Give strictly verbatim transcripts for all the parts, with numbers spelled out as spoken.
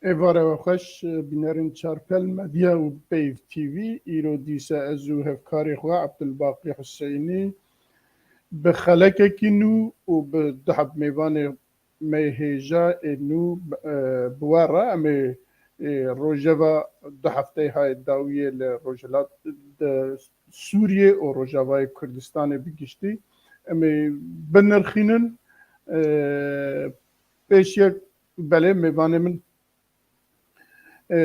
Êvara we xweş, bînerên Çarpel Medya û Peyv T V. Îro dîsa ez û hevkarê xwe Ebdulbaqî Huseynî bi xelekekî nû û bi du heb mêvanê me hêja ê nû, e, bi we re em ê, e, rojeva du hefteyê hayê dawiyê li Rojhilat, di Sûriyê û Rojavayê Kurdistanê bi giştî em ê binirxînin. E, pêşiyek belê mêvanê min, e,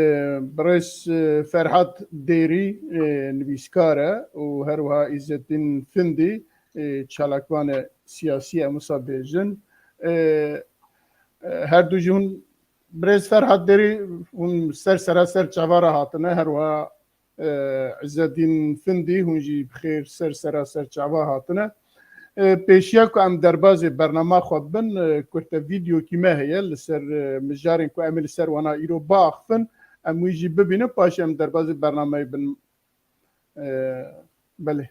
birêz, e, Ferhat Dêrî, e, nivîskar e û her wiha Îzzetdîn Findî, e, çalakvanê siyasî em wisa bêjin. E, e, her du jî hûn, birêz Ferhat Dêrî, hûn ser sera ser çava re hatine, her wiha e, Îzzetdîn Findî, hûn jî bi xêr ser sera ser çava hatine. E, pêşiya ku em derbazê bernama xwe bin, e, kurte vîdeokî me heye li ser, e, mijarên ku em ê li ser wana îro biaxifin, em wî jî bibînin, paşê em derbazê bernameyê bin. E, belê.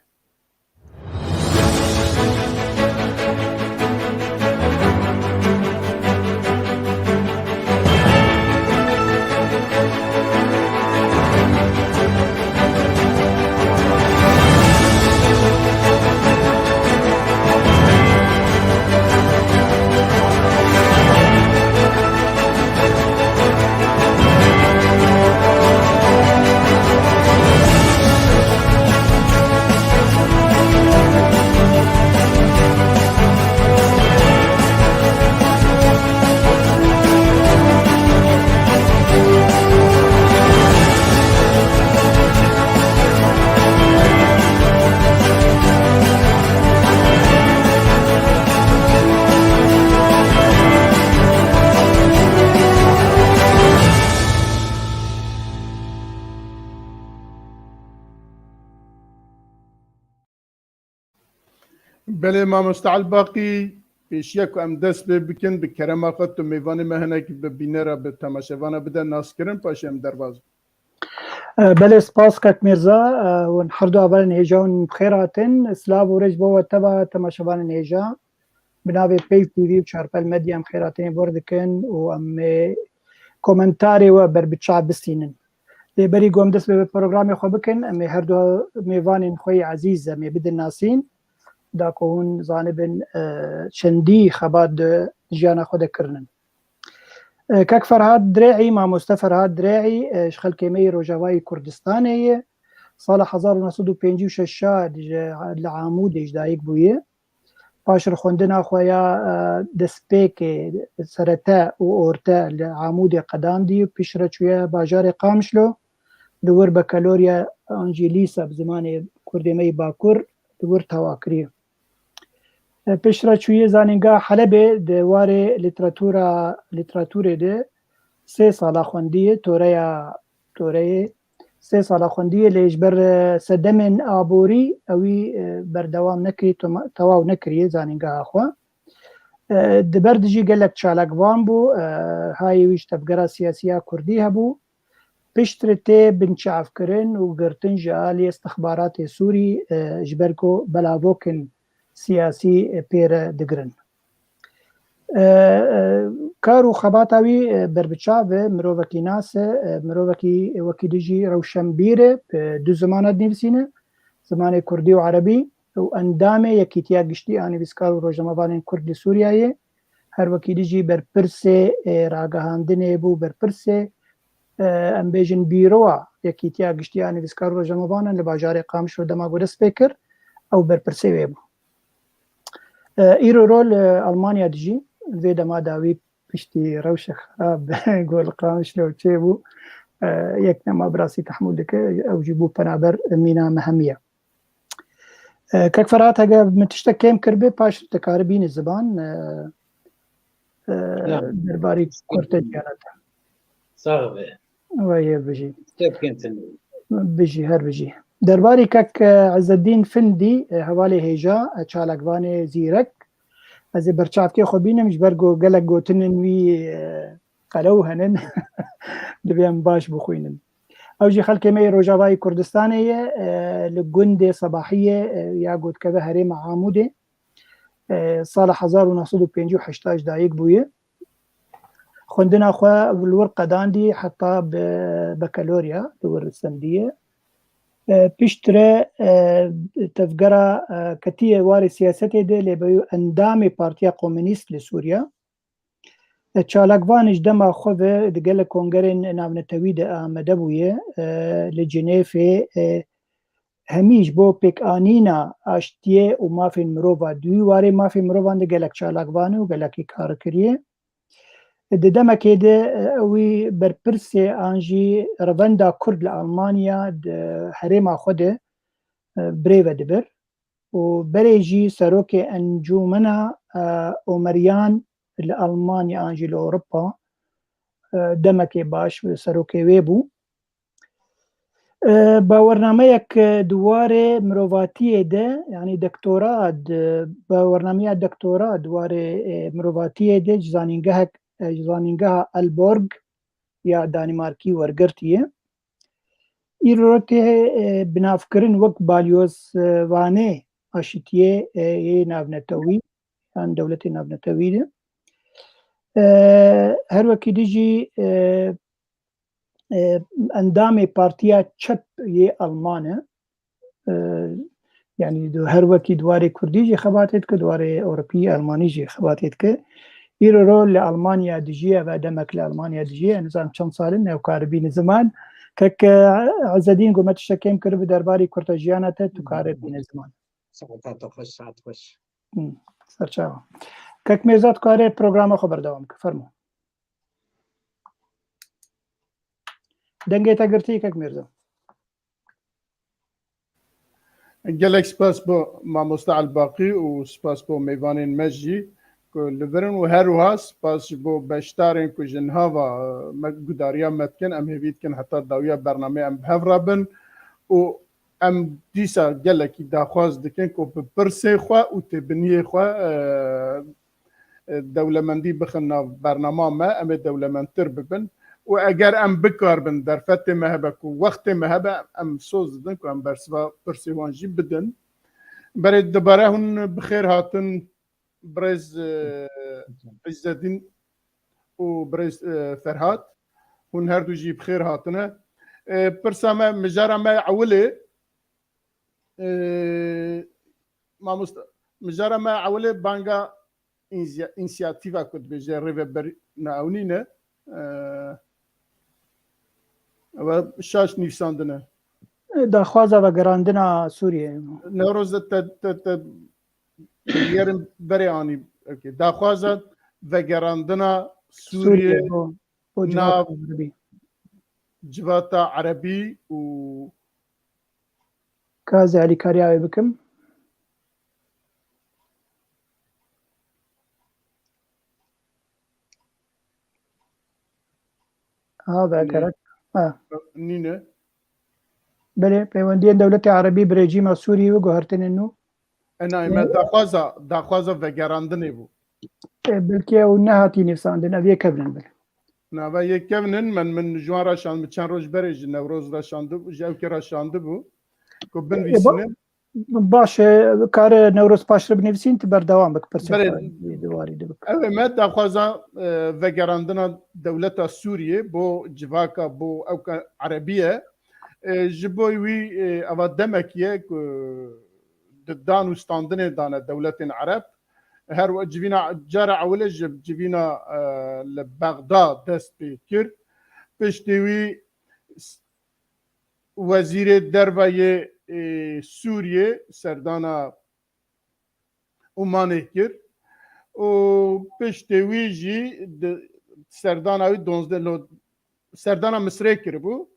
Belê mamoste Elbaqî, pêşiya ku em dest pê bikin, bi kerema xwe tu mêvanê me hinekî bi bînera, bi temaşevana bide naskirin, paşê em derbas bin. E, belê, spas kek Mîrza, e, hûn her du hevalên hêja hûn bi xêr hatin. Silav û rêz bo we teva temaşevanên hêja. Bi navê Peyv T V û Çarpel Medya em xêrhatinê bi we re dikin û em ê komentarê we ber bi çav bistînin. Lê berî ku em dest bi programê xwe bikin, em ê her du mêvanên xwe yê ezîz em ê bidin nasîn, da ku hûn zanibin, e, çendî xebat di jiyana xwe de kirinin. E, kek Ferhat Dirê'î, mamoste Ferhat Dirê'î, e, ji xelkê me yê Rojavayê Kurdistanê ye. Sala hezar û neh sed û pêncî û şeş ji, li Amûdê ji dayik bûye. Paş re xwendina xwe ya, e, destpêkê, serete û orte li Amûdê qedandî û piştre çûye bajarê Qamişlo, li wir bekalorya an jî lîsa bi zimanê kurdê me yê Bakur li wir tewa kiriye. E, piştre çûye Zanîngeha Helebê, di warê lîteratura, lîteraturê de sê sala xwendiye, toreya, toreyê sê sala xwendiye, lê ji ber, e, sedemên aborî ewî, e, berdewam nekirî, toma-, tewaw nekiriye zanîngeha xwe. E, di ber de jî gelek çalakvan bû, e, hayê wî ji tevgera siyasî ya kurdî hebû. Piştre tê binçavkirin û girtin ji alî istixbaratê Sûrî, e, ji ber ku belavokên siyasî, e, pê re digirin. E, e, kar û xebata wî, e, berbiçav e, mirovekî nas e, e, mirovekî wekî dî jî rewşenbîr e, bi du zimana dinivîsîne, zimanê kurdî û erebî, û endamê Yekîtiya Giştî a Nivîskar û Rojnamevanên Kurd li Sûriyeyê, her wekî dî jî berpirsê, e, ragihandinê bû, berpirsê, e, em bêjin bîroya Yekîtiya Giştî a Nivîskar û Rojnamevanan li bajarê Qamişlo dema ku dest pê kir, ew berpirsê wê bû. E, îro rol, e, Almanya dijî, vê dema dawî piştî rewşe xerab go li Qamişlo çêbû, e, yek nema bi rastî tehmûl dike, ew jî bû penaber mîna mehemiye. E, Kek Ferhat, hege min tiştek kêm kiribê, paş dikarî bînî ziman, e, e, Ya. derbarî kurte ciyana te. Sax be. Wê yê bijî. Tepkin seni. Bijî, her bijî. Derbarî kek, e, Îzzeddîn Findî, e, hevalê hêja, e, çalakvanê zîrek. Ez ê berçavkê xwe bînim, ji ber ku gelek gotinên wî, e, qelew henin. Divê em baş bixwînin. Ew jî xelkê me yê Rojavayê Kurdistanê ye, e, li gundê Sebahiyê, e, ya gotkeve herêma Amûdê. E, sala hezar û neh sed û pêncî û heşt ji dayik bûye. xwendina xwe li wir qedandî heta bi bakalorya li wir sendiye. E, piştre, e, tevgera, e, ketiye warê siyasetê de, lê bûye endamê Partiya Komûnîst li Sûriye. E, çalakvanê ji dema xwe ve di gelek kongerên navnetewî de amade bûye, e, li Cinêfê, e, hemî ji bo pêkanîna aştiyê û mafên mirova, di wî warê mafên mirovan de gelek çalakvanê û gelekî kar kiriye. Di demekê de, e, wî berpirsê an jî revenda Kurd li Almanya di herêma xwe de, e, birêve dibir û berê jî serokê Encûmena, e, Omeriyan li Almanya an jî li Ewropa, e, demekê baş serokê wê bû. E, bawernameyek, e, di warê mirovatiyê de, yanî doktora di, bawernameya doktora di warê, e, mirovatiyê de ji zanîngehek, e, ji zanîngeha Aalborg ya Danîmarkî wergirtiye. Îro tê, e, binavkirin wek balyozvanê aşitiyê, e, yê navnetewî, yan dewletê navnetewî de. E, her wekî dî jî, e, e, endamê Partiya Çep yê Alman e. E, yanî du-, her wekî di warê Kurdî jî xebatê dike, di warê Ewropî, Almanî jî xebatê dike. Îro ro li Almanya dijî, ev e demek li Almanya dijî, ez nizanim çend sal in, ew kare bîne ziman. Kek, e, Ezedîn, got me tiştek kêm kiribe derbarê kurta jiyana te, tu kare bîne ziman. Saeta te xweş, saet xweş. Hı, serçava. Kek Mêrza, tu kare programa xwe berdewam ke, fermo. Dengê te girtî, Kek Mêrza. Gelek spas bo mamoste Elbaqî û spas bo mêvanên me jî ku li vir in û her wiha spas ji bo beşdarên ku ji niha ve, e, me gudariya me dikin. Em hêvî dikin heta dawiya bernameyê em bi hev re bin û em dîsa gelekî daxwaz dikin ku bi pirsên xwe û têbiniyê xwe, e, e, dewlemendî bixin nav bernama me, em ê dewlemendtir bibin. Û eger em bikaribin, derfetê me hebe ku wextê me hebe, em soz didin ku em bersiva pirsê wan jî bidin. Berê dubare hûn bi xêr hatin, birêz, e, Îzzedîn û birêz, e, Ferhat. Hûn her du jî bi xêr hatine. E, pirsa me, mijara me ewilê, e, mamoste, mijara me ewilê banga însiya-, însiyatîfa ku dibêje rêveberîna ew nîne. E, ew şaş nivîsandine. Daxwaza vegerandina Sûriyeyê. Newroz de te, te, te yerin berê anî. Okey. Daxwaza vegerandina Sûriyeyê Sûriyeyê bo, bo civata Erebî. Civata Erebî û Ka ez alîkariya wê bikim. Ha, ve Nî-, gerek. Ha. Nîne. Belê, peywendiyên dewletê Erebî bi rejîma Sûriyê ve guhertinên nû. E, nayê me daxwaza, daxwaza vegerandinê bû. E, belkî ew nehatî nivîsandin, ev yê kevnin bil. Nava yê kevnin, men, min ji wan re şand, min çend roj berê ji Newroz re şandib-, ji ewkê re şandibû ku E, ba-, binivîsînin. Baş e, kare Newroz paştr binivîsîn, tu berdewam bik, pirsê Berê, xwe di warî de bik. Ew ê me daxwaza, e, vegerandina dewleta Sûriyê bo civaka, bo ewka Erebî ye. E, ji bo wî, e, eva demek ye ku di dan û standinê dane dewletên Ereb. Her we-, civîna cara ewilê ji civîna, e, li Bexda dest pê kir. Piştî wî s-, wezîrê derve yê, e, Sûriyê serdana Omanê kir û piştê wî jî di serdana wî duwazdeh lo-, serdana Misirê kiribû.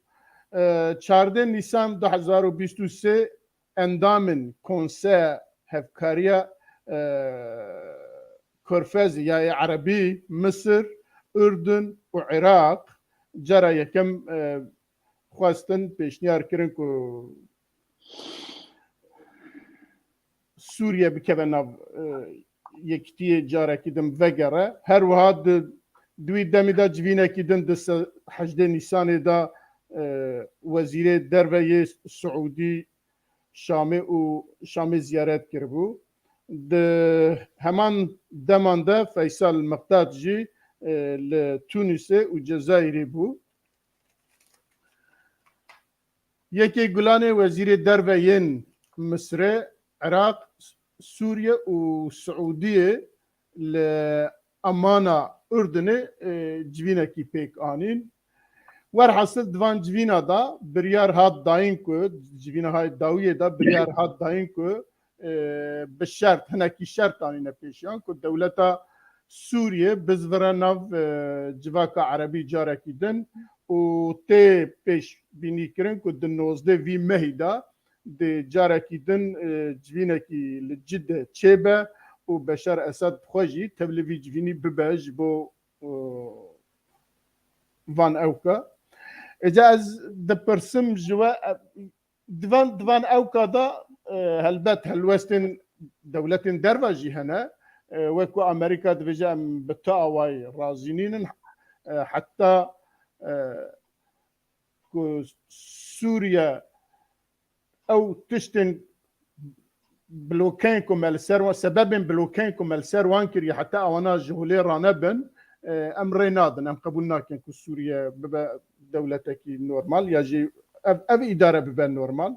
E, çardeh Nîsan du hezar û bîst û sê endamên Konseya Hevkariya, e, Körfezê ya yê Erebî, Misir, Urdun û Iraq cara yekem, e, xwestin, pêşniyar kirin ku Sûriye bikeve nav, e, yekitiyê carekî din vegere. Her wiha di, di wî demî de civînekî din di se-, hejdê Nîsanê de, e, wezîrê derve yê Siûdî Şamê û Şamê ziyaret kiribû. Di heman deman de Feysal Miqdad jî e, li Tunusê û Cezayirê bû. Yekê Gulanê wezîrê derve yên Misrê, Iraq, Sûriye û Siûdiyê li Amana Urdunê, e, civînekî pêk anîn. Werhasil di van civîna de biryar hat dayîn ku, civîna hay dawiyê de biryar hat dayîn ku, e, bi şert, hinekî şert anîne pêşiyan ku dewleta Sûriye bizvire nav, e, civaka erebî carekî din û tê pêşbînîkirin ku di nozdeh vî mehî de di carekî din, e, civînekî li Cidde çêbe û Beşar Esad bi xwe jî tevlî vî civînî bibe ji bo, e, van ewka. Êca ez dipirsim ji we, e, di van, di van ewka de, e, helbet helwestên dewletên derve jî hene. E, wek ku Amerîka dibêje, em bi tu awayî razî nînin. E, heta, e, ku Sûriye ew tiştên blokeyên ku me li ser wan, sebebên blokeyên ku me li ser wan kiriye, heta ewana ji holê ranebin, e, em rê nadin, em qebûl nakin ku Sûriye bibe dewletekî normal ya jî ev, ev îdare bibe normal.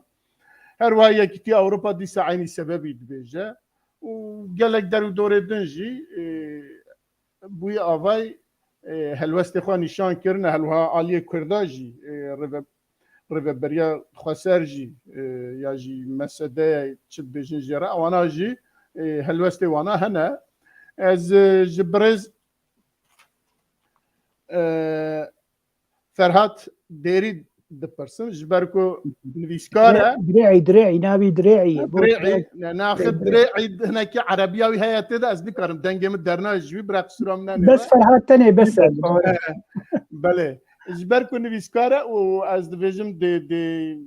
Her wiha Yekîtiya Ewropa dîsa eynî sebebî dibêje û gelek der û dorê din jî, e, bûyî avay, e, helwestê xwe nîşan kirine, her wiha aliyê Kurda jî, e, rêve-, rêveberiya xweser jî, e, ya jî M S D çi dibêjin jê re, ewana jî, e, helwestê wana hene. Ez, e, ji birêz, e, Ferhat Dêrî dipirsim, ji ber ku nivîskar e. Dirê'î, Dirê'î, navî Dirê'î. Dirê'î, ne, naxir Dirê'î, hinekî erebiya wî heye tê de, ez nikarim dengê min dernayê ji wî, bira qisûra min nenê. Bes Ferhat tenê, bes e. Belê. Ji ber ku nivîskar e û ez dibêjim dê, dê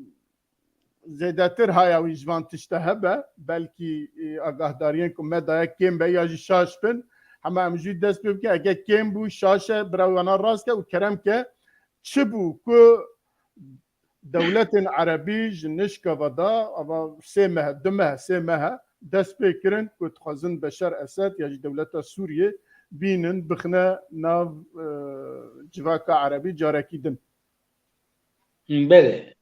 zêdetir haya wî ji van tişta hebe, belkî, e, agahdariyên ku me daye kêm be ya jî şaş bin, hema em jî dest pê bikin, eke kêm bû, şaş e, bira wana rast ke û kerem ke, çi bû ku dewletên erebî ji nişka ve da, ava sê meh, du meh, sê meh dest pê kirin ku dixwazin Beşar Esed ya jî dewleta Sûriyê bînin, bixine nav, e, civaka erebî carekî din. Belê.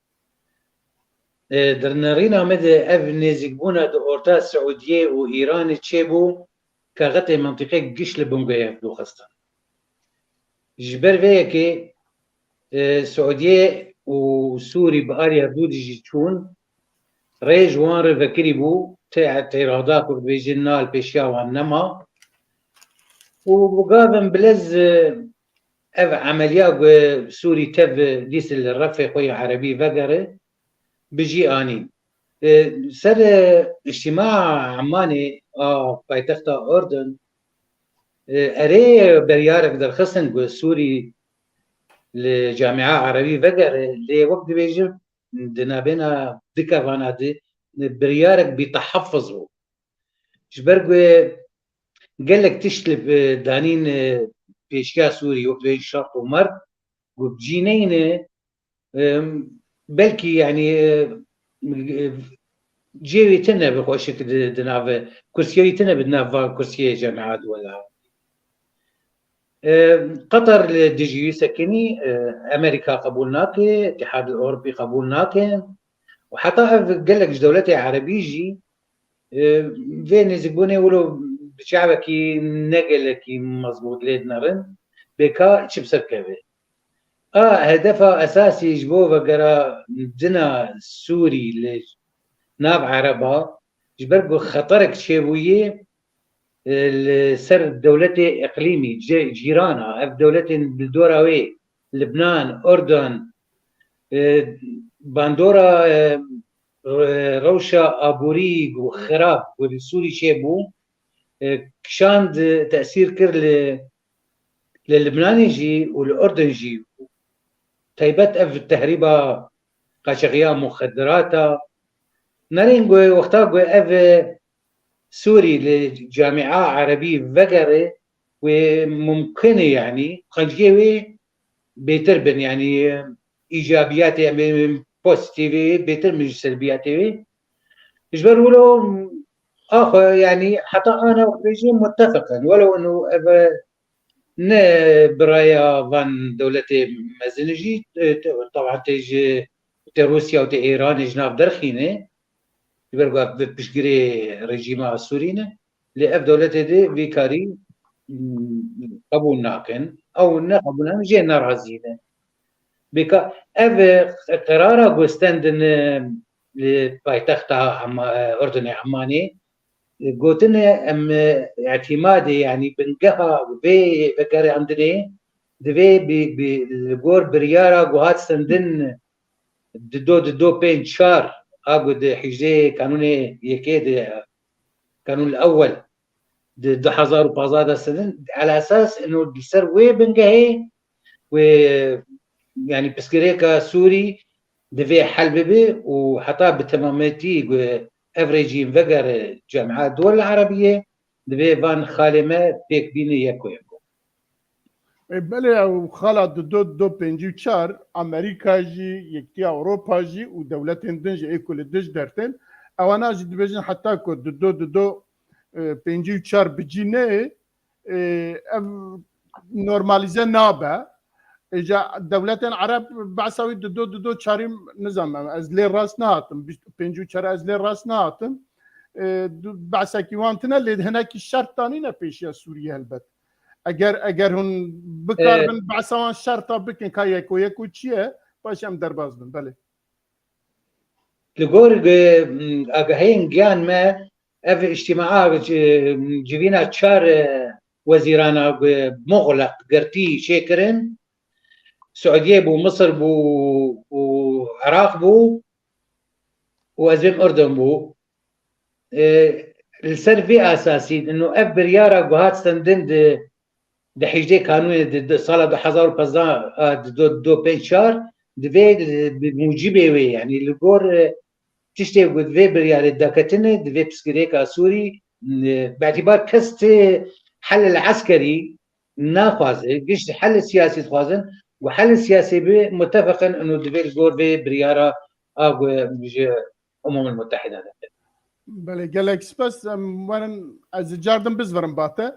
E, di nêrîna me de ev nêzîkbûna di orta Siûdiyê û Îranê çêbû, kaxetê mintîqê giş li bin guhê hev dû xistin. Ji ber vê yekê, e, Siûdiyê û Sûrî bi alî hevdû dijî çûn, rê ji wan re vekirî bû, tê, tê rada ku dibêjin na li pêşiya wan nema. Û bi gavin bilez, e, ev emeliya ku Sûrî tev dîs li refê xwe yê erebî vegere, bi cî anîn. E, ser, e, îctîma Emmanê a paytexta Urdun, e, erê biryarek derxistin ku Sûrî li camia erebî vegere, lê wek dibêjim, di navbêna du kevana de biryarek bîtehefiz bû. Ji ber ku gelek tişt li, e, danîn, e, pêşiya Sûrî, wek dibêjin şert û mert, ku bi cî neyne, e, belkî, yanî, e, e, cihê wî tune bi xweşik di, di nav, kursiyê wî tune bi nav va kursiyê Camiat Wela. E, Qatar li dijî wî sekinî, e, Amerîka qebûl nake, Îtîhad Ewropî qebûl nake. Û heta ev gelek ji dewletê erebî jî, e, vê nêzîkbûnê wilo bi çavekî ne gelekî mezbût lê dinerin, bê ka çi bi ser keve. A hedefa esasî ji bo vegera dina Sûrî li nav Ereba, ji ber ku xeterek çêbûyê, e, li ser dewletê iqlîmî, cî-, cîrana, ev dewletên li dora wê, Libnan, Urdun, e, bandora, e, re-, rewşa aborî ku xirab ku li Sûrî çêbû, e, kişand, e, tesîr kir li, li Libnanê jî û li Urdun jî. Taybet ev tehrîba qaçaxiya muxedirata. Nerên ku wexta ku ev, e, Sûrî li camia erebî vegere, wê mumkin e, yanî, xenciyê wê bêtir bin, yanî, îcabiyatê, em ê pozîtîvê bêtir bin ji selbiyatê wê. Ji ber wilo, axwe, yanî, heta ana wek bêjî mutefeq in. Welew eno ev ne bi raya van dewletê mezin jî, e, te-, teban tê ji, tê Rûsya û tê Îranê ji nav derxîne, ji ber ku ev bi piştgirê rejîma Sûrî ne, lê ev dewletê dê vî karî, mm, qebûl nakin. Ew ne qebûl nakin, jê nerazî ne. Bêka ev, e, qerara ku stendin, e, li paytexta Emma-, e, Urdunê Emmanê, e, gotine em, e, îtîmadê, yanî bingeha vê vegerandinê divê bi, bi, li gor biryara ku hat stendin di do, di do pênc çar, a ku di hejdê kanûnê yekê de, kanûn ewel, di du hezar û pazdeh de sedin, ala esas ino li ser wê bingehê wê, yanî pirsgirêka Sûrî divê hel bibe û heta bi temametî ku ev rejîm vegere Camiya Duwel Erebiyê, divê van xalê me pêk bîne yeko yeko. Ê, belê, ew xala di do, di do pêncî û çar, Amerîka jî, Yekîtiya Ewropa jî û dewletên din jî ê ku li dij dertên, ewana jî dibêjin heta ku di do, di do, e, pêncî û çar bi cî neyê, e, ev normalîze nabe. Îca dewletên Ereb behsa wî di do, di do çarî nizanim, ez lê rast nehatim, bîst û pêncî û çar ez lê rast nehatim. E, du-, behsekî wan tine, lê hinekî şert danîne pêşiya Sûriyê helbet. Eger, eger hûn bikaribin, e, behsa wan şerta bikin, ka yeko yeko çi ye, paşê em derbas bin, belê. Li gor, e, agahiyên giyan me, ev îctîmaa, e, civîna çar, e, wezîrana, e, muxleq girtî çêkirin. Siûdiyê bû, Misir bû û Iraq bû û ez bêm Urdun bû. E, li ser vê esasî, ino ev biryara ku hat stendin di, di hejdê kanûnê di, di sala du hezar û pazdeh, a, di do, do pênc çar, divê, e, bi mucibê wê, yanî li gor, e, tiştê ku di vê biryarê daketine, divê pirsgirêka Sûrî, e, bi îtibar kes ti hel el eskerî naxwaze, gişt hel siyasî dixwazin, ku hel siyasî bi mutefiqin ino divê li gor vê biryara a ku ji Umemul Mutehîde de. Belê, gelek spas. Em werin, ez ê car din bizvirim ba te.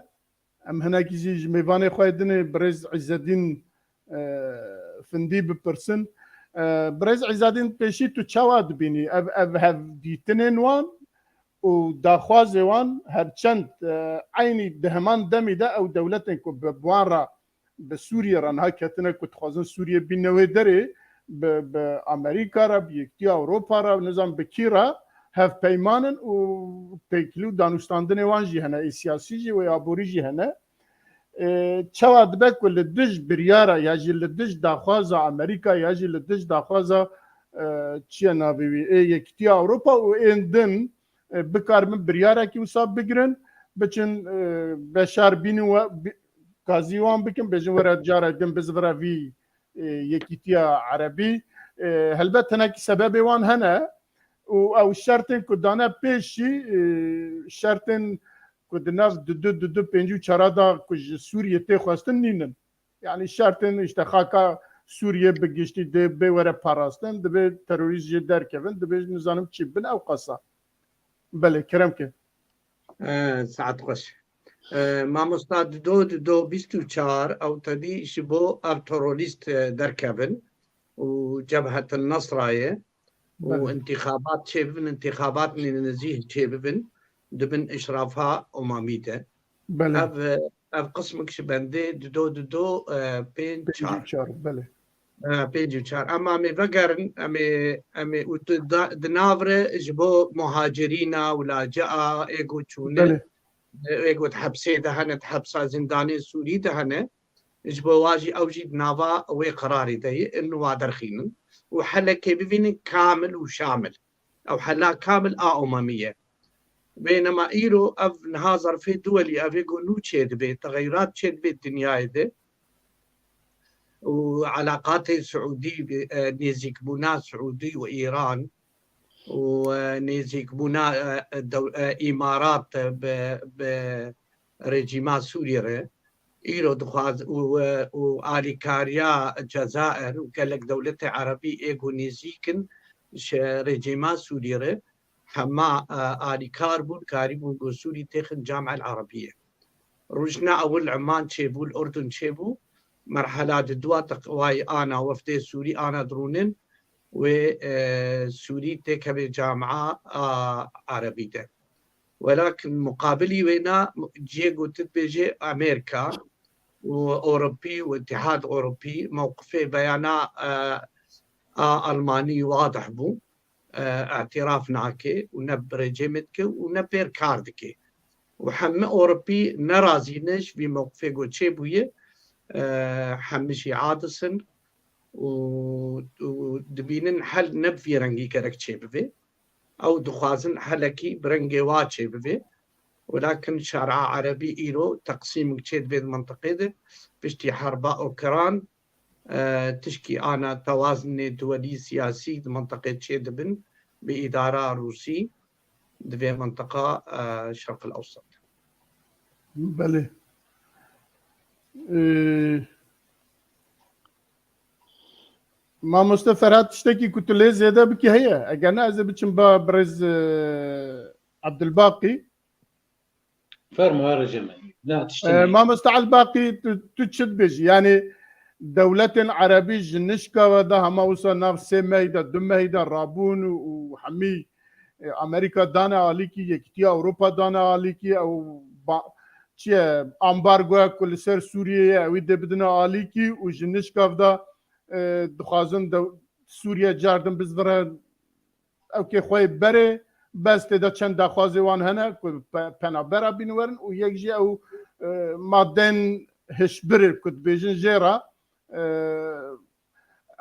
Em hinekî jî ji mêvanê xwe dinê birêz Îzzedîn, e, Findî bipirsin. E, birêz Îzzedîn, pêşî tu çawa dibînî? Ev, ev hevdîtinên wan û daxwazê wan her çend, e, eynî di heman demî de ew dewletên ku bi, bi wan re bi Sûriyê re niha ketine ku dixwazin Sûriyê bîne wê derê, bi, bi Amerîka re, bi Yekîtiya Ewropa re, nizam bi kî re hevpeyman in û têkilî û danûstandinê wan jî hene, ê siyasî jî û ê aborî jî hene. E, çawa dibe ku li dij biryara ya jî li dij daxwaza Amerîka ya jî li dij daxwaza, e, çi ye navê wî, ê Yekîtiya Ewropa û ên din, e, bikaribin biryarekî wisa bigirin, biçin, e, beşar bînin we, bi-, gazî wan bikin, bêjin were carek din bizivire vî, e, Yekîtiya Erebî. E, helbet hinekî sebebê wan hene û ew şertên ku dane pêşî, e, şertên ku di nav di du, di du pêncî û çara de ku ji Sûriyê tê xwestin nînin. Yanî şertên, îşte, xaka Sûriyê bi giştî dê bê were parastin, divê terorîst jê derkevin, divê nizanim çi bin, ew qasa. Belê, kerem ke. E, saet xweş. E, mamosta, di do, di do bîst û çar ew tevî ji bo ev terorîst, e, derkevin û Cebhetil Nesrayê û Belê. Întîxabat çêbibin, întîxabat nêzîh çêbibin, dibin îşrafa Umamî de. Belê. Ev, ev qismek ji bendê di do, di do, e, pênc çar. Pêncî çar, belê. E, pêncî çar. Em, em ê vegerin, em ê, em ê û di da-, di nav re ji bo muhacirîna û lacea ê ku çûne, Belê. e, ê ku di hepsê de hene, di hepsa zindanê Sûrî de hene, ji bo wa jî ew jî di nava wê qerarê de ye, in wa derxînin. Û helekê bivînin kamil û şamil. Ew hela kamil a Umamî ye. Bênema îro ev niha zerfê duwelî, ev ê ku nû çêdibe, texeyrat çêdibe dinyayê de. Û elaqatê Siûdî, e, nêzîkbûna Siûdî û Îran û, e, nêzîkbûna, e, dew-, e, Îmarat bi, bi rejîma Sûriyê re îro dixwaz û, e, û alîkariya Cezayir û gelek dewletê Erebî ê ku nêzîk in ji rejîma Sûriyê re hema, e, alîkar bûn, karîbûn ku Sûrî têxin Camiya Erebiyê. Rojna ewil Eman çêbû, li Urdun çêbû. Merhela di dua teqwayî ana wefdê Sûrî ana dirûnin wê, e, Sûrî têkevê camia a Erebî de. Welakin muqabilî wêna cihê ku tu dibêjê Amerîka û Ewropî û Îtihad Ewropî mewqifê beyana, e, a Almanî wadih bû. E, îtiraf nake û ne bi rejîmê dike û ne pêr kar dike. Û hemî Ewropî nerazî ne ji vî mewqifê ku çêbûye, e, hemî jî adis in û, û dibînin hel ne bi vî rengî gerek çêbibe. Ew dixwazin helekî bi rengê wa çêbibe. Welakin şara erebî îro teqsîmik çêdibe di mintiqê de. Piştî herba Ukrayn, e, tişkî ana tewazinê duwelî siyasî di mintiqê çêdibin bi îdara Rûsî di vê mintiqa, e, Şerq el Ewsat. Belê. Ee, Mamoste Ferhat, tiştekî ku tu lê zêde bikî heye? Eger ne, ez ê biçim ba birêz, e, Abdulbaqî. Fermo, ya rejime. Na, tiştê Ee, neyê. Mamoste Elbaqî, tu, tu çi dibêjî? Yani dewletên erebî ji nişka ve de hema wisa nav sê mehî de, du mehî de rabûn û, û hemî, e, Amerîka dane alîkî, Yekîtiya Ewropa dane alîkî, ew ba, çi ye, ambargoya ku li ser Sûriyê ye, ewî dê bidine alîkî û ji nişka ve de, e, dixwazin de Sûriye cardin bizvire ew kê xwe yê berê, bes tê de çend daxwazê wan hene ku pe-, penabera bîn werin û yek jî ew, e, madên hişbir ku dibêjin jê re, e,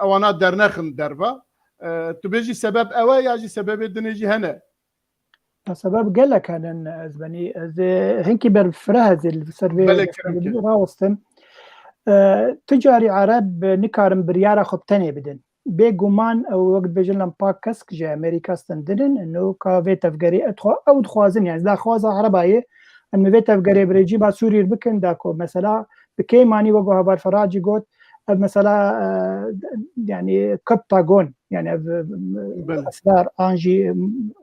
ewana dernexin derva. E, tu bêjî sebeb ew e ya jî sebebê dinê jî hene? Ya sebeb gelek hene, ez benî, ez ê hinkî ber fire hezil li ser vê Belê, kerem, kerem. Rawestim. E, tu carî Ereb nikarin biryara xwe bi tenê bidin. Bêguman ew wek dibêjin lempak kesk ji Amerîka stendin in, û ka vê tevgerê ew dixwa-, ew dixwazin, yani daxwaza Ereba ye, em vê tevgerê bi rejîma Sûrî bikin, da ku mesela bi kêmanî wek Heval Ferhat jî got, ev mesela, e, yani Kaptagon, yani ev, e, Belê. Esrar an jî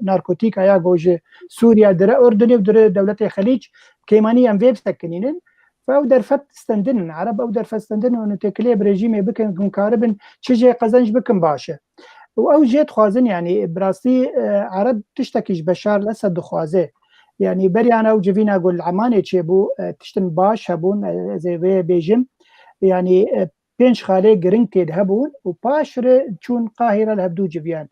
narkotîka ya ku ji Sûriye dire Urdunê û dire dewletê Xelîc, kêmanî em vê bisekinînin. Ve ew derfet stendin in, Ereb ew derfet stendin in û têkiliyê bi rejîmê bikin, hûn karibin çi jê qezenc bikin baş e. Û ew jê dixwazin, yani bi rastî, e, Ereb tiştekî ji Beşar el-Esed dixwaze. Yani beriyan ew civîna ku li Emanê çêbû, e, tiştin baş hebûn, e, ez ê vê bêjim. Yani, e, pênc xalê giring tê de hebûn û paş re çûn Qahîre li hevdû civiyan.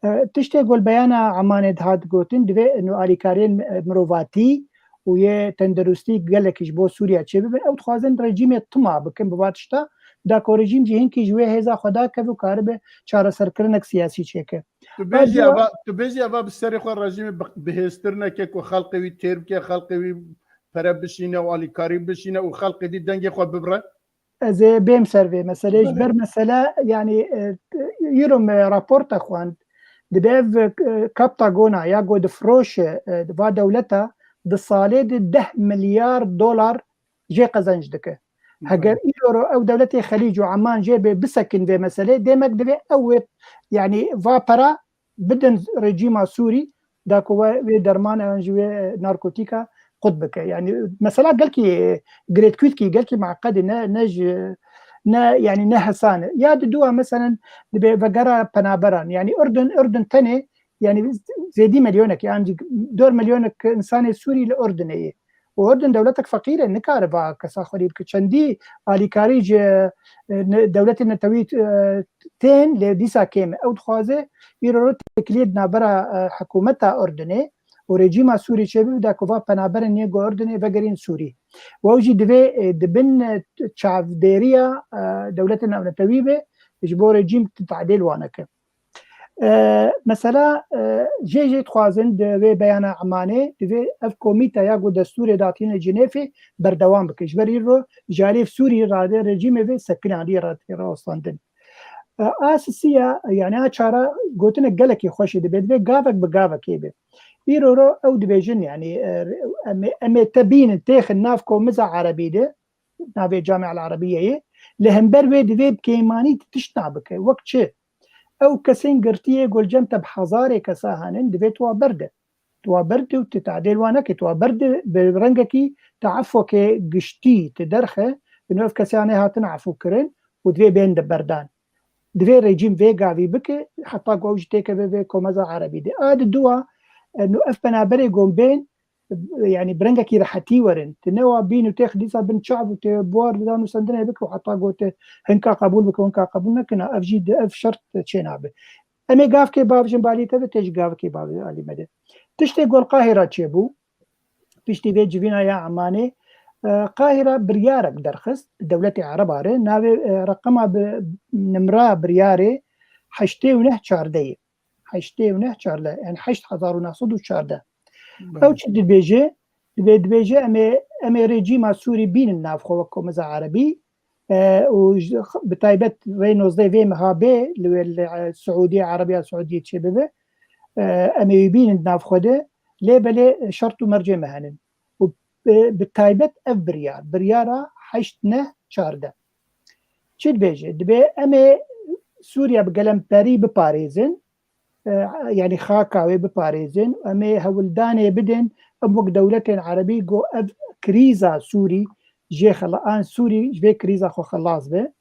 E, tiştê ku li beyana Emanê dihat gotin, divê ino alîkariyên, e, mirovatî û yê tendirustî gelekî ji bo Sûriye çêbibin. Ew dixwazin rejîmê tima bikin bi va tişta, da ku rejîm jî hinkî ji wê hêza xwe dakeve û karibe çareserkirinek siyasî çêke. Tu bêjî Bence eva, tu bêjî eva bi serê xwe rejîmê bi-, bihêztir neke ku xelqê wî têr bike, xelqê wî pere bişîne û alîkarî bişîne û xelqê dî dengê xwe bibire? Ez ê bêm ser vê meseleyê. Ji ber mesele, yani, e, îro me raporta xwend. Dibe ev, e, Kaptagona ya ku difroşe, e, va dewleta di salê de deh milyar dolar jê qezenc dike. Heger îro ro ew dewletê Xelîc û Eman jê bê bisekin vê meselê, demek divê ew wê, yani, va pera bidin rejîma Sûrî, da ku we, wê derman an jî wê narkotîka qut bike. Yani mesela gelkî girêdkûtkî, gelkî meqedî ne, ne ji, ne, yani ne hesan e. Ya di dua meselen dibe vegera penaberan. Yani Urdun, Urdun tenê, yani zêdî milyonek, yani dor milyonek insanê Sûrî li Urdunê ye. Û Urdun dewletek feqîr e, nikare va kesa xwerî bike. Çendî alîkarî ji, e, ne-, dewletên netewî, e, tên, lê dîsa kêm e. Ew dixwaze îro ro têkiliyê di navbera, e, hikûmeta Urdunê û rejîma Sûrî çêbibe da ku va penaberên yê ku Urdunê vegerîn Sûrî. Û ew jî divê, e, di bin, e, çavdêriya, e, dewletên navnetewî be, ji bo rejîm tadêl wane ke. E, mesela, e, jê jê dixwazin di vê beyana Emanê, divê ev komîte ya ku destûrê datîne Cinêfê berdewam bike. Ji ber îro ji alî Sûrî radê rejîmê vê sekinandî radê rawestandin. E, a sisiya, yani a çara gotine gelekî xweşî dibe, divê gavek bi gavekê be. Îro ro ew dibêjin, yani, e, em ê, em ê te bînin, têxin nav komiza erebî de, navê Camia el Erebiyeyê, li hember wê divê bi kêmanî tiştna bike. Wek çi? Ew kesên girtiyê ku li cem te bi hezarê kesa henin, divê tu wa berde. Tu wa berdî û tu tadêl wa neke, tu wa berdî bi rengekî teafokê giştî tu derxe, ino ev kesê nê hatin efû kirin û divê bên de berdan. Divê rejîm vê gavî bike, heta ku ew jî têkeve vê komeza erebî de. A di dua, e, nu ev penaberê gon bên, yani bi rengekî rehetî werin. Tu ne wa bîn û têx dîsa bin çav û tê buar didan û sendinê bike û heta gote hinka qebûl bike, hinka qebûl nekina, ev jî di ev şert çê nabe. Em ê gavkê bavêjin balî te ve, tê ji gavkê bavê alî me de. Tiştê gol Qahira çêbû, piştî vê civîna ya Emanê, e, Qahira biryarek derxist, dewletê Ereba re, navê, e, reqema bi nimra biryarê heştê û neh çardeyê. Heştê û neh çardeh, yani heşt hezar û neh sed û çardeh. Ew çi dibêje? Dibê, dibêje em ê, em ê rejîma Sûrî bînin nav xwe wek komeza Erebî, e, û ji, bi taybet rê nozdeh vê meha bê li wê li, e, Siûdiyê, Erebiya Siûdiyê çêbibe. E, em ê wî bînin nav xwe de, lê belê şert û mercê me henin. Û bi, bi taybet ev biryar, biryara heşt neh çardeh. Çi dibêje? Dibê em ê Sûriya bi gelemperî biparêzin, e, yani xaka wê biparêzin, em ê hewldanê bidin, em wek dewletên Erebî ku ev krîza Sûrî jê xela-, an Sûrî ji vê krîza xwe xelas be.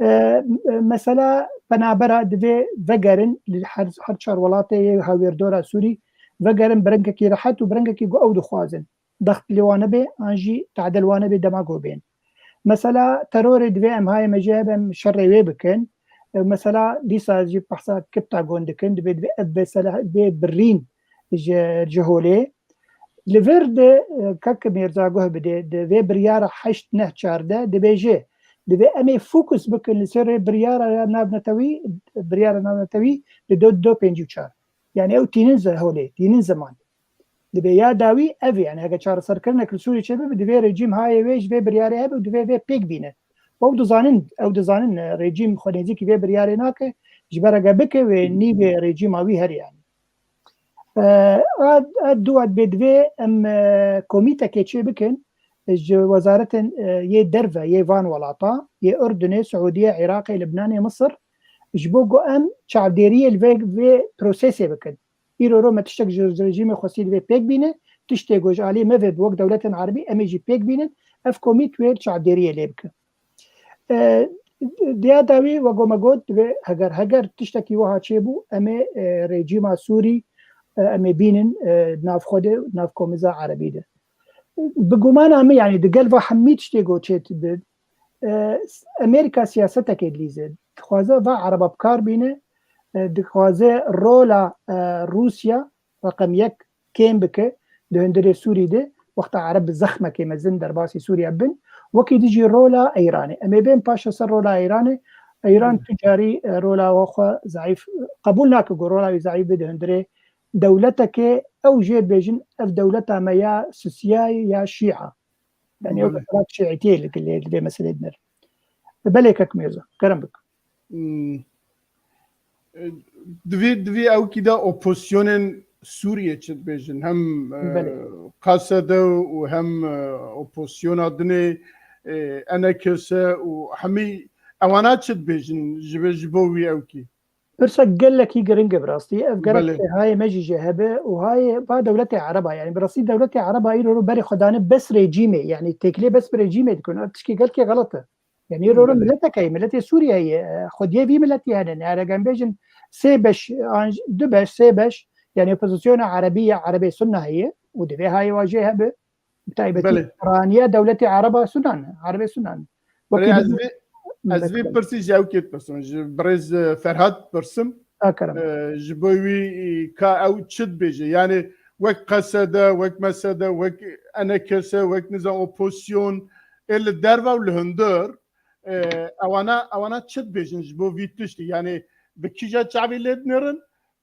E, mesela penabera divê vegerin li her, her çar welatê yê hawêrdora Sûrî, vegerin bi rengekî rehet û bi rengekî ku ew dixwazin. Dext li wan nebe, an jî tadel wan nebe dema ku bên. Mesela terorê divê em hayê me jê hebe, em şerê wê bikin. E, mesela dîsa jî behsa Kiptagon dikin, divê, divê ev mesela bê birîn ji, ji holê. Li vir de, e, kek Mêrza guh bide, di vê biryara heşt neh çardeh dibêje, divê em ê fokus bikin li ser biryara ya navnetewî, biryara navnetewî li do, do pêncî û çar. Yani ew tînin ze holê, tînin zeman. Dibê ya dawî ev e, yani heke çareserkirinek li Sûriyê çêbibe, divê rejîm hayê wê ji vê biryarê hebe û divê vê pêk bîne. Ew dizanin, ew dizanin, e, rejîm xwe nêzîkî vê biryarê nake, ji ber heke bike wê nîvê rejîma wî herî yani. E, a, a dua dibê divê em, e, komîtekê çê bikin, e, ji wezaretên, e, yê derve yê van welata, yê Urdunê, Siûdiyê, Iraqê, Libnanê, Misir, ji bo ku em çavdêriyê li vê, vê prosesê bikin. Îro ro me tiştek ji, ji rejîmê xwestî divê pêk bîne, tiştê ku ji alî me ve bi wek dewletên Erebî em ê jî pêk bînin, ev komît wê çavdêriyê lê bike. E, diya dawî wego me got, divê heger, heger tiştekî wiha çêbû, em ê, e, rejîma Sûrî, e, em ê bînin, e, nav xwe de, nav komîza Erebî de. Bi gumana min, yani di gel va hemî tiştê got çê dibe, e, Amerîka siyasetekê dilîze. Dixwaze va Ereba bi kar bîne, e, dixwaze rola, e, Rûsya reqem yek kêm bike di hundirê Sûrî de, wexta Ereb bi zexmekê mezin derbasî Sûriya bin, wekî dijî rola Îranê. Em ê bên paşa ser rola Îranê. Îran tu carî, e, rola xwe zayîf, qebûl nake ku rola wî zayîf be di hundirê dewletekê, ew jê dibêjin, ev dewleta me ya Sisiyayê ya Şîa. Yani ew mesela şiîtiyê li, li, li vê meselê dinir. Belê kek Mêrza, kerem bik. Hmm. E, divê, divê ewkî de opozisyonên Sûriyê çi dibêjin? Hem, e, Belê. K S D û hem, e, opozisyona dinê, e, E N K S û hemî ewana çi dibêjin ji, ji bo wî ewkî? Pirsa gelekî giring e bi rastî. Ev gerek Belê. Hayê me jî jê hebe û hayê ba dewletê Ereba. Yani bi rastî dewletê Ereba îro ro berê xwe dane bes rejîmê. Yani têkilê bes bi rejîmê dikun. Ev tişkî gelkê xelet e. Yani îro ro Belê. Mileteke ye, miletê Sûriyeyê ye. Xwediyê vî miletî hene. Ne eger em bêjin sê beş, an, du beş, sê beş, yani opozisyona Erebî ya Erebê Sunna heye û divê hayê wa jê hebe. Bi taybetî Belê. Piraniya dewletê Ereba Sunan, Erebê Sunan. Belê, Wekî ez vê, ez vê Belê. Pirsî ji ewkê dipirsim, ji birêz, e, Ferhat dipirsim. A, kerem. E, ji bo wî, e, ka ew çi dibêje? Yani wek K S D, wek M S D, wek E N K S, wek nizam opozisyon, ê li derve û li hundir, e, ewana, ewana çi dibêjin ji bo vî tiştî? Yani bi kîja çavî lê dinêrin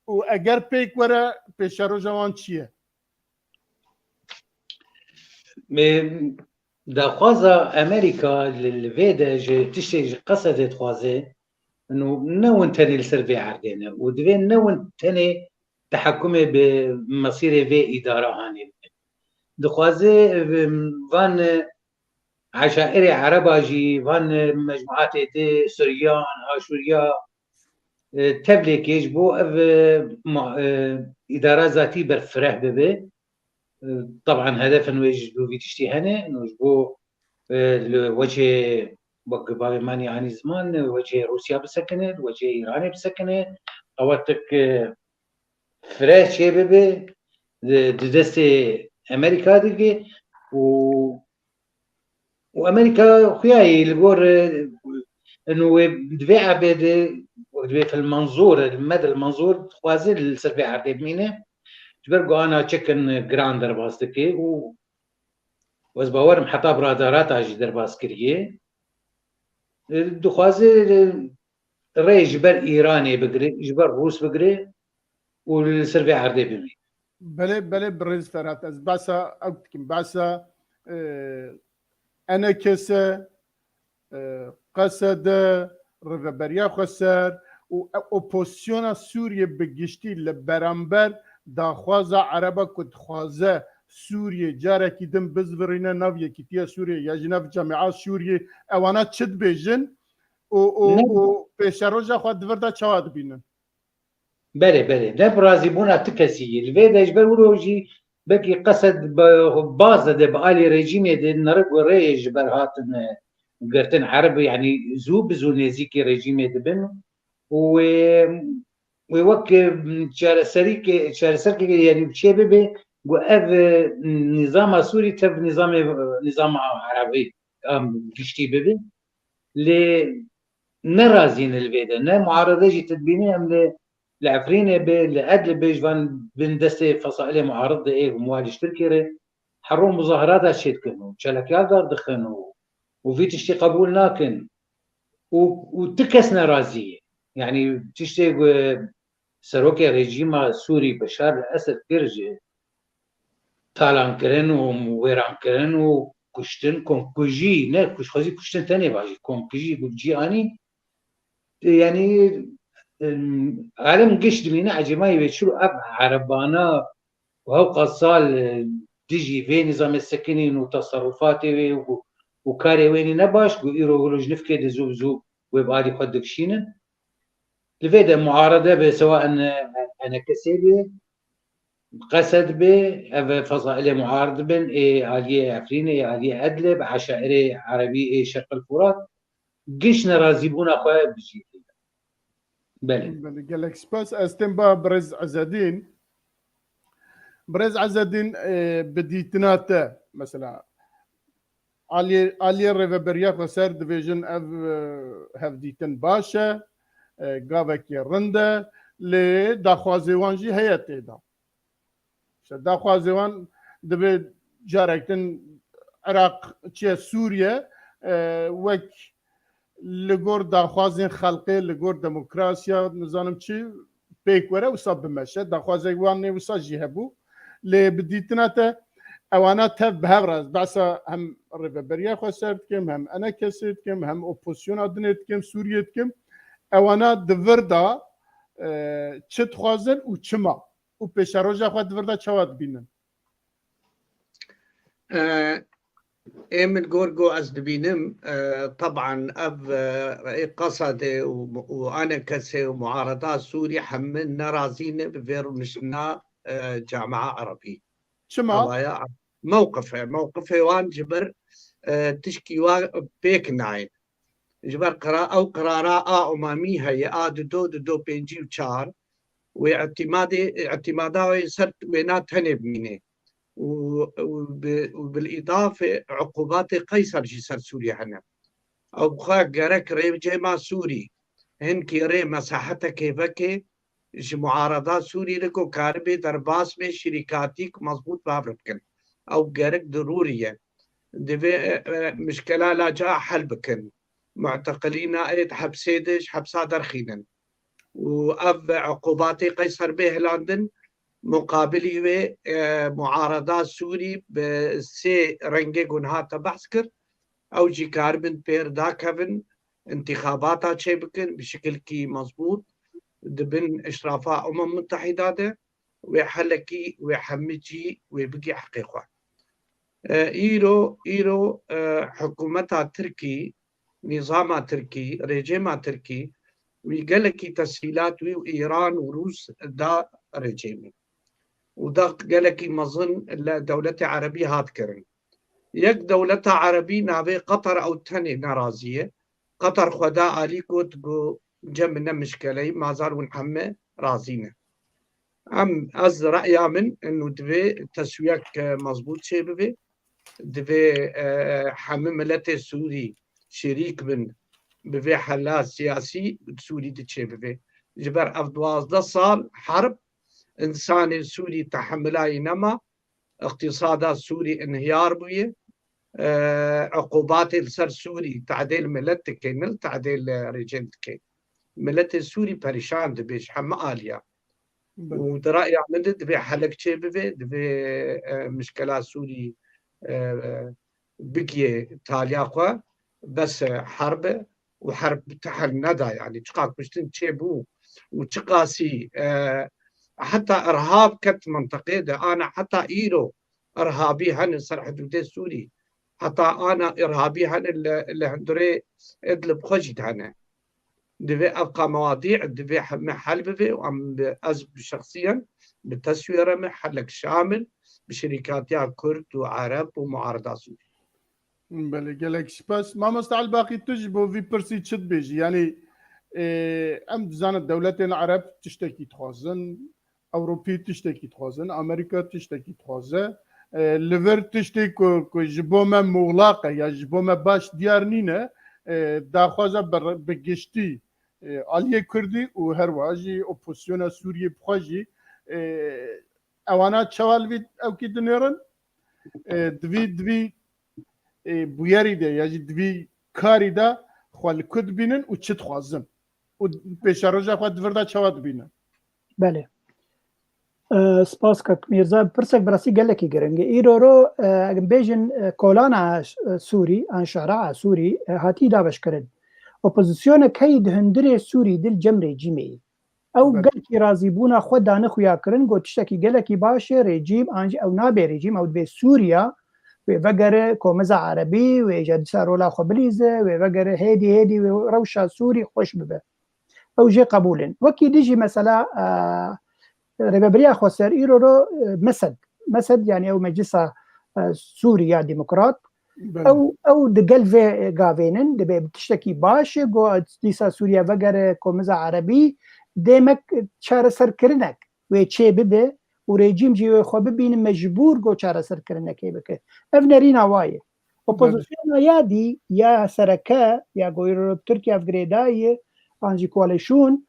û eger pêk were pêşeroja wan çi ye? Ê, daxwaza Amerîka li, li vê de ji tiştê ji Qesedê dixwaze, û ne win tenê li ser vê erdê ne û divê ne win tenê tehekkumê bi mesîrê vê îdara hanê bike. Dixwaze, em, van, e, eşairê Ereba jî, van, e, mecmuatê di, Suryan, Aşûriya, e, tevlêkê ji bo ev, e, ma-, e, îdara zatî ber fireh bibe. E, teban hedefin wê ji bo vî tiştî hene, û ji bo, e, li wecê, wek bavê manî anî ziman, wecê Rûsya bisekine, wecê Îranê bisekine, ewa tik, e, fireh çê bibe, di, di destê Amerîka dike û û Amerîka xuyayî li gor, e, inu wê di vê erdê de, di vê fil menzûr, li medil menzûr dixwaze li ser vê erdê bimîne. Ji ber ku ana çekin giran derbas dike û ez bawerim heta bi radarata jî derbas kiriye. E, dixwaze, e, rê ji ber Îranê bigire, ji ber Rûs bigire û li ser vê erdê bimîne. Belê, belê, birêz Ferhat, ez behsa ew dikim, behsa, e, E N K S, e, Q S D, Rêveberiya Xweser û e-, opozisyona Sûriyê bi giştî li beramber daxwaza Ereba ku dixwaze Sûriyê carekî din bizvirîne nav Yekîtiya Sûriyê ya jî nav Camiya Sûriyê, ewana çi dibêjin û, û, Ne- û pêşeroja xwe di vir de çawa dibînin? Belê, belê. Ne bi razîbûna ti kesî yî. Li vê de ji ber wilo jî belkî qesed bi baz de bi alî rejîmê de nerik û rêyê ji ber hatin, e, girtin. Ereb, yanî zû bi zû nêzîkî rejîmê dibin û wê, wê wek, e, çareserî ke-, çareserkê, yanî çê bibe ku ev, e, nîzama Sûrî tev nîzamê, nîzama Erebî, em, giştî bibe. Lê ne razî ne li vê de, ne muarede jî tu dibînî em li, li Efrînê be, li Edlibê ji van bin destê fesailê muarid de ê hûn wa li ji Tirkiyê re her roj muzaherata çêdikin û çelekyar derdixin û, û vî tiştî qebûl nakin û, û ti kes ne razî ye. Yanî tiştê ku serokê rejîma Sûrî Beşar el Esed kir ji talankirin û wêrankirin û kuştin, komkujî, ne kuş-, xwezî kuştin tenê bajî, komkujî, ku cî anî, yanî, em, alem giş dimîne ecêmayî wê çi ev erebana û hewqa sal, e, dijî vê nîzamê sekinîn û teserrufatê wê û, û karê wênî ne baş, ku îro wilo ji nifkê de zû bi zû wê bi alî xwe dikişînin. Li vê de muarede be, sewa en, en kesê be, qesed be, ev fesailê muarid bin, ê aliyê Efrînê, ê aliyê Edlê, bi eşairê Erebî ê Şerqil Furat, giş nerazîbûna xwe bi cî tîne. Belê. Belê, gelek spas. Ez tên ba birêz Ezedîn. Birêz Ezedîn, e, bi dîtina te, mesela, aliyê, aliyê Rêveberiya Xweser dibêjin ev, e, hevdîtin baş e, e, gavekî rind e, lê daxwazê wan jî heye tê de. İşte daxwazê wan divê carek din Iraq çiye Sûriye, e, wek li gor daxwazên xelkê, li gor demokrasiya, nizanim çi pêk were, wisa bimeşe. Daxwazek wan nê wisa jî hebû. Lê bi dîtina te ewana tev bi hev re, ez behsa hem Rêveberiya Xweser dikim, hem E N K S dikim, hem opozisyona dinê dikim, Sûriye dikim. Ewana di vir de, e, çi dixwazin û çima? Û pêşeroja xwe di vir de çawa dibînin? E, ê min gor go ez dibînim, e, teban ev, e, ê Qesedê û, û E N K S û muareda Sûrî hemî nerazî ne bi vê rûniştina, e, Camia Erebî. Çima? Ewaya mewqif e. Mewqifê wan ji ber, e, tişkî wa pêk nayên. Ji ber qira-, ew qirara a umamî heye, a di do, di do pêncî û çar, wê îtîmadê, îtîmada wê ser wêna tenê bimîne. Û, û bi, û bil îdafe uqubatê Qeyser jî ser Sûriyê hene. Ew bi xwe gerek rêcêma Sûrî hinkî rê mesahetekê veke, ji muarada Sûrî re ku karibê derbas be şirîkatîk mezbût bi hev re bikin. Ew gerek dirûrî ye. Divê, e, e, mişkela laca hel bikin. Muteqilîna ê di hepsê de ji hepsa derxînin. Û ev uqubatê Qeyser bê hilandin, muqabilî wê, e, muarada Sûrî bi sê rengê ku niha te behs kir, ew jî karibin pêr dakevin, întîxabata çêbikin bi şikilkî mezbût, di bin îşrafa Umem Mutehîda de, wê helekî, wê hemî cî, wê bigî heqê xwe. E, îro, îro, e, hikûmeta Tirkî, nîzama Tirkî, rejîma Tirkî, wî gelekî teshîlat wî û Îran û Rûs da rejîmê. Û daxt gelekî mezin li dewletê erebî hat kirin. Yek dewleta erebî navê Qatar ew tenê nerazî ye. Qatar xwe da alî got, got, cem ne mişkeleyî, mazal hûn heme razî ne. Em, ez re'ya min inu divê teswiyek, e, mezbût çêbibe. Divê, e, hemî miletê Sûrî şirîk bin, bi vê hela siyasî Sûrî diçêbibe. Ji ber ev duwazdeh sal herb, însanê Sûrî tehemilayî nema, îqtîsada Sûrî inhiyar bûye, e, uqubatê li ser Sûrî tedê li milet dike, ne li tedê li rejîm dike. Miletê Sûrî perîşan dibe ji heme aliya. Belê. Û di ra'ya min de divê helek çêbibe, divê, e, mişkela Sûrî, e, bigiyê taliya xwe, bes, e, herb e û herb tehil neda, yanî çiqa kuştin çêbû û çiqasî, e, heta irhab ket mintiqê de, ana heta îro irhabî hene ser hidûdê Sûrî. Heta ana irhabî hene li, li hundirê Idlib xwe jî hene. Divê ev qa mewadî divê he-, me hel bibe û em bi, ez bi şexsiyen bi teswîre me helek şamil bi şirîkatiya Kurd û Ereb û muarida Sûrî. Belê, gelek spas. Mamoste Elbaqî, tu ji bo vî pirsî çi dibêjî? Yanî, e, em dizanin dewletên Ereb tiştekî dixwazin, Ewropî tiştekî dixwazin, Amerîka tiştekî dixwaze. E, li vir tiştê ku, ku ji bo me muxlaq e ya ji bo me baş diyar nîne, e, daxwaza bi, bi giştî, e, aliyê Kurdî û her wiha jî opozisyona Sûriyê bi xwe jî, e, ewana çawa li vî ewkî dinêrin? E, divî, divî, e, bûyerî de ya jî divî karî de xwe li ku dibînin û çi dixwazin? Û pêşeroja xwe di vir de çawa dibînin? Belê. E, spas kak Mîrza, pirsek bi rastî gelekî giring e. Îro ro, e, eger bêjin, e, kolana, e, Sûrî, an şaraa Sûrî, e, hatî dabeşkirin. Opozîsyoneke heyî di hundirê Sûrî dil cem rejîmê yî. Ew Belê. gelkî razîbûna xwe dane xuya kirin, got tiştekî gelekî baş e, rejîm, an jî ew nabe rejîm, ew dibê Sûriya, wê vegere komiza erebî, wê jî dîsa rola xwe bilîze, wê vegere hêdî hêdî wê rewşa Sûrî xweş bibe. Ew jê qebûl in. Wekî dijî mesela, e, Rêvebiriya Xweser îro ro, e, Mesed. Mesed, yanî ew Meclisa, e, Sûrî ya Demokrat. Belê. Ew, ew di gel vê gavênin, dibê tiştekî baş e, go dîsa Sûriye vegere komiza erebî, dê me çareserkirinek wê çê bibe û rejîm jî wê xwe bibîne mecbûr go çareserkirinekê bike. Ev nerîna wa ye. Belê. Opozisyona ya dî, ya sereke, ya go îro bi Tirkiye ev girêdayî ye, an jî koalîsyon,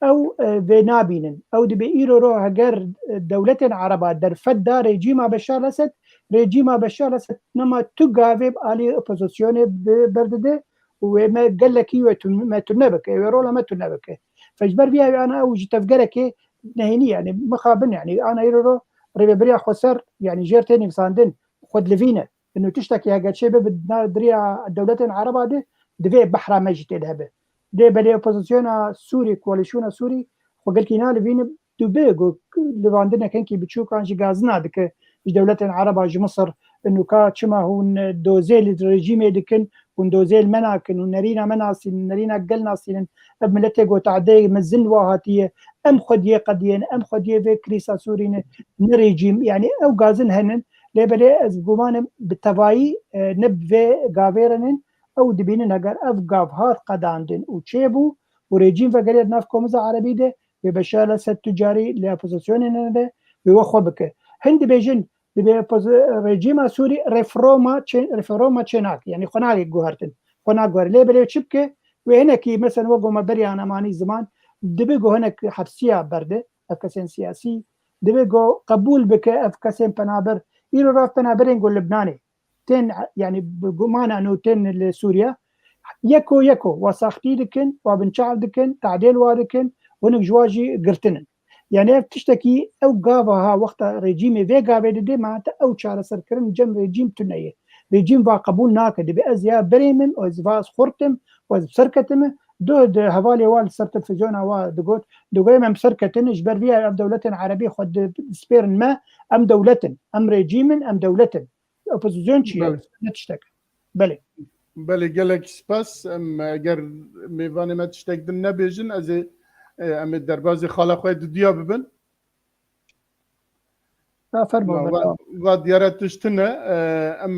ew, e, vê nabînin. Ew dibê îro ro heger, e, dewletên Ereba derfet da rejîma Beşar Esed, rejîma Beşar Esed nema tu gavê bi alî opozisyonê bi-, berdide û wê me gelekî wê tun-, me tune bike, wê rola me tune bike. Fe ji ber vîya wê ana ew ji tevgerekê nehênî, yanî mixabin, yanî ana îro ro Rêvebiriya Xweser, yanî jêr tê nivîsandin, xwe dilivîne. Ino tiştekî hege çê bibe di na-, di riya dewletên Ereba de, divê behra me jî tê de hebe. Dê belê opozisyona Sûrî, koalîsyona Sûrî xwe gelkî nalivîne, dibê ku livandineke hinkî biçûk an jî gazina dike ji dewletên Ereba, ji Misir, ino ka çima hûn dozê li rejîmê dikin, hûn dozê li me nakin, hûn nerîna me nasînin, nerîna gel nasînin, ev miletê ku tadê mezin wa hatiye, em xwediyê qediyên, em xwediyê vê krîsa Sûrî ne, ne rejîm, yanî ew gazin henin, lê belê ez guman im bi tevayî, e, ne bi vê gavê re nin, ew dibînin heger ev gav hat qedandin û çêbû û rejîm vegeriya di nav komiza erebî de, wê Beşar Esed tu carî li opozisyonê nede, wê we xwe bike. Hin dibêjin, dibê opozi-, rejîma Sûrî reforma çê-, reforma çê nake, yanî xwe nake guhertin, xwe naguhere. Lê belê çi bike? Wê hinekî, mesela wek me beriya nemanî ziman, dibe ku hinek hepsiya berde, ev kesên siyasî, dibe ku qebûl bike ev kesên penaber. Îro rav penaberên ku Libnanê tên, yanî bi gumana nû tên li Sûriye, yeko yeko wa saxtî dikin, wa binçav dikin, tadêl wa dikin, hinek ji wa jî girtin in. Yanî ev tiştekî ew gava ha wexta rejîmê vê gavê didê, ma heta ew çareserkirin cem rejîm tune ye. Rejîm va qebûl nake, dibê ez ya berê min, ez va ez xurt im, ez bi ser ketime, do di hevalê wa li ser televîzyona wa digot, digot em bi ser ketine, ji ber vîya ev dewletên erebî xwe di-, dispêrin me, em dewlet in, em rejîm in, em dewlet in. Opozîsyon çi ye? Belê. Ne tiştek. Belê. Belê, gelek spas. Em, eger mêvanê me tiştek din nebêjin, ez ê, e, em ê derbazê xala xwe dudiya bibin. Na, fermo, va, va diyare tişt tune. E, em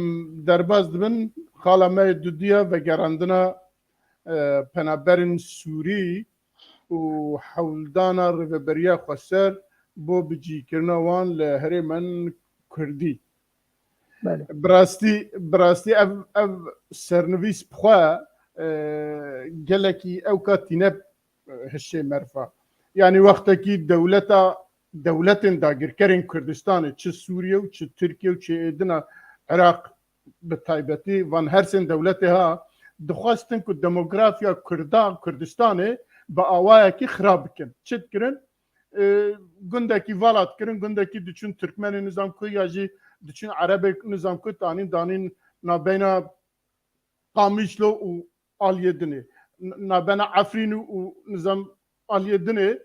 derbaz dibin. Xala me dudiya vegerandina, e, penaberên Sûrî û hewldana Rêveberiya Xweser bo bicîkirina wan li herêmên Kurdî. Belê. Bi rastî, bi rastî ev, ev sernivîs bi xwe, e, gelekî ewka tîne, e, hişê merfa. Yanî wextekî dewleta, dewletên dagirkerên Kurdistanê, çi Sûriye û çi Tirkiye û çi êdina Iraq bi taybetî, van hersên dewletê ha, dixwestin ku demografiya Kurda, Kurdistanê bi awayekî xirab bikin. Çi dikirin? E, gundekî vala dikirin, gundekî diçûn Tirkmenê nizam ku ya jî diçûn Erebê nizam ku tanîn danîn nabeyna Qamîşlo û aliyê dinê. N-, nabena Efrîn û, û nizam aliyê dinê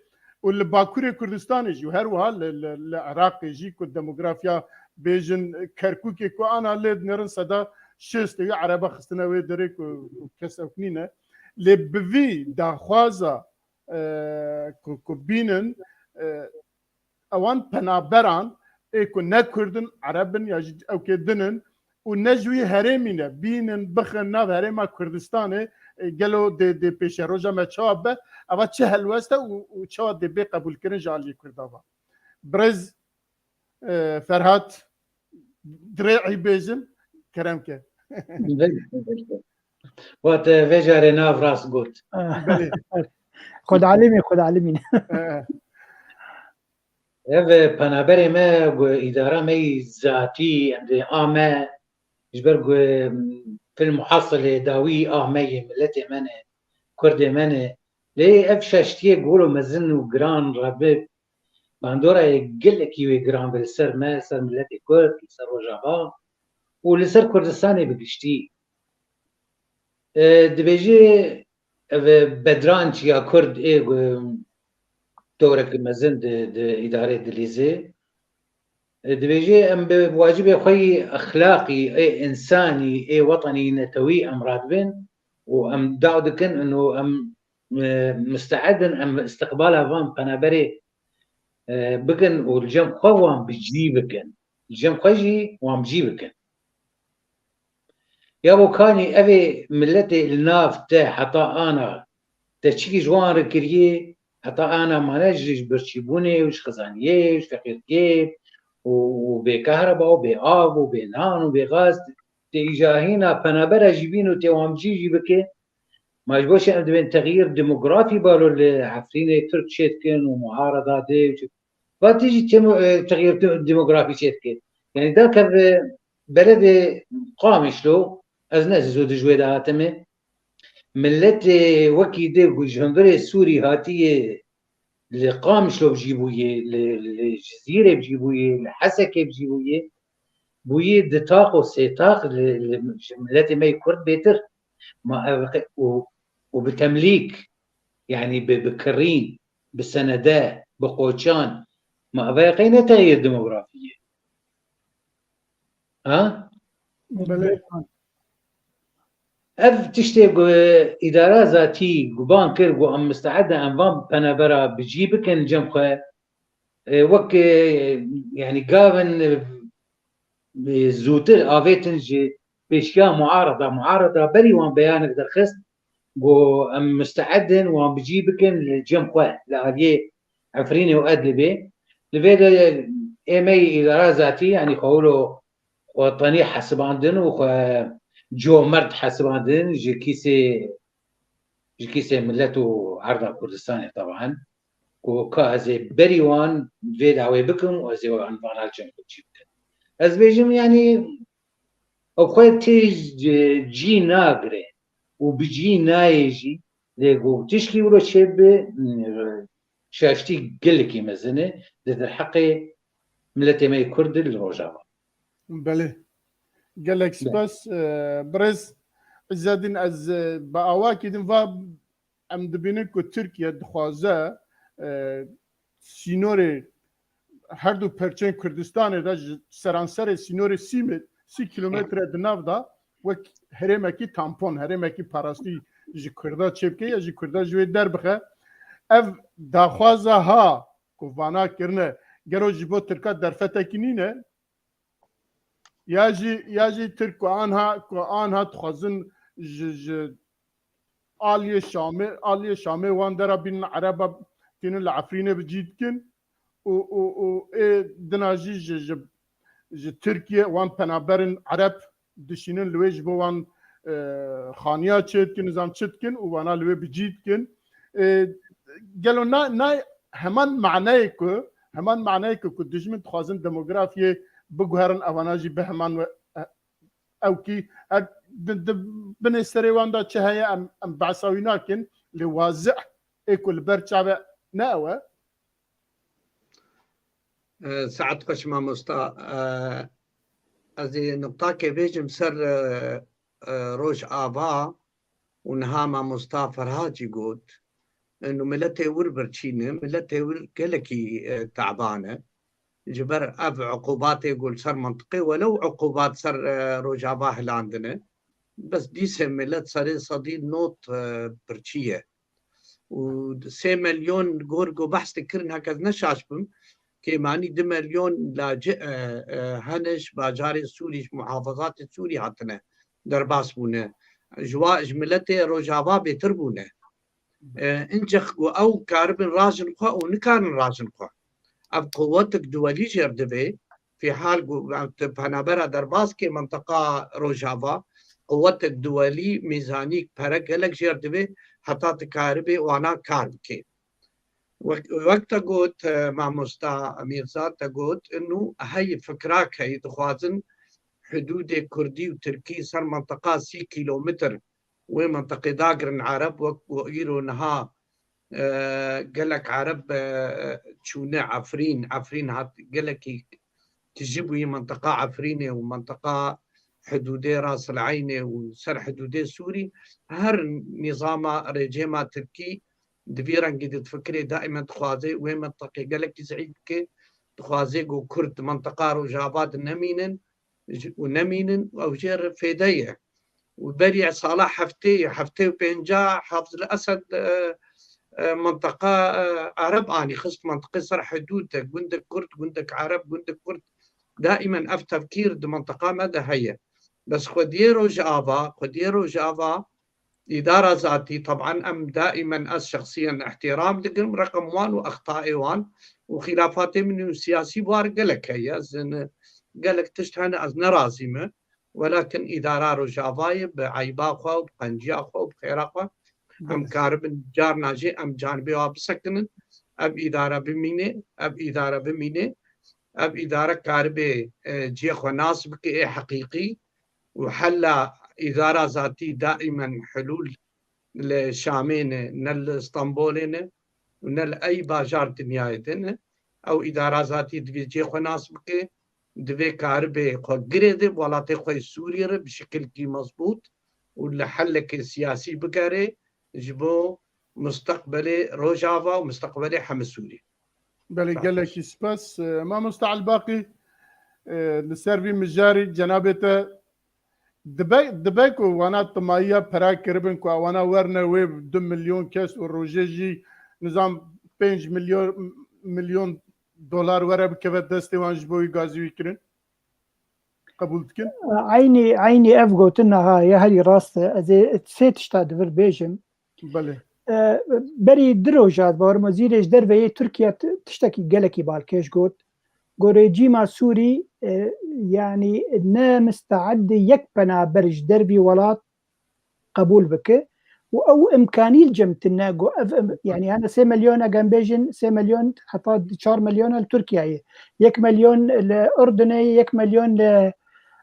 û li Bakurê Kurdistanê jî û her wiha li, li, li Iraqê jî ku demografiya bêjin Kerkûkê ku ana lê dinêrin seda şêst ewî Ereba xistine wê derê ku, ku kes ewk nîne. Lê bi vî daxwaza, e, ku, ku bînin, e, ewan penaberan ê ku ne Kurd in, Ereb in ya jî ewkê din in û ne ji wî herêmî ne, bînin, bixin nav herêma Kurdistanê, e, gelo dê, dê pêşeroja me çawa be, eva çi helwest e û, û çawa dê bê qebûlkirin ji aliyê Kurda ve? Birêz, e, Ferhat, dirê'î bêjin, kerem ke. Wa te vê carê nav rast got. Belê. Xwed alimî, xwed alimî. E, e. Ev, e, penaberê me, gu-, îdara me yî zatî, em dê a me, ji ber ku, em, fil muhasilê dawî a me yê, miletê me ne, Kurdê me ne. Lê ev şaştiyê golo mezin û giran re bi bandorayê gelekî wê giran be li ser me, li ser miletê Kurd, li ser Rojava û li ser Kurdistanê bi giştî. E, dibêje ev bedranç ya Kurd ê, e, dewrek mezin di, di îdarê dilîzê. E, dibêje em bi wacibê xwe yî exlaqî, ê însanî, ê wetanî netewî em radibin û em daw dikin û em, e, misteed in em istiqbala van penaberê, e, bikin û li cem xwe wan bi cî bikin. Li cem xwe jî wan bi cî bikin. Ya bo kanî evê miletê li nav te heta ana te çikî ji wan re kiriyê, heta ana mane ji, ji birçîbûnê û ji xizaniyê û ji feqîrtiyê û, û bê kehreba û bê av û bê nan û bê gaz, tê îja hîna penabera jî bîn û tê wan bi cî jî bike. Ma ji bo çi em dibên texyîr demografî balo li Efrînê Tirk çêdikin û muareda dê û çi-, va tê jî temo-, e, texyîr de-, demografî çêdike. Yanî da ke ve beledê Qamişlo, ez ne zû di ji wê de hatime. Miletê wekî dê ku ji hundirê Sûrî hatiye li Qamişlo bijî bûye, li, li Cizîrê bijî bûye, li Hesekê bijî bûye, bûye di taq û sê taq li, li ji miletê me yê Kurd bêtir. Ma ev qe-, û, û bi temlîk, yanî bi, bi kirîn, bi senede, bi qoçan, ma ev qey ne texyîr demografî ye? Ha? Belê. Ev tiştê ku îdara zatî guban kir, ku em misteed in em van penabera bi cî bikin cem xwe. E, wek, e, yanî gavin, e, zûtir avêtin ji pêşiya muarada. Muarada berî wan beyanek derxist, ku em misteed in wan bi cî bikin li cem xwe, li aliyê Efrînê û Edlibê. Li vê de ê me yî îdara zatî, yanî xwe wilo xwe tenê hesibandin û xwe comert hesibandin ji kîsê, ji kîsê milet û erda Kurdistanê teban, ku ka ez ê berî wan vê dawê bikim û ez ê wan vana li cem xwe cî bikim. Ez bêjim, yanî ew xwe tê cî nagire û bi cî nayê jî, lê ku tişkî wilo çêbibe, şaştî gelekî mezin e di derheqê miletê me yê Kurd li Rojava. Belê. Gelek spas, e, birêz Îzzedîn, ez, e, bi awakî din va em dibînin ku Tirkiye dixwaze, e, sînorê her du perçeyên Kurdistanê de ji seranserê sînorê sî me-, sî kilometre di nav de wek herêmekî tampon, herêmekî parastî ji Kurda çêbike ya ji Kurda ji wê derbixe. Ev daxwaza ha ku vana kirine, gelo ji bo Tirka derfetekî nîne? Ya jî, ya jî Tirk ku anha, ku anha dixwazin ji, ji aliyê Şamê, aliyê Şamê wan dera bînin Ereba tînin li Efrînê bi cî dikin û, û, û ê dina jî ji, ji, ji Tirkiye wan penaberin Ereb dişînin li wê ji bo wan, e, xaniya çê dikin, nizam çi dikin û wana li wê bi cî dikin. E, gelo na, na heman maneyê ku, heman maneyê ku, ku dijmin dixwazin demografiyê biguherin, evana jî bi heman we, e, ew kî, e, di, di binê serê wan de çi heye, em, em behsa wî nakin, lê wazih ê ku li ber çav e ne ew e. E, saet xweş mamosta. E, ez ê nuqtakê bêjim ser, e, e, Rojava û niha mamosta Ferhat jî got. Û miletê wir birçî ne, miletê wir gelekî, e, taban e. Ji ber ev uqubatê ku li ser mintiqê, welew uqubat ser, e, Rojava hilandine, bes dîsê milet serê sedî nod, e, birçî ye. Û sê milyon gor ku behs dikirin, heke ez ne şaş bim, kêmanî du milyon lacî, e, e, hene ji bajarê Sûrî, ji muhafazatê Sûrî hatine derbas bûne. Ji wa, ji miletê Rojava bêtir bûne. E, incik ku ew karibin rajin xwe û nikarin rajin xwe. Ev quwetek duwelî jêr divê, fîhal ku ev tu penabera derbas kê mintiqa Rojava, quwetek duwelî mîzanîk pere gelek jêr divê heta tu karibê wana kar bikê. Wek, wek te got, e, mamosta Mîrza, te got, inu hey fikrak heye, dixwazin hidûdê Kurdî û Tirkî ser mintiqa sî kîlometr wê mintiqê dagirin Ereb, wek ku îro niha, e, gelek Ereb, e, çûne Efrîn, Efrîn hat gelekî tijî bûyî mintiqa Efrînê û mintiqa hidûdê Ras El Eynê û ser hidûdê Sûrî, her nîzama rejîma Tirkî di vî rengî de difikirê, daîmen dixwaze wê mintiqê gelekî zeîf bike, dixwaze ku Kurd mintiqa Rojava de nemînin, ji, û nemînin, ew jê re fêde ye. Û berî sala heftê, heftê û pênca Hafiz El Esed, e, e, mintiqa, e, Ereb anî xist, mintiqê ser hidûd de, gundek Kurd, gundek Ereb, gundek Kurd. Daîmen ev tefkîr di mintiqa me de heye. Bes xwediyê Rojava, xwediyê Rojava, îdara zatî, teban em daîmen ez şexsiyen îhtîram dikim, reqem wan û extayê wan û xîlafatê min û siyasî war gelek heye. Ez ne, gelek tişt hene ez nerazî me. Welakin îdara Rojavayê bi eyba xwe û bi qenciya xwe û bi xêra xwe em karibin carna jê em canibê wa bisekinin. Ev îdare bimîne, ev îdare bimîne. Ev îdare karibê, e, cihê xwe nas bike ê heqîqî û hela îdara zatî daîmen hulûl li Şamê ne, ne li Stenbolê ne û ne li ey bajar dinyayê de ne. Ew îdara zatî divê cihê xwe nas bike, divê karibê xwe girê de welatê xwe yê Sûriyê re bi şekilkî mezbût û li helekê siyasî bigere ji bo mustaqbelê Rojava û mustaqbelê hemî Sûrî. Belê, gelekî spas. E, mamosta Elbaqî, e, li ser vî mijarî cenabê te dibe, dibe ku wana timayiya pera kiribin ku wana werne wê du milyon kes û rojê jî nizam pênc milyon, milyon dolar were bikeve destê wan ji bo wî gazî wî kirin? Qebûl dikin? Eynî, eynî ev gotin niha ye, herî rast e. Ez ê sê tişta di vir bêjim. Belê. E, berî du roja, bawer im wezîrê ji derve yê Tirkiye t-, tiştekî gelekî balkêş got. Got rejîma Sûrî, e, yanî ne misteed e yek penaber ji dervî welat qebûl bike û ew imkanî li cem tune, got ev im-, yanî hene sê milyon, eger em bêjin sê milyon heta çar milyon li Tirkiyeyê, yek milyon li Urdunê, yek milyon li,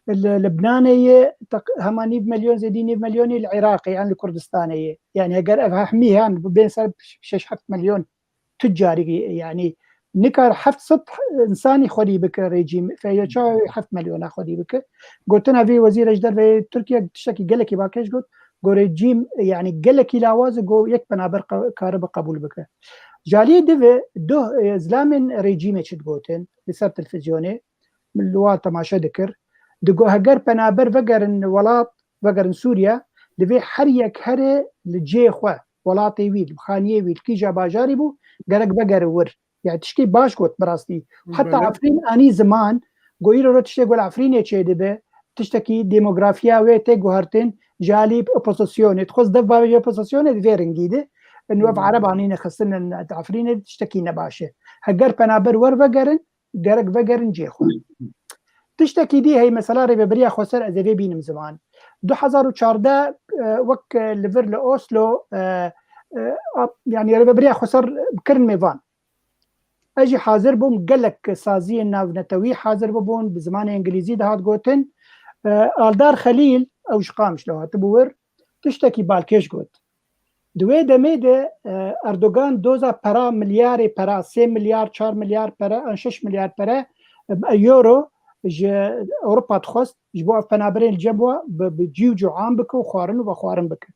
li Libnanê ye, teq-, hema nîv milyon, zêdî nîv milyonî li Iraqê, yan li Kurdistanê ye. Yanî eger ev hemî han bên ser şeş heft milyon tucarî, yanî nikar heft sed insanî xwedî bike rejîm, F Y Ç heft milyona xwedî bike. Gotina vî wezîrê ji derve yê Tirkiye tiştekî gelekî balkêş got, got rejîm, yanî gelekî lawaz e, got yek penaber qe-, karibe qebûl bike. Ji aliyê din ve duh, e, zilamên rejîmê çi digotin li ser televîzyonê, min li wan temaşe dikir. Digot heger penaber vegerin welat, vegerin Sûriye, divê her yek here li cihê xwe, welatê wî, li xaniyê wî, li kîja bajarî bû, gerek vegere wir. Yani tişkî baş got bi rastî. Heta Belê. Efrîn anî ziman, got îro tiştê ku li Efrînê çêdibe, tiştekî demografiya wê tê guhertin, ji alî opozisyonê. Dixwest dev bavê opozisyonê di vê ringî de. Ên wev Ereb anîne xistin di Efrînê tiştekî nebaş e. Heger penaber wer vegerin, gerek vegerin cihê xwe. Tiştekî dî hey mesela rêvebiriya xweser ez ê vê bînim ziman. Du hezar û çardeh, e, wek, e, li vir li Oslo, e, e, a-, yani rêvebiriya xweser kirin mêvan. Ez jî hazir bûm, gelek saziyên navnetewî hazir bibûn, bi zimanê îngilîzî dihat gotin. E, Aldar Xelîl, ew ji Qamişlo hatibû wir, tiştekî balkêş got. Di wê demê de, e, Erdogan doza pera, milyarê pera, sê milyar, çar milyar pere, an şeş milyar pere, e, euro ji Ewropa dixwest, ji bo ev penaberên li cem we bi, bi cî û cuan bike û xwarin û vexwarin bike.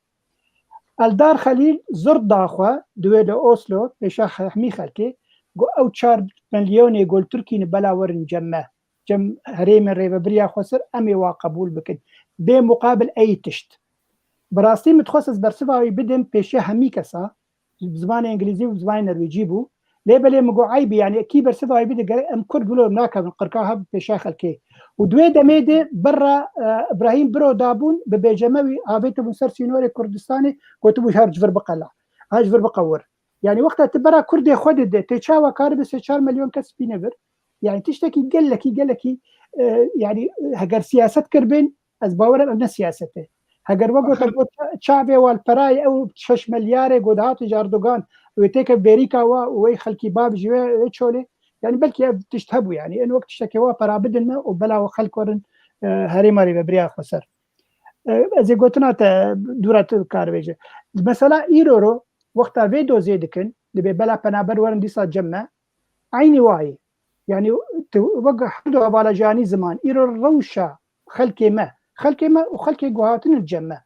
Eldar Xelîl zird da xwe di wê li Oslo, pêşa hemî xelkê, got ew çar milyonê ku li Tirkî ne bela werin cem me, cem herêmên rêvebiriya xweser, em ê wa qebûl bikin. Bê muqabil ey tişt. Bi rastî min dixwest ez bersiva wî bidim pêşiya hemî kesa, bi zimanê îngilîzî û bi zimanê norwêcî bû. Lê belê min got eyb e, yani kî bersiva wî bide, gerek em kurd wilo nakevin qirka hev pêşiya xelkê. Û di wê demê de berra, e, Îbrahîm Biro dabûn, bi bêceme wî avêtibûn ser sînorê Kurdistanê, gotibû her ji vir biqe la. Her ji vir biqe wir. Yani wexta tu bera kurdê xwe dide, tê çawa karibe sê çar milyon kes bîne vir? Yani tiştekî gelekî, gelekî, e, yani heger siyaset kiribin, ez bawer im ev ne siyaset e. Heger we gote, got ça-, çavê we li perayê ew şeş milyarê ku dihatin ji Erdogan, wê têke bêrîka we û wê xelkî bav ji wê, wê çolê. Yani belkî ev tişt hebû yani. Ên wek tiştekê we pera bidin me û bela we xelk werin, e, herêma rêvebiriya xweser. E, ez ê gotina te dûra tu karibêje. Mesela îro ro wexta vê dozê dikin, dibê bela penaber werin dîsa cem me, eynî wayê. Yani tu wek her du hevala janî ziman, îro rewşa xelkê me, xelkê me û xelkê ku hatine cem me.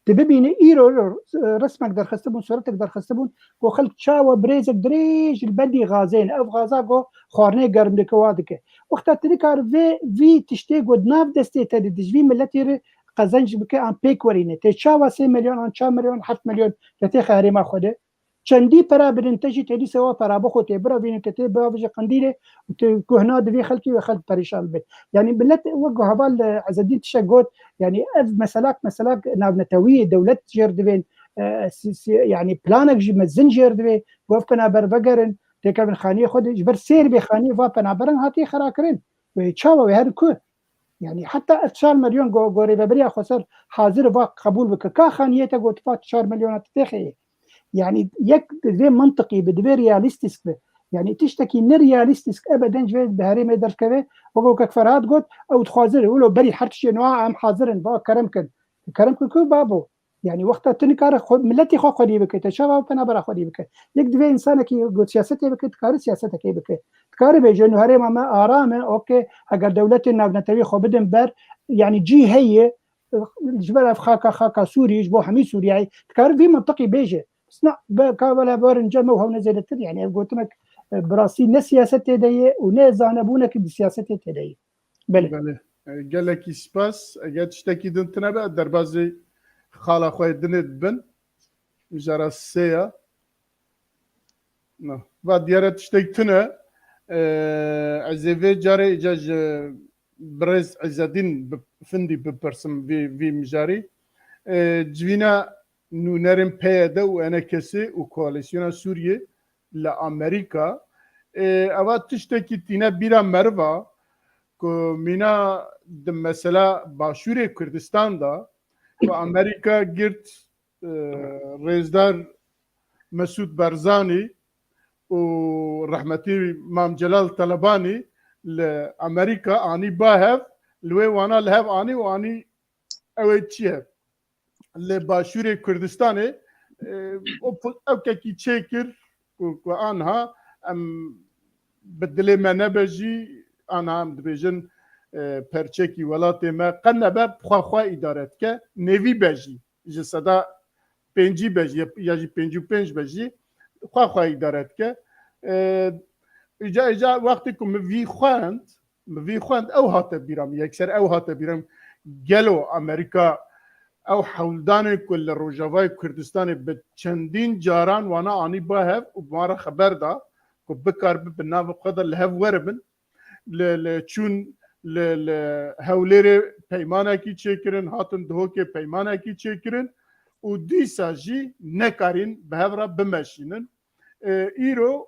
Tu bibînî îro, e, resmek derxistibûn, suretek derxistibûn, ku xelk çawa birêzek dirêj li bendî xazê ne. Ev xaza ku xwarinê germ dike, wa dike. Wexta tu nikare vê, vî tiştê ku di nav destê te de, di ji vî miletê re qezenc bike, an pêk werîne. Tê çawa sê milyon, an çar milyon, heft milyon te têxe herêma xwe de? Çendî pera bidin te jî tê dîsa wa pera bixwe tê birevîne, te tê biavêje qendîlê û tu guhna divê xelkî ve xelk perîşan bibin. Yani millet wek heval, e, Ezedîn tişek got, yani ev meselak, meselak navnetewî ye, dewlet jêr divên, e, si-, si-, yani planek jî mezin jêr divê, ku ev penaber vegerin, têkevin xaniyê xwe de, ji ber sêr bê xaniyê va penaberan hatiye xerakirin. Wê çawa wê herin ku? Yani heta ev çar milyon go-, gorê veberiya xweser hazir va qebûl bike. Ka xaniyê te gotifa çar milyona te têxeyê. Yani yek divê mintiqî bi, divê realîstîsk bi. Yani tiştekî nerealîstîsk ebeden ji vê bi herêmê derkeve. Wek wek Ferhat got, ew dixwazin, wilo berî her tiştê nua em hazir in, va kerem kin. Kerem kin ku babo. Yani wexta tu nikare xwe, miletî xwe xwedî bike, te çawa penabera xwedî bike? Yek divê insanekî ku siyasetê bike, dikare siyasetekê bike. Dikare bêje, nu herêma me aram e, okê, heger dewletên navnetewî xwe bidin ber, yani cî heye, ji ber ev xaka, xaka Sûrî, ji bo hemî Sûriyeyê, dikare vî mintiqî bêje. Sna, be, ka wele werin cem me û hewne zêdetir, yani ev gotinek, e, bi rastî ne siyasetê de ye û ne zanebûnekî bi siyasetê tê de ye. Belê. Belê. E, gelekî spas. Eger tiştekî din tine be, derbazê xala xwe yê dinê dibin. Mijara sê ya. Na. Va diyare tiştek tune. E, ez ê vê carê îca ji birêz Îzedîn bi-, Findî bipirsim vî, vî mijarî. E, civîna nûnerên P Y D û E N K'ê û Koalîsyona Sûriyê li Amerîka. Ê, eva tiştekî tîne bîra meriva ku mîna di mesela Başûrê Kurdistan de ku Amerîka girt, e, rêzdar Mesûd Barzanî û rehmetî Mam Celal Telebanî li Amerîka anî ba hev, li wê wana li hev anî û anî ew ê çi ye? Li Başûrê Kurdistanê, e, o pu-, ewkekî çêkir ku, ku anha em bi dilê me nebe jî, anha em dibêjin, e, perçekî welatê me qe nebe, xwe xwe îdare dike, nêvî be jî, ji seda pêncî be jî, ya, ya jî pêncî û pênc be jî, xwe xwe îdare dike. E, îca, îca wextê ku min vî xwend, min vî xwend, ew hate bîra min, yekser ew hate bîra min, gelo Amerîka ew hewldanên ku li Rojavayê Kurdistanê bi çendîn caran wana anî ba hev û bi wan re xeber da ku bikaribe bi navê xwe de li hev weribin. Li, li çûn li, li Hewlêrê peymanekî çêkirin, hatin Duhokê peymanekî çêkirin û dîsa jî nekarîn bi hev re bimeşînin. E, îro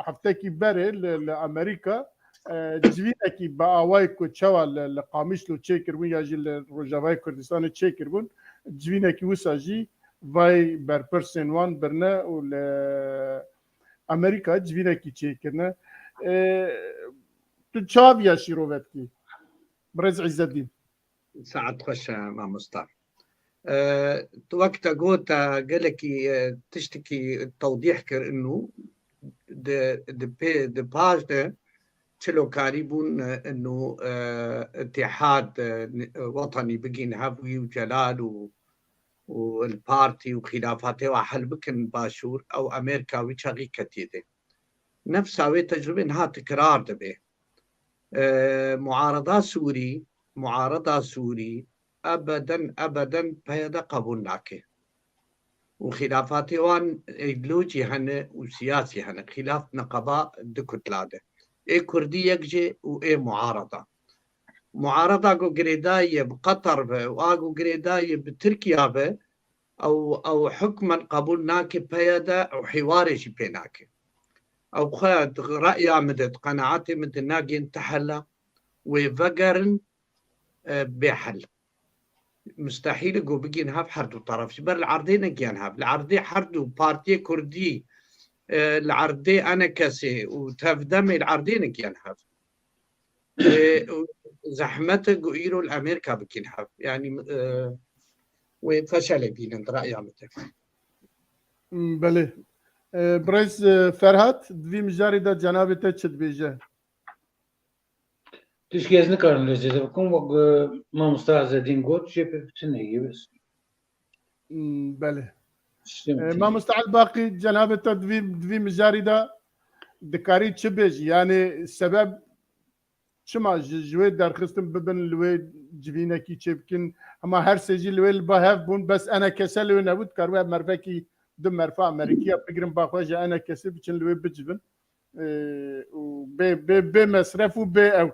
heftekî berê li, li Amerîka, e, civînekî bi awayê ku çawa li, li Qamişlo çêkiribûn ya jî li Rojavayê Kurdistanê çêkiribûn, civînekî wisa jî vay berpirsên wan birine û li Amerîka civînekî çêkirine. E, tu çaviya şîrove dikî? Birêz Îzzedîn. Saet xweş e, mamosta. E, tu wek te got, te gelekî, e, tiştekî tewdîh kir, inu di, di pê, di paş de çilo karî bûn, e, inu, e, îtîhad, e, wetanî bigîn hev wî û Celal û, û li partî û xîlafatê wa hel bikin başûr, ew Amerîka wî çaxî ketiye de. Nefsa wê tecrûbê niha tikrar dibe. E, muarada Sûrî, muarada Sûrî ebeden, ebeden P Y D qebûl nake. Û xîlafatê wan îdeolojî hene û siyasî hene. Xîlaf neqeba du kutla de. Ê Kurdî yek jê û ê muarada. Muarada ku girêdayî ye bi Qeter ve û a ku girêdayî ye bi Tirkiya ve, ew, ew hukmen qebûl nake P Y D û hîwarê jî pê nake. Ew xwe di reya min de, di qenaetê min de nagên tehela, wê vegerin, e, bê hel. Mustehîl e ku bigên hev her du taraf. Ji ber li erdê negiyan hev. Li erdê her du partiyê kurdî, e, li erdê ENKSê û TEV-DEMê li erdê negiyan hev. E, û zehmet e ku îro li Amerîka bigên hev. Yanî, e, wê feşelê bînin di reya min de. Belê. E, birêz, e, Ferhat, di vî mijarê de cenabê te çi dibêje? Tişkî ez nikarim lê zêde bikim, wek, e, mamosta Ezedîn got, jê pê tune ye bes. Hmm, belê. Tiştê E, min tune ye. Mamosta Elbaqî, cenabê te di vî, di vî mijarî de dikarî çi bêjî? Yanî sebeb çima ji, ji wê derxistin bibin li wê civînekî çêbikin? Hema her sê jî li wê li ba hev bûn, bes ENKS li wê nebû, dikar wê mervekî du merfa Amerîkiya bigirin ba xwe ji ENKSê biçin li wê bicivin. E, û bê, bê, bê mesref û bê ew.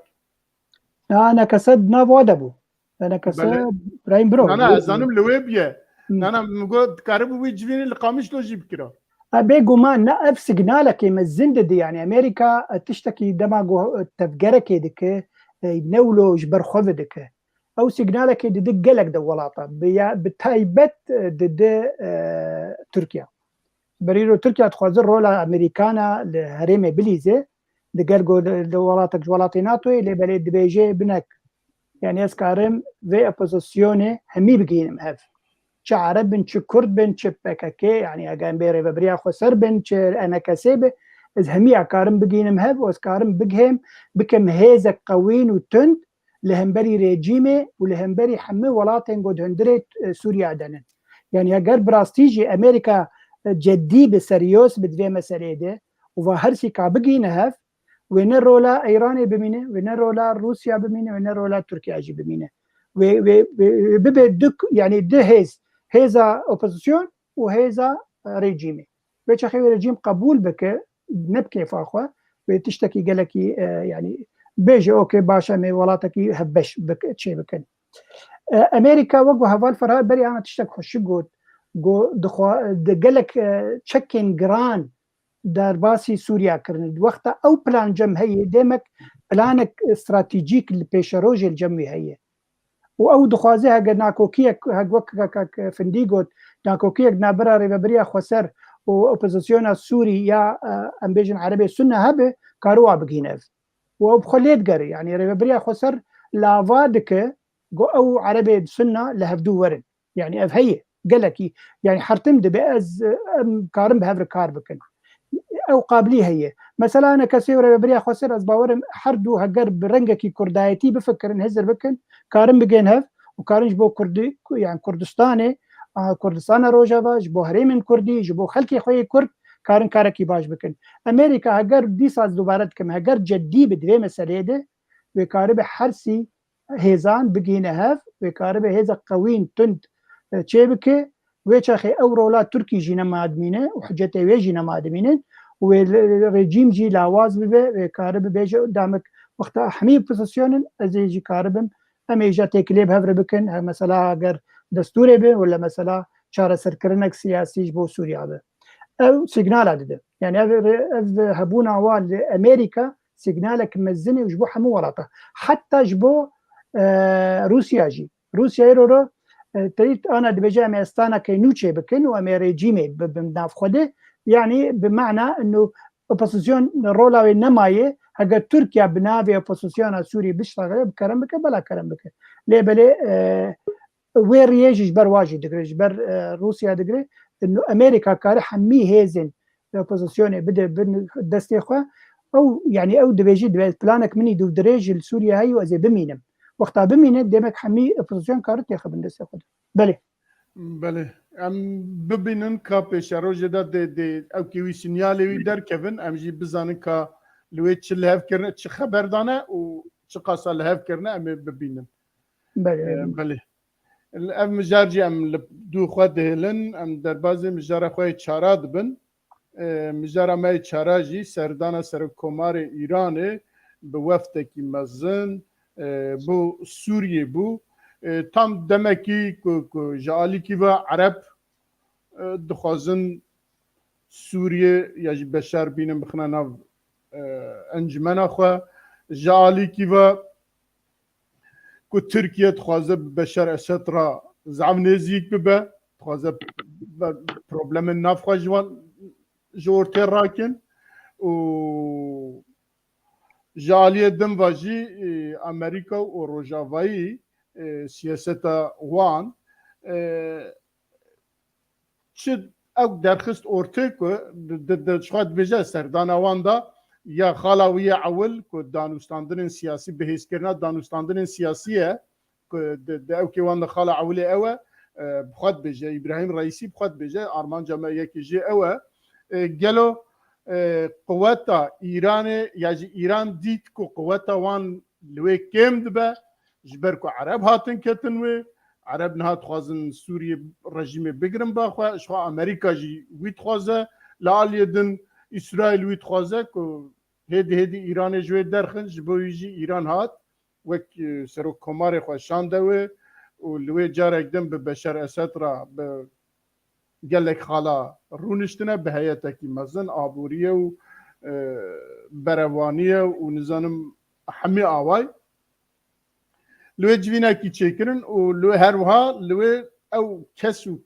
Na, ENKS di nav wa de bû. ENKS Belê. Birayîm Biro. Na, na, ez zanim li wê bûye. Hmm. Na, na, min got, dikaribû wî civînê li Qamişlo jî bikira. E, bêguman ne ev signalekê mezin dide, yanî Amerîka, e, tiştekî dema ku, e, tevgerekê dike, e, newlo ji ber xwe vedike. Ew signalekê dide gelek de welata, bi ya, bi taybet, e, dide, e, Tirkiye. Berî ro Tirkiye dixwaze rola Amerîkana li herêmê bilîze, digel ku li, li welatek ji welatê NATOyê, lê belê dibêje binek. Yanî ez karim vê opozisyonê hemî bigihînim hev. Çi Ereb bin, çi Kurd bin, çi P K K, yanî eger em bê rêvebiriya xweser bin, çi ENKSê be, ez hemiya karim bigihînim hev û ez karim bigihêm, bikim hêzek qewîn û tund li hemberî rejîmê û li hemberî hemû welatên ku di hundirê, e, Sûriya de nin. Yanî eger bi rastî jî Amerîka, e, ceddî bi, seryoz bi di vê meseleyê de û va her sî ka bigihîne hev, wê ne rola Îranê bimîne, wê ne rola Rûsya bimîne, wê ne rola Tirkiye jî bimîne. Wê, wê, wê, wê bibe du, yanî du hêz, hêza opozisyon û hêza, e, rejîmê. Wê çaxê wê rejîm qebûl bike, ne bi kêfa xwe, wê tiştekî gelekî, e, yanî bêje, okê, baş e, em ê welatekî hevbeş bik-, çê bikin. E, Amerîka, wek ku heval Ferhat berî ana tiştek xweşik got, got, dixwa-, di gelek, e, çekên giran derbasî Sûriya kirine. Di wexta ew plan cem heye, demek planek stratejîk li pêşerojê li cem wî heye. Û ew dixwaze hege nakokiyek, heg wek Kak Findî got, nakokiyek navbera Rêvebiriya Xweser û opozisyona Sûrî ya, e, em bêjin Erebê Sunne hebe, kariwa bigihîne ev. Û ew bi xwe lê digere. Yanî Rêvebiriya Xweser lava dike, got ew Erebê Sunne li hevdû werin. Yanî ev heye, gelekî, yanî her tim dibe ez, em karin bi hev re kar bikin. Ew qabilî heye. Mesela ENKSê û Rêveberiya Xweser, ez bawerim her du heger bi rengekî kurdayetî bifikirin, hizir bikin, karin bigên hev û karin ji bo Kurdî, yanî Kurdistanê, a, Kurdistana Rojava, ji bo herêmên Kurdî, ji bo xelkê xwe yê Kurd, karin karekî baş bikin. Amerîka heger dîsa ez dubare dikim, heger ceddî bi di vê meseleyê de, wê karibe her sî hêzan bigihîne hev, wê karibe hêza qewîn, tund, e, çêbike, wê çaxê ew rola Tirkî jî nema dimîne û hicetê wê jî nema dimîne û wê li, li rejîm jî lawaz bibe, wê karibe bêje, demek wexta hemî opozîsyon in, ez ê jî karibim, em ê îja têkilê bi hev re bikin, he, mesela eger destûrê be, wele mesela çareserkirinek siyasî ji bo Sûriya be. Ew signala dide. Yani ev, ev hebûna wa li Amerîka signalek mezin e ji bo hemû welata. Heta ji bo, e, Rûsya jî. Rûsya îro ro, e, teyît ana dibêje em ê stranekê nû çê bikin û em ê rejîmê bibin nav xwe de. Yani bi mana inu opozîsyon rola wê nemaye, heger Tirkiye bi navê opozîsyona Sûriyê biştaxile, bi kerem bike, bela kerem bike. Lê belê, e, wê riyê jî ji ber wa jî digire, ji ber, e, Rûsya digire. Inu Amerîka kare hemî hêzên opozisyonê bide bin destê xwe. Ew, yani ew dibêjî, dibe planek min î dûvdirêj li Sûriye heye û ez ê bimînim. Wexta bimîne, demek hemî opozisyon kare têxibin destê xwe de. Belê. Belê. Em bibînin ka pêşerojê de dê, dê ew kê wî sinyalê wî derkevin, em jî bizanin ka li wê çi li hev kirine, çi xeber dane û çi qasa li hev kirine, em ê bibînin. Belê. Ee, belê. Ev mijar jî em li dû xwe dihêlin, em derbazê mijara xwe yê çara dibin. Ee, mijara me yê çara jî serdana Serokkomarê Îranê bi wefdekî mezin, e, bo Sûriyê bû. E, tam demekî ku, ku ji alîkî ve Ereb, e, dixwazin Sûriyê ya jî Beşar bînin bixine nav, e, encimena xwe. Ji alîkî ve ku Tirkiye dixwaze bi Beşar Esed re zaf nêzîk bibe, dixwaze be-, problemên nav xwe ji wan, ji ortê rakin û ji aliyê din ve jî, e, Amerîka û Rojavayî, e, siyaseta wan, e, çi ew derxist ortê ku di, di, di, ji xwe dibêje serdana wan da ya xala wî ye ewil ku danûstandinên siyasî, bihêzkirina danûstandinên siyasî ye ku di, di ew kê wan de xala ewilê ew e, e, bi xwe dibêje, Îbrahîm Reîsî bi xwe dibêje, armanca me yekê jê ew e. E, gelo, e, quweta Îranê ya jî Îran dît ku quweta wan li wê kêm dibe, ji ber ku Ereb hatin ketin wê, Ereb niha dixwazin Sûriyê rejîmê bigirin ba xwe, ji xwe Amerîka jî wî dixwaze, li aliyê din Îsraîl wî dixwaze ku hêdî hêdî Îranê ji wê derxin, ji bo wî jî Îran hat, wek, e, serokkomarê xwe şande wê û li wê carek din bi Beşar Esed re bi gelek xala rûniştine, bi heyetekî mezin, aboriyê û, e, berevaniye û nizanim hemî away. Li wê civînekî çêkirin û li wê her wiha li wê ew kes û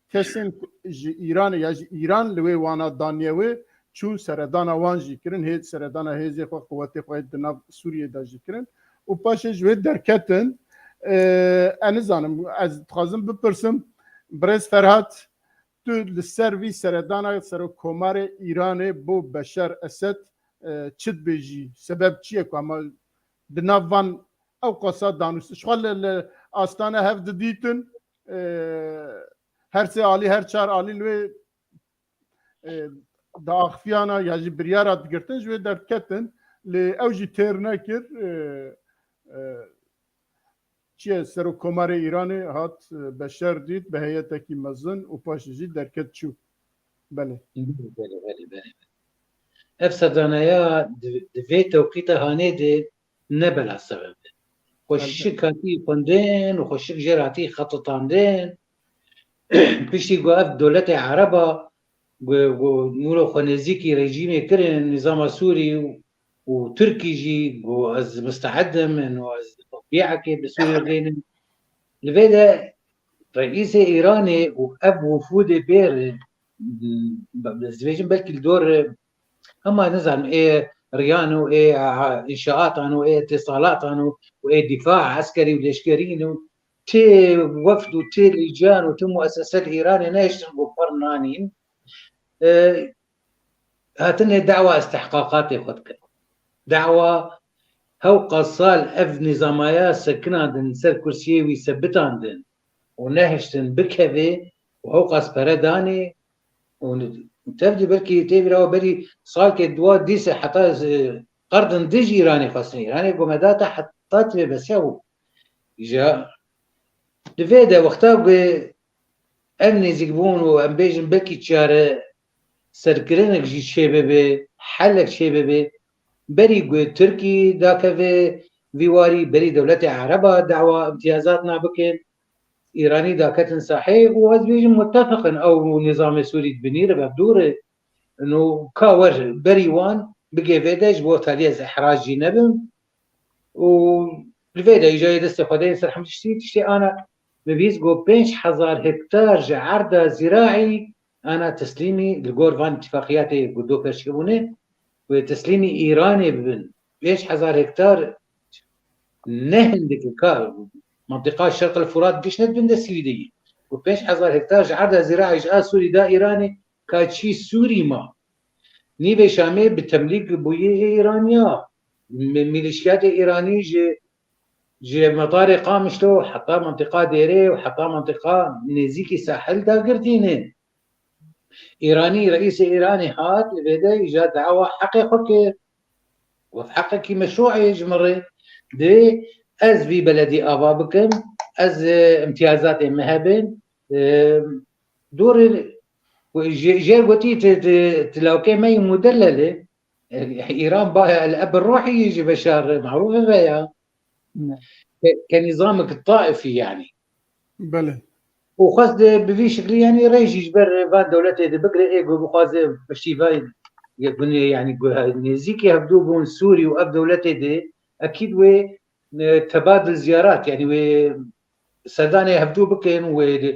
kesên ku ji Îranê ya ji Îran li wê wana daniye wê çûn seredana wan jî kirin, hê seredana hêzê xwe, quwetê xwe di nav Sûriyê de jî kirin û paşê ji wê derketin. E, ez nizanim, ez dixwazim bipirsim, birêz Ferhat, tu li ser vî seredana serokkomarê Îranê bo Beşar Esed, e, çi dibêjî? Sebeb çi ye ku hema di nav van ew qasa danûst-, ji xwe li, li astana hev didîtin, e, her sê alî, her çar alî li wê, e, diaxifiyana ya jî biryara digirtin, ji wê derdiketin, lê ew jî têr nekir, e, e, çi ye, serokkomarê Îranê hat, e, Beşar dît bi heyetekî mezin û paşê jî derket çû. Belê. Belê, belê, belê, belê. Ev sedanaya di, di vê tewqîta hanê de ne bela sebeb e. Xweşik hatî xwendin û xweşik jê re hatî xetitandin. Piştî ku ev dewletê Ereba ku, ku mûro xwe nêzîkî rejîmê kirin, nîzama Sûrî û, û Tirkî jî ku ez misteed im û ez bê'ekê bi Sûriyê gênim. Li vê de reîsê Îranê û ev wifûdê bêr, ez dibêjim belkî li dor hema nizanim ê riyan û ê, a, înşaatan û ê îtîsalatan û, û ê dîfa eskerî û leşkerîn û tê wefd û tê lîcan û tê muessese li Îranê nehiştin ku per nanîn. E, hatine dawa istihqaqatê xwe dikin. Dawa hewqa sal ev nîzamaya sekinandin, ser kursiyê wî sebitandin û nehiştin bikeve û hewqas pere danê û tev de belkî tê bira berî salkê dua dîse heta, e, qerdin dij Îranê xwestin. Îranê gomedata heta tivê besiya bû. Îja di vê de wexta ku ev nêzîkbûn û em bêjin belkî çare serkirinek jî çêbibe, helek çêbibe, berî ku Tirkî dakeve vî warî, berî dewletê Ereba dawa imtiyazatna bikin, Îranî daketin sahê û ez bêjim mutefiqin ew nîzamê Sûrî di binî re ve dûr e. No ka wer berî wan bigê vê de ji bo taliyê ez ihrac jî nebim. Û li vê de îca yê destê xwe deyên ser hemû tiştî, tiştê ana min bîst got pênc hezar hektar ji erda zîraî ana teslîmî li gor van îtîfaqiyatê ku du pêş çêbûne wê teslîmî Îranê bibin. Pênc hezar hektar ne hindik e ka mentiqa Şerq el Furat giş ne dibin destî wî de yî. Ku pênc hezar hektar ji erda zîraî ji a Sûrî da Îranê ka çî Sûrî ma. Nîvê Şamê bi temlîk bûyê ê Îraniya. Mi-, Mîlîşiyatê Îranî ji, ji medarê Qamişlo heta mentiqa Dêrê û heta mentiqa nêzîkî sahil dagirtînin. Îranî, reîsê Îranê hat, li vê de îja dawa heqê xwe kir. Got, heqekî meşrû ye ji min re. Divê ez vî beledî ava bikim, ez, e, imtiyazatê me hebin. E, dorê, jê, jê gotî, tu, tu, tu lawkê me yî mudellel e. E, Îran baya el eb ruhî ji Beşar Marûf ve ya. Ne. Ke, ke nîzamek taifî yani. Belê. Û xwest bi vî şiklî, yanî rê jî ji ber van dewletê de bigire, ê ku bixwaze piştî vay yekbûnê, yanî ku nêzîkî hevdû bûn Sûrî û ev dewletê de, ekîd wê, e, tebadil ziyarat, yanî wê serdanê hevdû bikin, wê li,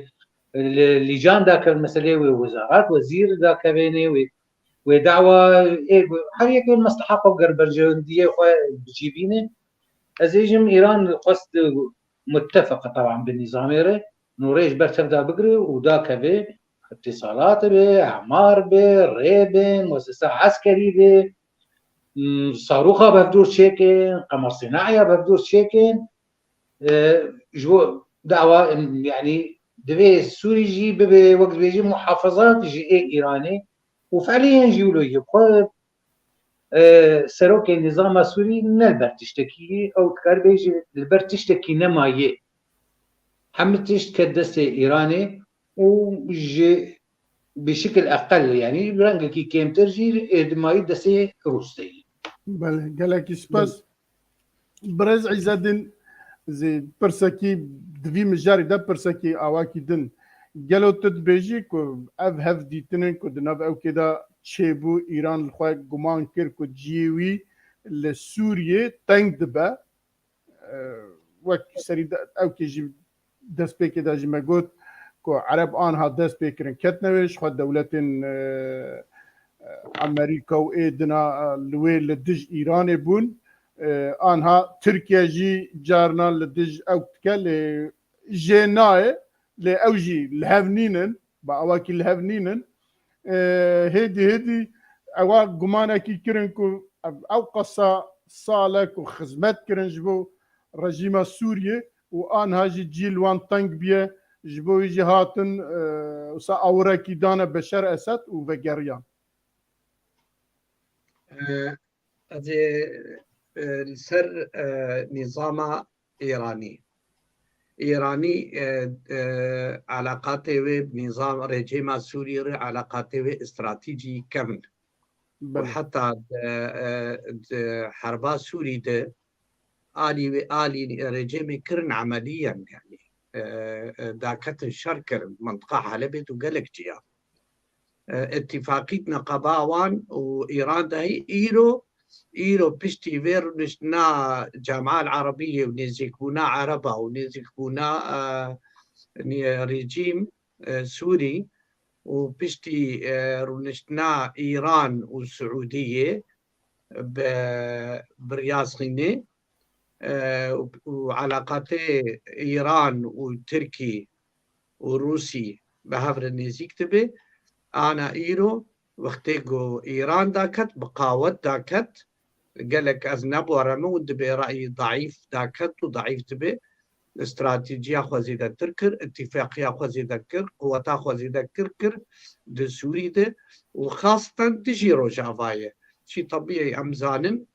li lîcan dakevin meselê, wê wezarat, wezîr dakevênê, wê, wê dawa ê ku her yek wê mesleha xwe ger berjewendiyê xwe bicîbîne. Ez ê jim Îran xwest mutefiq e, teban bi nîzamê re, nû rê ji ber tev da bigire û dakeve, îtîsalat be, emar be, rê be, muessesa eskerî be, m, sarûxa bi hevdûr çêkin, qemer sînaya bi hevdûr çêkin. E, ji bo dawa, em, yanî divê Sûrî jî bibe, wek dibêjin, muhafazat ji ê Îranê û fe'lîyen jî wilo yê xwe e, serokê nîzama Sûrî ne li ber tiştekî ye, ew dikar bêje li ber tiştekî nemaye. Hemî tişt ket destê Îranê û ji bi şikil eqel, yanî rengekî kêmtir jî ê dimayî destê Rûs de ye. Belê, gelekî spas. Belê. Birêz Îzedîn, zî pirsekî di vî mijarî de pirsekî awakî din. Gelo tu dibêjî ku ev hevdîtinên ku di nav ewkê de çêbû, Îran li xwe guman kir ku cihê wî li Sûriyê teng dibe? E, wek serî de, ewkê jî destpêkê de jî me got ku Ereb anha dest pê kirin ketine wê, ji xwe dewletên, e, e, Amerîka û ê dina, e, li wê li dij Îranê bûn. E, anha Tirkiye jî carna li dij ew dike, lê jê nayê, lê ew jî li hev nînin, bi awakî li hev nînin. E, hêdî hêdî ewa gumanekî kirin ku ev, ew qasa sal e ku xizmet kirin ji bo rejîma Sûriyê û anha jî cî li wan teng biye, ji bo wî jî hatin, e, wisa awirekî dane Beşer Esed û vegeriyan. E, ez ê, e, li ser, e, nîzama Îranî. Îranî, e, e, eleqatê wê bi nîzam rejîma Sûriyê re eleqatê wê stratejî kevn. Û Belê. Heta di, e, di herba Sûrî de alî wê, alî rejîmê kirin emeliyen, yanî, e, e, daketin şer kirin, mintiqa Helebê û gelek ciya. E, îtîfaqî neqeba wan û Îran de hî îro, îro piştî vê rûniştina Camiya Erebiyê û nêzîkbûna Ereba û nêzîkbûna, e, nê-, rejîm, e, Sûrî û piştî, e, rûniştina Îran û Siûdiyê bi, bi riyazxînê, e, û, û eleqatê Îran û Tirkî û Rûsî bi hev re nêzîk dibe. Ana îro wextê ku Îran daket, bi qawet daket, gelek ez nebore min û dibê reyî daîf daket û daîf dibe. Stratejiya xwe zêdetir kir, îtîfaqiya xwe zêde kir, quweta xwe zêde kir, kir di Sûrî de û xasten dijî Rojavayê. Çî tebî em zanin,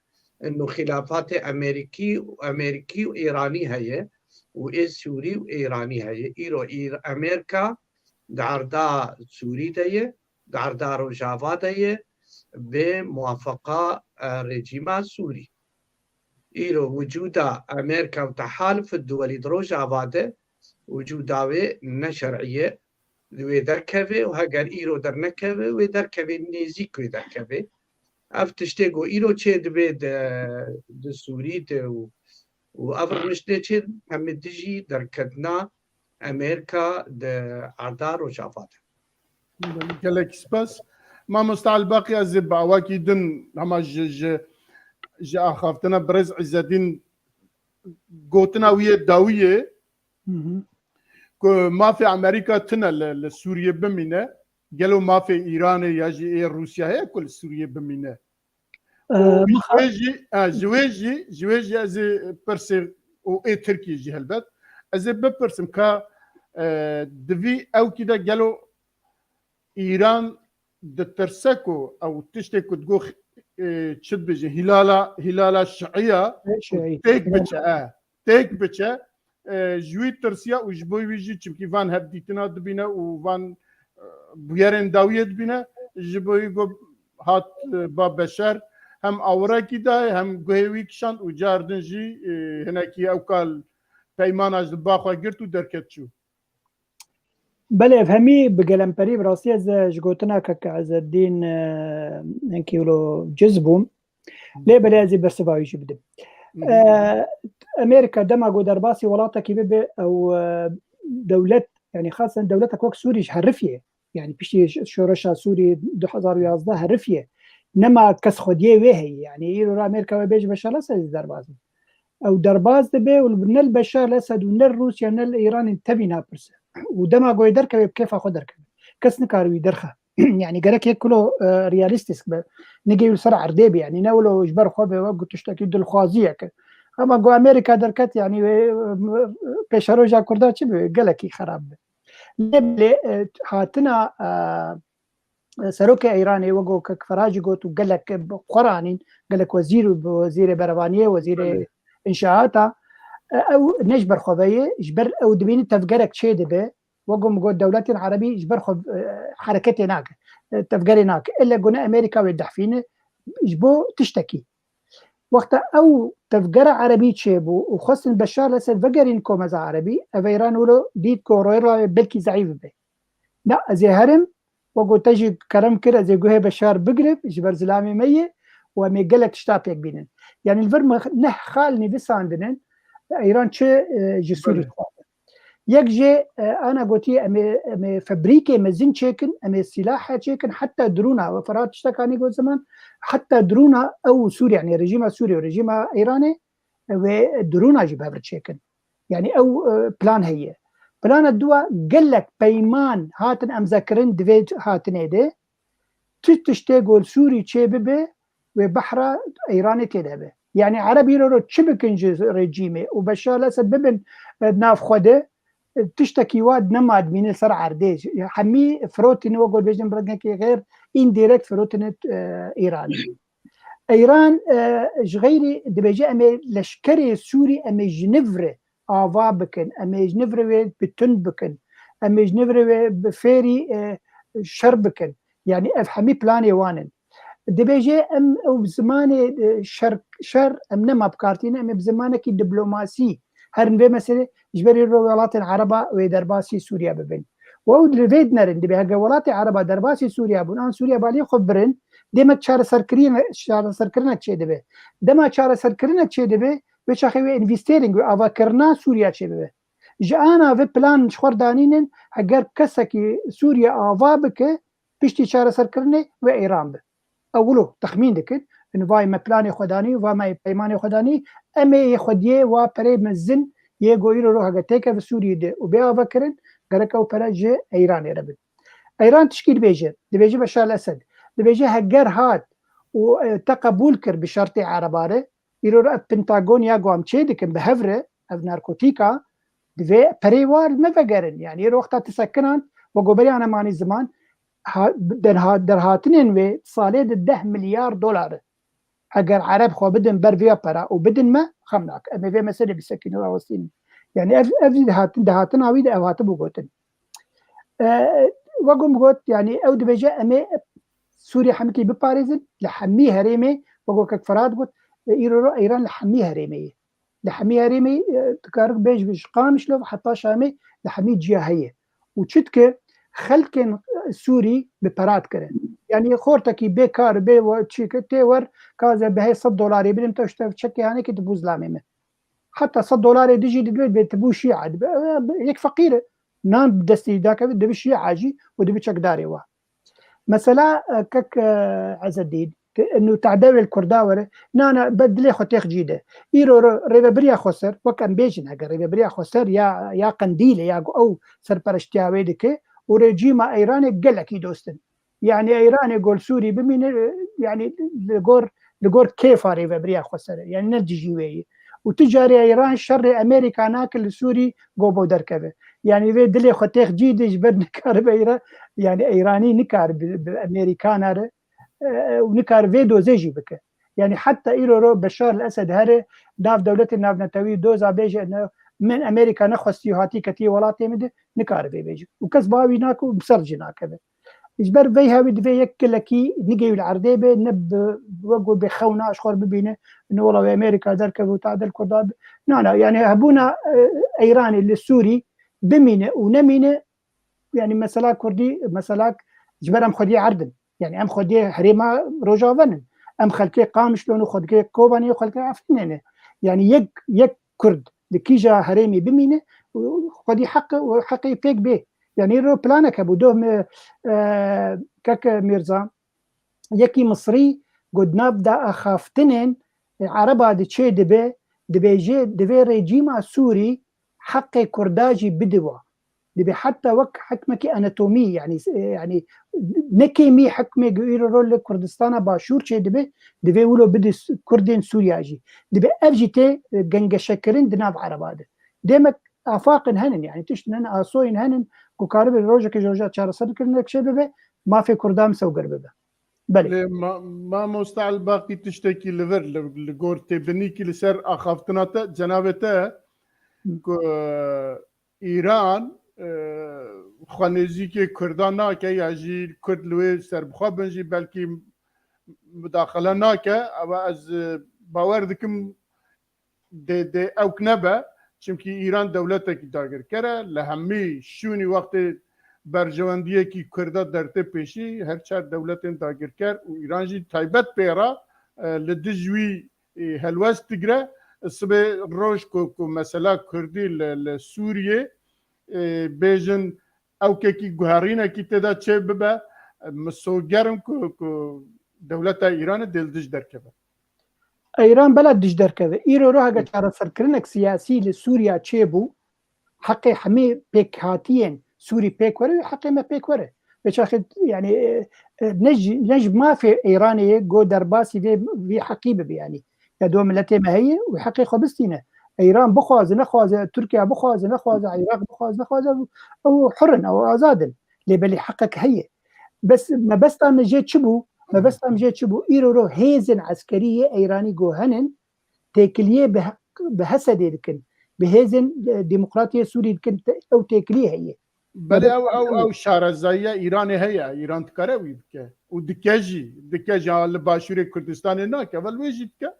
ino xîlafatê Amerîkî û Amerîkî û Îranî heye û ê Sûrî û Îranî heye. Îro Îr-, Amerîka di erda Sûrî de ye, di erda Rojava de ye, bi muwafaqa, e, rejîma Sûrî. Îro wicûda Amerîka û tehalif duwelî di Rojava de wicûda wê ne şer'î ye, wê derkeve û heger îro dernekeve, wê derkeve nêzîk wê derkeve. Ev tiştê ku îro çê dibe di, di Sûrî de û, û ev rûniştê çê hemî dijî derketina Amerîka di erda Rojava de. Gelek spas. Mamosta Elbaqî, ez ê bi awakî din hema ji, ji, ji axaftina birêz Îzedîn gotina wî yê dawiyê ku mafê Amerîka tune li, li Sûriyê bimîne, gelo mafê Îranê ya jî ê Rûsya heye ku li Sûriyê bimîne? Û ji wê jî, e, ji wê jî, ji wê jî ez ê pirsê û ê Tirkiyê jî helbet. Ez ê bipirsim ka, e, di vî ewkî de gelo Îran ditirse ku ew tiştê ku digo, e, çi dibêjin, hîlala, hîlala şiiya têk biçe, e, têk biçe, e, ji wî tirsiya û ji bo wî jî, çimkî van hevdîtina dibîne û van, e, bûyerên dawiyê dibîne, ji bo wî got hat, e, ba Beşar hem awirekî dayê hem guhê wî kişand û car din jî, e, hinekî ew kal peymana ji ba xwe girt û derket çû. Belê, ev hemî bi gelemperî, bi rastî ez, e, ji gotina kek Ezeddîn, e, hinkî wilo ciz bûm. Lê belê ez ê bersiva wî jî bidim. E, Amerîka dema ku derbasî welatekî bibe, ew, e, dewlet, yanî xasen dewletek wek Sûrî ji herifiye. Yanî piştî ş-, şoreşa Sûrî du hezar û yazdeh herifiye. Nema kes xwediyê wê heye. Yanî îro re Amerîka wê bêje Beşar Esed jî derbas be. Ew derbas dibe û ne li Beşar Esed û ne li Rûsya ne li Îranê tevî napirs e. Û dema ku wê derkeve bi kêfa xwe derkeve. Kes nikare wî derxe. Yanî gerek yek kilo, e, realîstîk be. Nigê wî li ser erdê be, yanî ne wilo ji ber xwe be wek tiştekî dilxwaziyek e. Ama ku Amerîka derket, yanî wê, e, pêşeroja Kurda çi be? Gelekî xerab be. Lê belê, e, hatina, e, serokê Îranê wek ku kek Ferah jî got û gelek bi xwe re anîn, gelek wezîr û bi wezîrê berevaniyê, wezîrê înşaata, e, ew ne ji ber xwe ve ye, ji ber ew dibînin tevgerek çê dibe, wek ku min got, dewletên erebî ji ber xwe, e, hereketê nake, e, tevgerê nake. Îlle gune Amerîka wê dehfîne ji bo tiştekî. Wexta ew tevgera erebî çêbû û xwestin Beşar Esed vegerîn komeza erebî, ev Îran wilo dît ku royla wê belkî zeîf bibe. Na, ez ê herim, wek ku te jî kerem kir, ez ê guhê Beşar bigirib, ji ber zilamê me ye û em ê gelek tişta pêk bînin. Yanî li vir me neh xal nivîsandinin, Îran çi, e, ji Sûrî dixwaze. Yek jê, e, ana gotiye, em ê, em ê febrîkê mezin çêkin, em ê sîlahe çêkin, heta drûna, we Ferhat tiştekanî got ziman, heta drûna ew û Sûrî, yanî rejîma Sûrî û rejîma Îranê, e, wê drûna jî bi hev re çêkin. Yanî ew, e, plan heye. Plana dua gelek peyman hatin emzekirin di vê hatinê de. Tu tiştê ku li Sûrî çê bibe, wê behra Îranê tê de be. Yanî Ereb îro ro çi bikin ji rejîmê û Beşar Esed bibin, e, nav xwe de, e, tiştekî wa nema dibîne ser erdê. Hemî firotîne, wek ku dibêjin bi rengekî xêr, îndirekt firotîne, e, Îranê. Îran, e, ji xeyrî dibêje em ê leşkerê Sûrî, em ê ji niv re ava bikin, em ê ji niv re wê bi tund bikin, em ê ji niv re wê bi fêrî, e, şer bikin. Yanî ev hemî planê wan in. Dibêje em ew bi zimanê, e, şer, şer em nema bi kar tîne, em ê bi zimanekî diplomasî herin vê meselê, ji ber îro welatên Ereba wê derbasî Sûriye bibin. Û ew li vê dinerin, dibê heger welatê Ereba derbasî Sûriye bûn, an Sûriye balî xwe birin, demek çareserkirine-, çareserkirinek çêdibe. Dema çareserkirinek çêdibe, wê çaxê wê învîstêrîng, wê avakirina Sûriye çêbibe. Ji ana vê plan ji xwe re danînin, heger kesekî Sûriye ava bike, piştî çareserkirinê wê Îran be. Ew wilo texmîn dikin, in vay me planê xwe danî, va me peymanê xwe danî, em ê yê xwediyê wa perê mezin yê ku îro ro hege têkeve Sûriyê de û bê avakirin, gerek ew pere ji Îranê re bin. Îran tişkî dibêje, dibêje Beşar Esed, dibêje heger hat û, e, te qebûl kir bi şertê Ereba re, îro re ev Pentagon ya ku em çê dikin bi hev re, ev narkotîka, divê perê wa li me vegerin. Yanî îro wexta tu sekinand, we goberî ana manî ziman, ha-, derha-, derhatinên wê salê de deh milyar dolar e. Heger Ereb xwe bidin ber vê pera û bidin me, xem nake. Em ê vê meselê bisekînin, rawestînin. Yanî ev, ev jî dihatin, dihatina wî de ev hatibû gotin. E, wek min got, yani ew dibêje, em ê Sûriye hemikî biparêzin, li hemî herêmê, wek kek Ferhat got, e, îro ro Îran li hemî herêmê ye. Li hemî herêmê, e, dikarin bêj bi ji Qamişlo heta Şamê li hemî ciya heye. Û çi dike, xelkên, e, Sûrî bi pera dikire. Yani xortekî bê kar, bê we-, çi ke tê wer, ka ez bi hê sed dolarê bidim, te işte çekê hanekî tu bû zilamê min. Heta sed dolarê dijî dibe, bê tu bû şîa, dibe, e, yek feqîr e. Nan bi destî dakeve, dibi şîa jî û dibi çekdarê wa. Mesela, e, kek, e, Ezedîn, te-, inu tehdewê li Kurda were, na, na, be dilê xwe têx cî de. Îro ro rêvebiriya Xweser, wek em bêjin, heger rêvebiriya Xweser ya, ya Qendîlê, ya ku ew serpereştiya wê dike û rejîma Îranê gelekî dost in. Yani Îranê gol Sûrî bimîne, e, yani li gor, li gor kêfa rêvebiriya Xweser e. Yani ne dijî wê ye. Û tu carê Îran şerê Amerîka nake li Sûrî go bo derkeve. Yani vê dilê xwe têx cî de ji ber nikaribe Îra-, yani Îranî nikar bi, bi Amerîkana re, e, û nikar vê dozê jî bike. Yani heta îro ro Beşar el Esed here nav dewletê navnetewî doza bêje ne, min Amerîka nexwestî û hatî ketî welatê min de, nikare vê bêje. Û kes bawî nake û bi ser jî nakeve. Ji ber vê hewî divê yek gelekî nigê wî li erdê be, ne bi, wek got bê xewna ji xwe bibîne, ne wela wê Amerîka derkeve û tadil Kurda be. Na, na, yani hebûna, e, Îranê li Sûrî bimîne û nemîne, yani mesela Kurdî, mesela ji ber em xwediyê erdin. Yani em xwediyê herêma Rojava nin. Em xelkê Qamişlo ne, xwediyê Kobanê, xelkê Efrînê ne. Yani yek, yek Kurd di kîja herêmê bimîne û xwedî heq û heqê pêk bê. Yani îro planek hebû, doh me, e, keke Mîrza, yekî Misrî got nav da axaftinên, e, Ereba di çê dibe, dibêje, divê rejîma Sûrî heqê Kurda jî bide wa. Dibê heta wek hikmekî anatomî, yani, e, yani ne kêmî hikmê ku îro ro li Kurdistana Başûr çê dibe, divê wilo bide s-, Kurdên Sûriya jî. Dibê ev jî tê, e, gengeşekirin di nav Ereba de. Demek afaqin henin, yani tiştin henin, asoyên henin ku karibe rojekê ji roja çareserkirinek çê bibe, mafê Kurdan misewgir bibe. Belê. Lê ma-, mamoste Elbaqî tiştekî li vir, li, li gor têbinîkî li ser axaftina te, cenabê te, Hı. ku, e, Îran, e, xwe nêzîkê Kurdan nake ya jî Kurd li wê serbixwe bin jî belkî mudaxele nake. Ewa ez, e, bawer dikim dê, dê ewk nebe. Çimkî Îran dewletekî dagirker e. Li hemî şûnî wextê berjewendiyekî Kurda dertê pêşî, her çar dewletên dagirker û Îran jî taybet pê re, e, li dij wî, e, helwest digre. Sibê roj ku, ku mesela Kurdî li, li Sûriyê, e, bêjin ewkekî guherînekî tê de çê bibe, e, min soger im ku, ku dewleta Îranê dê li dij derkeve. Îran bela dij derkeve. Îro ro hege çareserkirinek siyasî li Sûriya çêbû, heqê hemî pêkhatiyên Sûrî pêk were, heqê me pêk were. Vê çaxê, yani, e, e, ne ji, ne ji mafê Îranê ye, go derbasî vê, vê heqî bibe, yani. Ya do miletê me heye û heqê xwe bistîne. Îran bixwaze, nexwaze, Tirkiye bixwaze, nexwaze, Iraq bixwaze, nexwaze, ew hur in, ew azad in. Lê belê heqek heye. Bes, mebesta me jê çi bû? Mebesta me jê çi bû? Îro ro hêzên eskerî yê Îranî go henin, têkiliyê bi, bi Hesedê dikin. Bi hêzên, e, Demokratiyê Sûrî dikin, te-, ew têkiliyê heye. Belê, ew, ew, ew şarezayiya Îranê heye. Îran dikare wî bike. Û dike jî. Dike jî. Ha, li Başûrê Kurdistanê nake. Vel wê jî dike.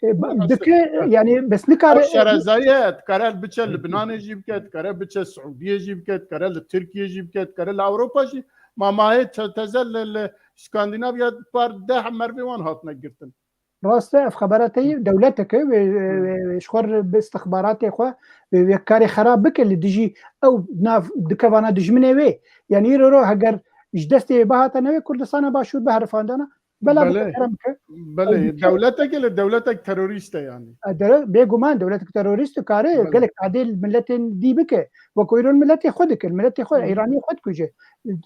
E, ba-, dike, yani, bes nikare. Ew şarezayiye, dikare biçe Libnanê jî bike, dikare biçe Siûdiyê jî bike, dikare li Tirkiyê jî bike, dikare li Ewropa jî. Ma mahê te-, teze li, li Skandinavya par deh mervê wan hatine girtin. Rast e, ev xebera te yî, dewletek e, wê, wê, wê, wê ji xwe re bi istixbaratê xwe, wê, wê karê xerab bike li dijî ew nav dikevana dijminê wê. Yani îro ro heger ji destê wê bihata newê Kurdistana Başûr biherifandana, bela bike, kerem bike. Belê, ew dike. Dewletek e, li dewletek terorîst e yani. E, dere-, bêguman dewletek terorîst dikare gelek tadê miletên dî bike. Wek îro miletê xwe dike, miletê xwe, Hı. Îranê xwe dikuje.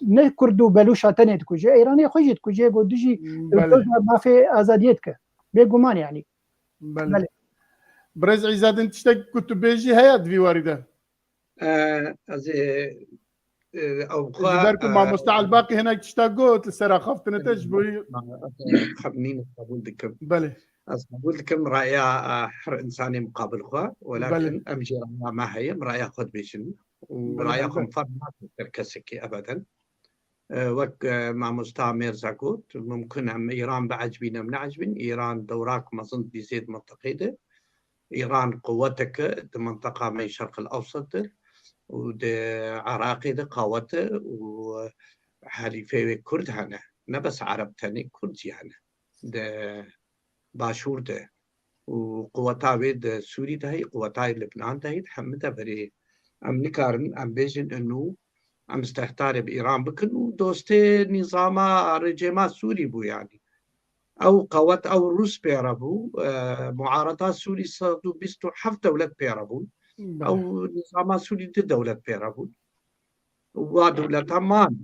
Ne Kurd û Belûşa tenê dikuje, Îranê xwe jî dikuje, go dijî Belê. Mafê azadiyê dike. Bêguman yani. Belê. Belê. Birêz Îzadin, tiştek ku tu bêjî heye di vî warî de? E, ez ê, e, ew Ji ber ku, e, mamoste Elbaqî hinek tişta got li ser axaftinê te, ji bo wî Nîne, qebûl dikim. Belê. Ez qebûl dikim raya, e, her insanê muqabil xwe, Belê. Welakin em jî raya me heye, em raya xwe dibêjin. û raya xwe ferm nake ser kesekî ebeden. E, wek, e, mamosta Mêrza got, mumkin em Îran biecibîn em neecibîn. Îran dewrak mezin dibî zêd mintiqê de. Îran quweteke di mintiqa me Şerq el Ewsat de û di Iraqê de qawet e û helîfeyê wê Kurd hene. Ne bes Ereb tenê, Kurd jî hene. Di Başûr de û quweta wê di Sûrî de heyî, quweta yê Libnan de heyî, di hemî deverê em nikarin em bêjin inu em stehtarê bi Îran bikin û dostê nîzama rejîma Sûrî bû yanî. Ew qewet, ew Rûs pê re bû, e, muareda Sûrî sed û bîst û heft dewlet pê re bûn. Belê. Ew nîzama Sûrî du dewlet pê re bûn. Û wa dewleta man.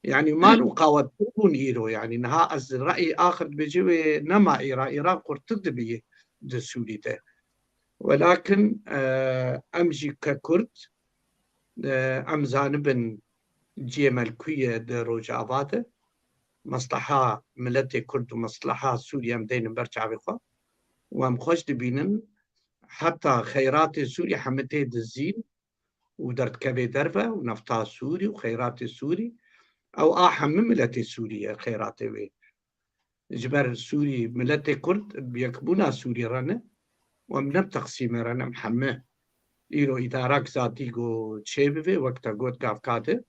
Yanî man û qawettir bûn îro. Yanî niha ez reyê axir dibêjim wê nema Îran. Îran qurtir dibî di Sûrî de. Welakin, e, em jî ke Kurd, e, em zanibin cihê me li ku ye di Rojava de. Mesleha miletê Kurd û mesleha Sûrî em deynin ber çavê xwe û em xweş dibînin heta xeyratê Sûrî hemî tê dizîn û derdikeve derve û nefta Sûrî û xeyratê Sûrî, ew a hemî miletê Sûrî ye xeyratê wê. Ji ber Sûrî, miletê Kurd bi yekbûna Sûrî re ne û em ne bi teqsîmê re ne, em hemî. Îro îdarak zatî ku çêbibe, wek te got gavka de,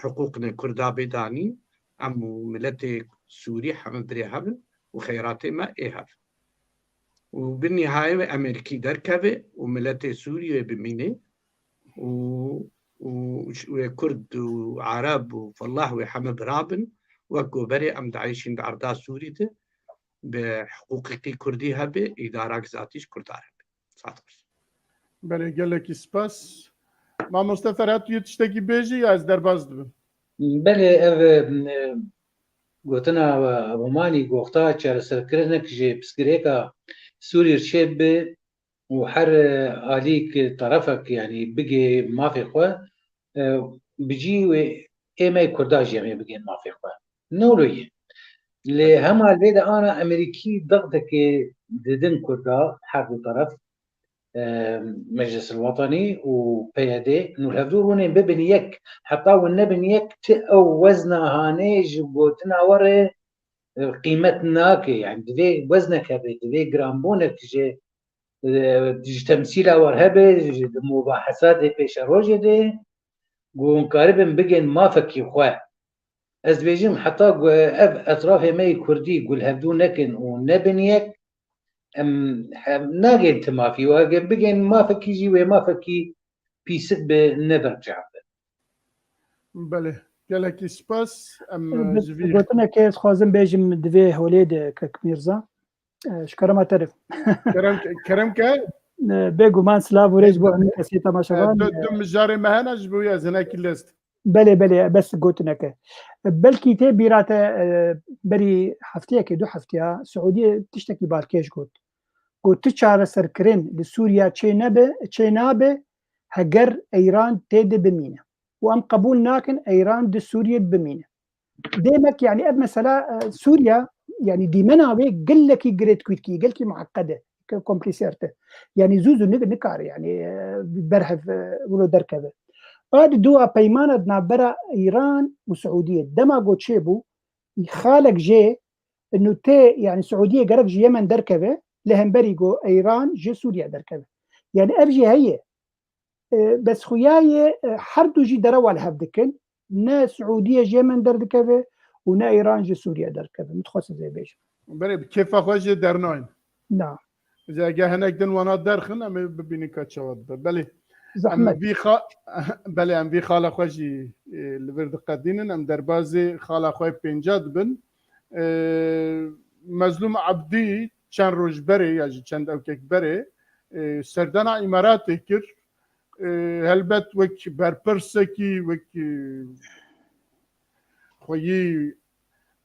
hiqûqinê Kurda bê danîn, em û miletê Sûrî hemî birê hev in û xeyratê me ê hev. Û bi nihayê wê Amerîkî derkeve û miletê Sûriyê bimîne û, û wê Kurd û Ereb û Fellah wê hemî bira bin, wek ku berê em dieyşîn di erda Sûrî de bi hiqûqî Kurdî hebe, îdarak zatî ji Kurda hebe. Saet xweş. Belê, gelekî spas. Mamoste Ferhat, tu yê tiştekî bêjî ya ez derbas dibim? Belê, ev, e, gotina Ebumanî, goxta çareserkirinek ji pirsgirêka Sûrî çêbibe û her, e, alîk, terefek, yanî bigê mafê xwe, e, bi cî wê ê me Kurda jî em ê bigên mafê xwe. Ne wilo ye. Lê hema lê de ana Amerîkî dexdekê didin Kurda, her du teref, e, Meclis el Wetanî û P Y D, nû hevdû rûnên bibin yek. Heta hûn nebin yek, ti ew wezna hanê ji gotina we re, e, qîmet nake. Yani divê weznek hebe, divê giranbûnek ji, e, ji temsîla we hebe, ji mubahesatê pêşerojê de, ku hûn karibin bigên mafekî xwe. Ez dibêjim, heta ku ev etrafê me yê Kurdî ku li hevdû nekin û nebin yek, em, em nagên ti mafî, û eger bigên mafekî jî, wê mafekî pîsik bi, ne berçav bi. Belê, gelekî spas. Em, e, ji vî gotinekê ez xwazim bêjim, di vê holê de Kek Mîrza. E, ji kerema te re. Kerem ke, kerem ke. E, bêguman silav û rêz bo hemî kesê temaşevan. E, du, du mijarê me hene, ji bo wî ez hinekî lez. Belê, belê, bes gotineke. Belkî tê bîra te, e, berî hefteyekê, du hefteya, Siûdiyê tiştekî balkêş got. Got, ti çareserkirin li Sûriya çê nebe, çê nabe, heger Îran tê de bimîne. Û em qebûl nakin Îran di Sûriyê de bimîne. Demek, yani, ev mesela, e, Sûriya, yani, dîmena wê gelekî girêdkûrkî, gelekî muheqqed e, ke-, komplîsêr te. Yani, zû zû nik-, nikare, yani, e, berhev, e, wilo derkeve. A di dua peymana di navbera Îran û Siûdiyê. Dema got çêbû, xalek jê, inu tê, yani, Siûdiyê gerek ji Yemen derkeve, li hemberî got Îran ji Sûriye derkeve. Yani, ev jî heye. E, bes xuya ye, e, her du jî derewa li hev dikin. Ne Siûdiye ji Yemen derdikeve û ne Îran ji Sûriye derdikeve. Min dixwest ez ê bêjim. Belê, bi kêfa xwe jê dernayên. Na. Ji ege hinek din wana derxin, em ê bibînin ka çawa dibe. Belê. Zehmet. Em vî xa-, belê, em vî xala xwe jî, e, li vir diqedînin. Em derbazê xala xwe pênca dibin. E, Mezlûm Ebdî çend roj berê ya jî çend ewkek berê, e, serdana Îmaratê kir. E, helbet wek berpirsekî, wek, e, xweyî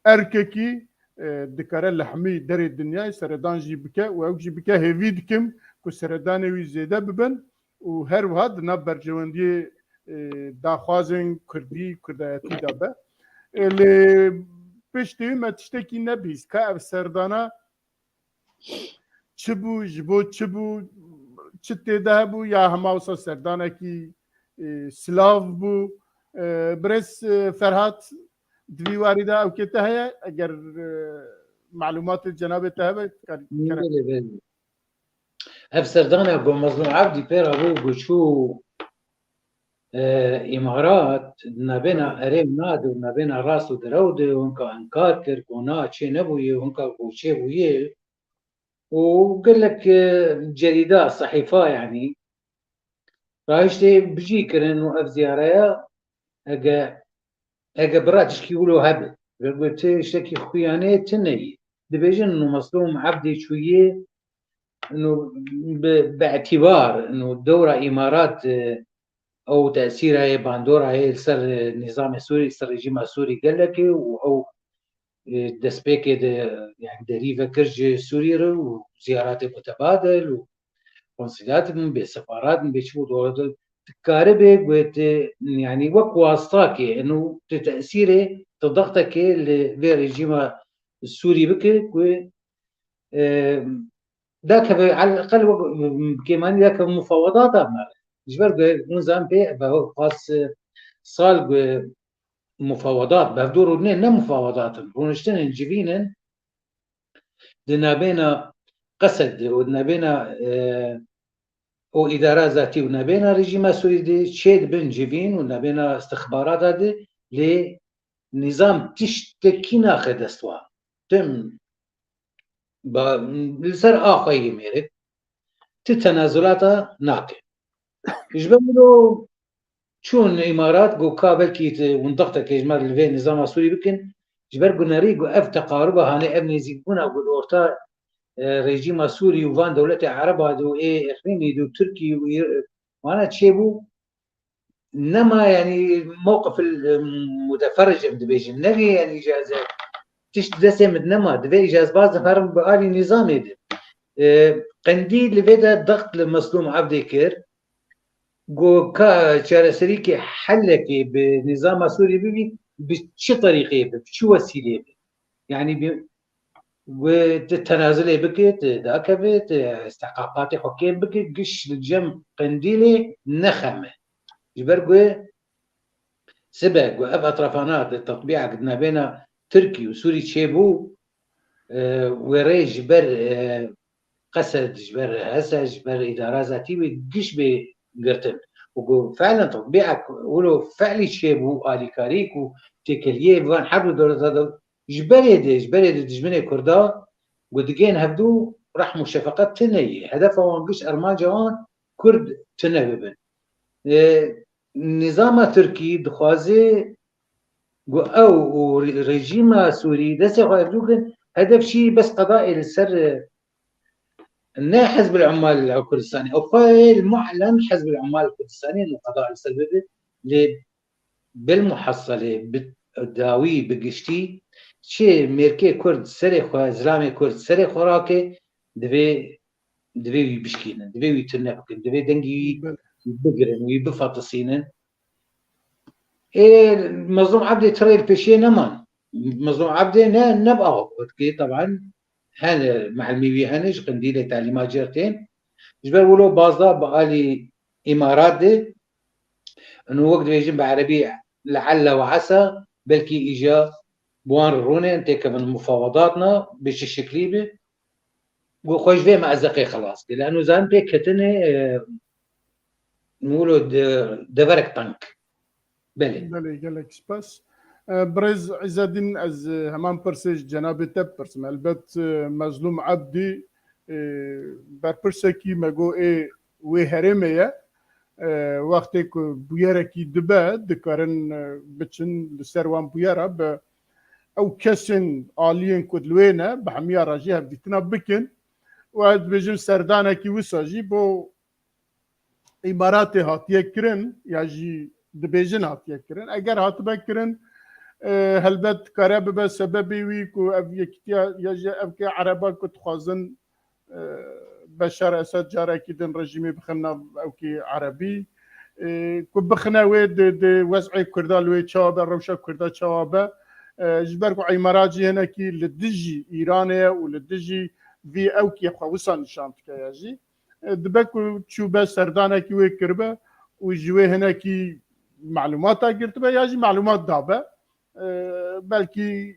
erkekî, e, dikare li hemî derê dinyayê seredan jî bike û ew jî bike. Hêvî dikim ku seredanê wî zêde bibin û her wiha di nav berjewendiyê, e, daxwazên kurdî, kurdayetî de be. E, lê piştî me tiştekî nebîst ka ev serdana çi bû, ji bo çi bû, çi tê de hebû, ya hema wisa serdanekî e, Slav bû. E, Birêz, e, Ferhat, di vî warî de ew kê te heye? Eger, e, malûmatê cenabê te hebe, kar-, kerem. Belê, belê. Ev serdana ku Mezlûm Ebdî pê re bû, ku çû, e, Îmarat, nabêna erê û na de û nabêna rast û derew de, hinka inkar kir, ku na çê nebûye, hinka ku çê bûye. û gelek, e, cerîda, sehîfa, yanî, rahiştê bijî kirin û ev ziyareya, ege, ege bira tişkî wilo hebe, ve got, tiştekî xuyanê tune ye. Dibêjin, nû Meslûm Ebdê çûyê, nû bi, bi îtîbar, nû dewra Îmarat, e, ew tesîra yê, bandora yê li ser, e, nîzamê Sûrî, li ser rejîma Sûrî gelek e û ew, e, destpêkê de, yani, derî vekir ji Sûrî re û ziyaretê mutebadil û konsulat bin, bê sefarat bin, bê çi bû dore de dikaribe, got, e, yani, wek wastakê, eno tu tesîrê, tu dextekê li vê rejîma Sûrî bike, ku, e, dakeve, elaqel wek, kêmanî dakeve mufawedata me. Ji ber ku hûn zan pê, be pas sal ku mufawedat, bevdor û ne, ne mufawedat in, rûniştin in, civîn in, di nabêna Qesed de û di nabêna, e, û îdara zatî û nabêna rejîma Sûrî de çê dibin civîn û nabêna istixbarata de, lê nîzam tiştekî naxe dest wan. Tim ba, li ser axweyê mêrik, ti tenazulata nake. Ji ber wilo çûn Îmarat, got ka belkî ti windextekê ji me li vê nîzama Sûrî bikin, ji ber gunerî, got ev teqaruba, hanê ev nêzîkbûna, got orta, e, rejîma Sûrî û van dewletê Ereba de û ê Îqlîmî de û Tirkî û Îr-, wana çêbû, nema, yani, mewqif el, em, muteferric em dibêjin. Nexê, yani, îcaze tişt destê min nema. Divê îcazbaz herin bi alî nîzamê de. E, Qendîl li vê de dext li Meslûm Ebdê kir. Got ka çareserîkê, helekê bi nîzama Sûrî bibî, bi çi terîqê bi, bi çi wesîlê bi? Yani, bi, Wê tu tenazilê bike, tu dakeve, tu istihqaqatê xwe kêm bike, giş li cem Qendîlê nexeme. Ji ber ku sibe ku ev etrafana di tetbîek di navêna Tirkî û Sûrî çêbû, e, wê rê ji ber, e, Qesed, ji ber Hese, ji ber îdara zatî wê giş bê girtin. Û ku fiilen tetbîek wilo fiilî çêbû, alîkarî ku têkeliyê van her du dewleta de Ji berê de, ji berê de dijminê Kurda, ku digên hevdû rehm û şefeqet tune ye. Hedefa wan giş, armanca wan Kurd tune bibin. E, nîzama Tirkî dixwaze ku ew û re-, rejîma Sûrî destê xwe hevdû kin, hedef jî bes qeda ê li ser, e, ne Hizbul Ummal Kurdistanê, ew xwe ê li mu'len Hizbul Ummal Kurdistanê li qeda li ser bibe, lê Bilmuhasselê, bi dawî, bi giştî, çi mêrkê Kurd serê xwe, zilamê Kurd serê xwe rake, divê, divê wî bişkînin, divê wî tune bikin, divê dengî wî Belê. bigirin, wî bifatisînin. Ê, Mezlûm Ebdê tirê li pêşiyê neman. Mezlûm Ebdê ne, ne bi ava gotkê, teban, hene, mehlmî wî hene, ji Qendîlê telîma cêr tên. Ji ber wilo bazda bi alî Îmarat de, û wek dibêjin bi erebî le'elle ve esa, belkî îja bi wan re rûnên têkevin mufawedatna, bi çi şeklî bi, ku xwe ji vê meezeqê xelas kir. Lano zanin pê ketine, e, wilo de-, deverek teng. Belê. Belê, gelek spas. E, Birêz Îzedîn, ez, e, heman pirsê ji cenabê te bipirsim. Elbet, e, Mezlûm Ebdî, e, berpirsekî me got ê wê herêmê ye. E, wextê ku bûyerekî dibe, dikarin, e, biçin li ser wan bûyera bi ew kesên aliyên ku li wê ne, bi hemiya re jî hevdîtina bikin. Û ez dibêjim serdanekî wisa jî bo Îmaratê hatiye kirin ya jî dibêjin hatiye kirin. Eger hatibe kirin, e, helbet dikare bibe sebebê wî ku ev yekîtiya ya jî ev ke Ereba ku dixwazin, e, Beşar Esed carekî din rejîmê bixin nav ewkê Erebî, e, ku bixine wê di, di wez'ê Kurda li wê çawa be, rewşa Kurda çawa be. E, ji ber ku Îmarat jî hinekî li dijî Îranê ye û li dijî vî ewkê xwe wisa nîşan dike ya jî. E, dibe ku çûbe serdanekî wê kiribe û ji wê hinekî melûmata girtibe ya jî melûmat dabe. E, belkî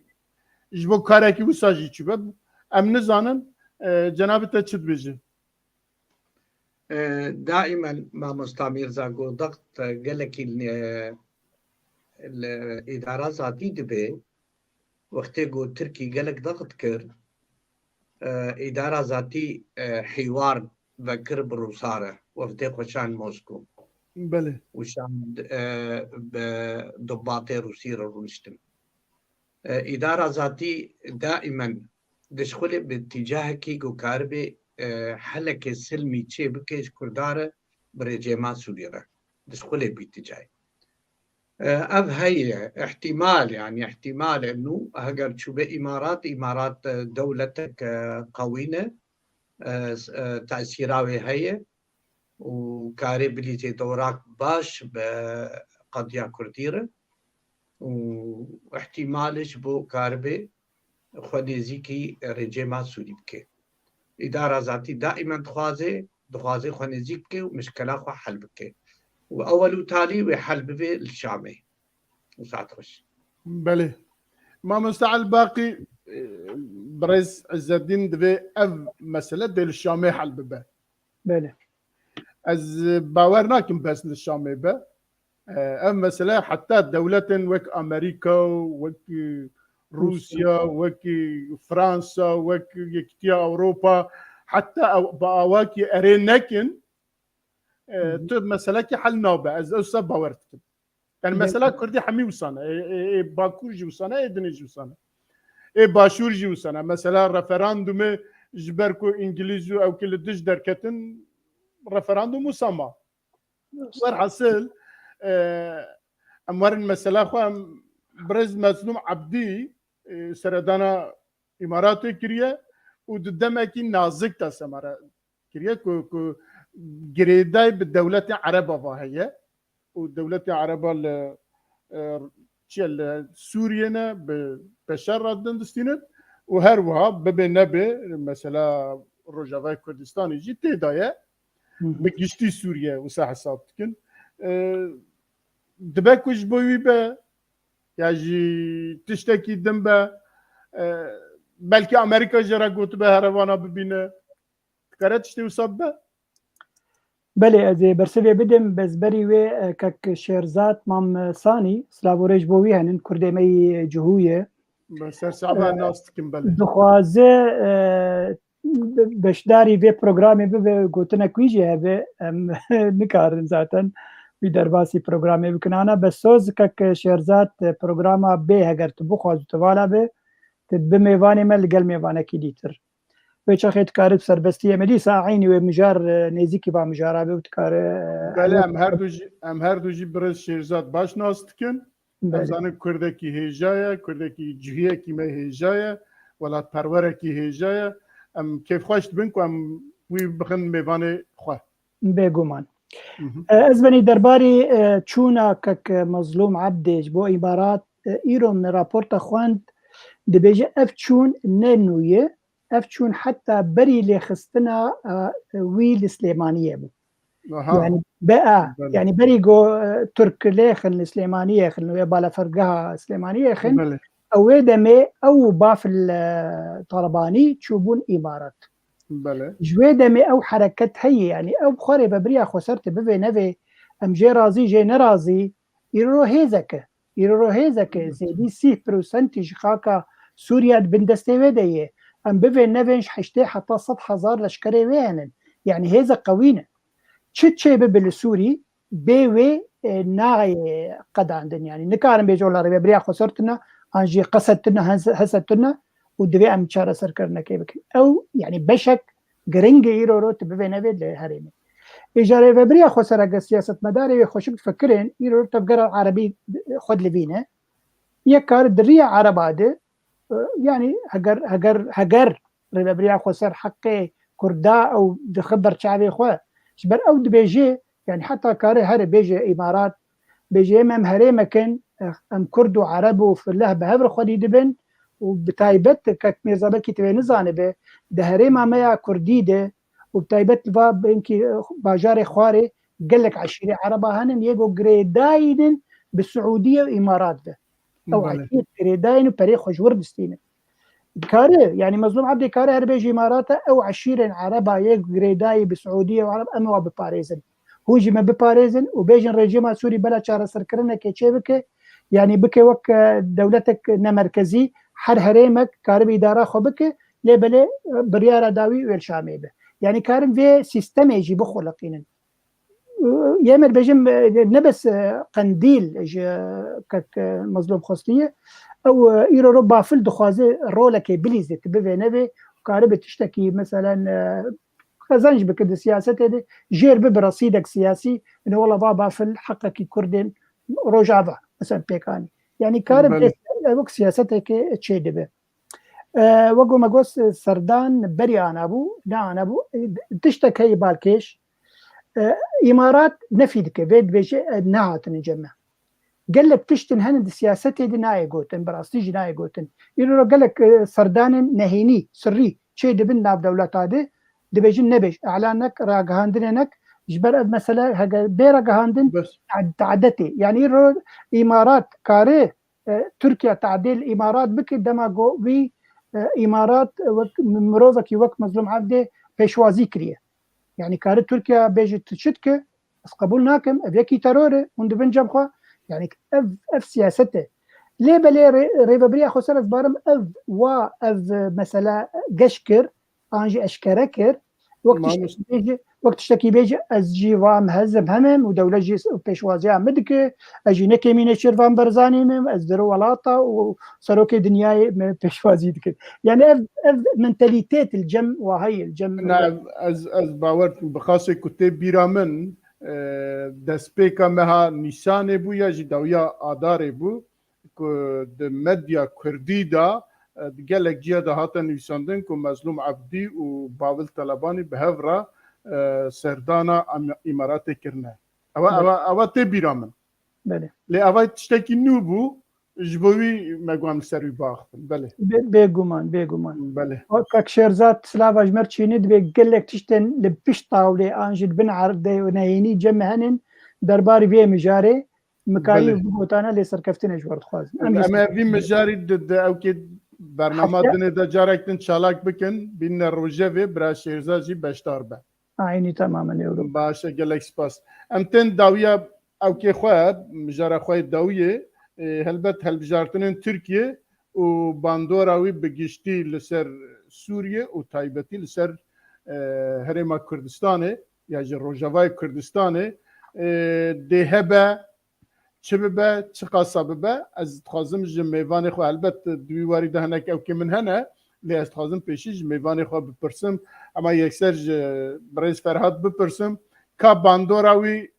ji bo karekî wisa jî çûbe. Em nizanin, e, cenabê te çi dibêje? E, daimen mamosta Mîrza Godak, e, gelekî, e, li îdara zatî dibê, wextê ku Tirkî gelek daxit kir, e, îdara zatî, e, hîwar vekir bi Rûsa re, wefdê xwe şand Mosko. Belê. Û şand, e, bi dubatê Rûsî re rûniştin. E, îdara zatî daimen dişxulê bi tîcahekî ku karibê, e, helekê silmî çê bike ji Kurda re bi rejîma Sûrî re. Dişxulê bi tîcahê. E, ev heye, îhtîmal, yanî îhtîmal e nû, heger çûbe Îmarat, Îmarat, e, dewletek, e, qewî ne, e, s-, e, tesîra wê heye û karê bilîzê dewrak baş bi qediya Kurdî re û îhtîmal e ji bo karibê xwe nêzîkî rejîma Sûrî bike. Îdara zatî daimen dixwaze, dixwaze xwe nêzîk bike û mişkela xwe hel bike. Û ewel û talî wê hel bibe li Şamê. Û saet xweş. Belê. Mamoste Elbaqî, e, birêz Îzzeddîn, divê ev mesele dê li Şamê hel bibe. Belê. Ez bawer nakim bes li Şamê be. E, ev mesele heta dewletên wek Amerîka, wek, e, Rûsya, wek, e, Fransa, wek Yekîtiya Ewropa, heta ew, bi awakî erê nekin, e, Hı hı. tu meselekî hel nabe. Ez ewsa bawer dikim. Yani Belê. mesela Kurdî hemî wisa ne. Ê, ê, ê Bakur jî wisa ne, ê dinê jî wisa ne. Ê Başûr jî wisa ne. Mesela referandumê ji ber ku Îngilîz û ew ki li dij derketin, referandum wisa ma. Werhasil, e, em werin mesela xwe, em birêz Mezlûm Ebdî, e, seredana Îmaratê kiriye û di demekî nazik de semara kiriye ku, ku girêdayî bi dewletê Ereba va heye û dewletê Ereba li, e, çi ye, li Sûriyê ne, bi Beşar re din distînin û her wiha bibe nebe mesela Rojavayê Kurdistanê jî tê de ye. Hı hı. Bi giştî Sûriye wisa hesab dikin. E, dibe ku ji bo wî be ya jî tiştekî din be, e, belkî Amerîka jê re gotibe herevana bibîne. Dikare tiştê wisa bibe? Belê, ez ê bersivê bidim, bezberî wê, e, kek Şêrzad Mam Sanî, silav û rêz bo wî henin, Kurdê me yî cihû ye. Bi ser çava E, nas dikim, belê. Dixwaze, e, be-, beşdarî vê programê bibe, gotinek wî jî hebe, em nikarin zaten wî derbasî programê bikin. Ana be soz kek Şêrzad, e, programa bê, heger tu bixwaz û tu vala be, tu bi mêvanê me li gel mêvanekî dîtir. Wê çaxê dikare bi serbestiyê me dîsa eynî wê mijar, e, nêzîkî va mijara be û dikare, e, Belê, ew em her du jî, em her du jî birêz Şêrzad baş nas dikin. Em Belê. zanin Kurdekî hêja ye, Kurdekî cihiyekî me hêja ye, welatperwerekî hêja ye. Em kêfxweş dibin ku em wî bixin mêvanê xwe. Bêguman. Hı hı. E, ez benî derbarî, e, çûna kek Mezlûm Ebdê ji bo Îmarat, e, îro min raporta xwend, dibêje ev çûn ne nû ye, ev çûn heta berî lêxistina, e, wî li Slêmaniyê bû. Aha. Yani, be, a, Belê. yani berî go, e, Tirk lêxin li Slêmaniyê xin, wê balafirgeha Slêmaniyê xin, Belê. ew wê demê ew û baf li, e, Talebanî çûbûn Îmarat. Belê. Ji wê demê ew hereket heye, yani ew bi xwe rêvebiriya xweser te bivê nevê, em jê razî, jê nerazî, îro hêzeke. Îro hêzeke, zêdî sîh prosentî ji xaka Sûriye di bin destê wê de ye. Em bivê nevên ji heştê heta sed hezar leşkerê wê henin. Yani hêze qewî ne. Çi çê bibe li Sûrî, bê wê, e, nayê qedandin. Yani nikarin bêje wela rêvebiriya xweser tune, an jî qesed tune, hes-, hesed tune û divê em çareserkirinekê bikin. Ew, yani beşek giring e îro ro tu bivê nevê li herêmê. Îja rêvebiriya xweser eger siyasetmedarê wê xweşik difikirin, îro ro tevgera erebî xwe dilivîne. Yek kar di riya ereba de, e, yani heger, heger, heger rêvebiriya xweser heqê Kurda ew dixe ber çavê xwe. Ji ber ew dibêje, yani heta kare here bêje Îmarat, bêje em, em herêmek in, em Kurd û Ereb û fileh bi hev re xwedî dibin û bi taybet kek Mîrza belkî tu vê nizanibe, di herêma me ya Kurdî de û bi taybet li va belkî, e, bajarê Xwarê Gelek eşîrê Ereba henin yê ku girêdayî nin bi Siûdiye û Îmarat ve. Ew Belê. Eşîr girêdayî nin û perê xwe ji wir distînin. Kare, yani Mezlûm Ebdê kare her bêje Îmarata, ew eşîrên Ereba yê girêdayî bi Siûdiye û Ereb em wa biparêzin. Hûn jî me biparêzin û bêjin rejîma Sûrî bela çareserkirinekê çê bike, yani bike wek, e, dewletek nemerkezî, her herêmek karibe îdara xwe bike, lê belê, e, biryara dawî wê li Şamê be. Yani karin vê sîstemê jî bixuliqînin. Yê me dibêjim, e, ne bes, e, Qendîl ji kek, e, Mezlûm xwestiye. Ew, e, îro ro Bafil dixwaze rolekê bilîzê, tu bivê nevê, karibe tiştekî, meselen, e, qezenc bike di siyasetê de, jêr bibe resîdek siyasî, ine wela va Bafil heqekî Kurdên Rojava, meselen, pêk anî. Yani karin Belê. Pê-, e, wek siyaseteke çê dibe. E, wek me got, Serdan berî ana bû, ne ana bû. E, tiştek heye balkêş. E, Îmarat nefî dike, vê dibêje, e, nehatine cem me. Gelek tiştin hene di siyasetê de nayê gotin, bi rastî jî nayê gotin. Îro gelek, e, serdanên nehênî, sirrî çê dibin nav dewleta de, dibêjin nebêj, elan nek, ragihandinê nek, ji ber ev mesele heger bê ragihandin, Bes. Tead-, teadetê. Yani îro Îmarat kare, e, Tirkiye tadê li Îmarat bike, dema ku wî, e, Îmarat wek mirovekî wek Mezlûm Evdê pêşwazî kiriye. Yani kare Tirkiye bêje tu çi dike, ez qebûl nakim, ev yekî teror e, hûn dibin cem xwe. Yani ev, ev siyaset e. Lê belê rê-, rêvebiriya xweser ez barim ev wa, ev, e, mesele geş kir, an jî eşkere kir. Wek Mamoste- tiştekî bêje, wek tiştekî bêje, ez jî vam hezim hemim û dewlet jî pêşwaziya min dike. Ez jî ne kêmî nêçîrvan Barzanî mim, ez dir welata û serokê dinyayê min pêşwazî dikin. Yani ev, ev mentalîtet li cem wa heye, li cem Na, ez, ez bawer dikim, bi xasê ku tê bîra min, e, destpêka meha Nîsanê bû ya jî dawiya Adarê bû. Ku di medya kurdî de, e, di gelek ciya de hate nivîsandin ku Mezlûm Ebdî û Bavil Telebanî bi hev re, e, serdana Am-, Îmaratê kirine. Ewa, Belê. ewa, ewa tê bîra min. Belê. Lê ewa tiştekî nû bû, ji bo wî me guhan li ser wî biaxivin. Belê. Bê-, bêguman, bêguman. Belê. Wek Kak Şêrzad, silava ji me re çênî dibe gelek tiştên li pişt tawlê an jî di bin erdê û nehênî cem me henin derbarî vê mijarê. Mikarî Belê. Bigotane lê serkeftinê ji we dixwazin. Em Em ê vî mijarî di, di ewkê bernama Hefte- dinê de carek din çalak bikin, bînne rojevê bira Şêrza jî beşdar be. Aynî temamen ewro. Baş e, gelek spas. Em tên dawiya ewkê xwe, mijara xwe yê dawiyê, e, helbet helbijartinên Tirkiye û bandora wî bi giştî li ser Sûriye û taybetî li ser, e, Herêma Kurdistanê ya jî Rojavayê Kurdistanê, e, dê hebe, çi bibe, çi qasa bibe, ez dixwazim ji mêvanê xwe, helbet di wî warî de hinek ewkê min hene, lê ez dixwazim pêşî ji mêvanê xwe bipirsim, ema yekser ji birêz Ferhat bipirsim, ka bandora wî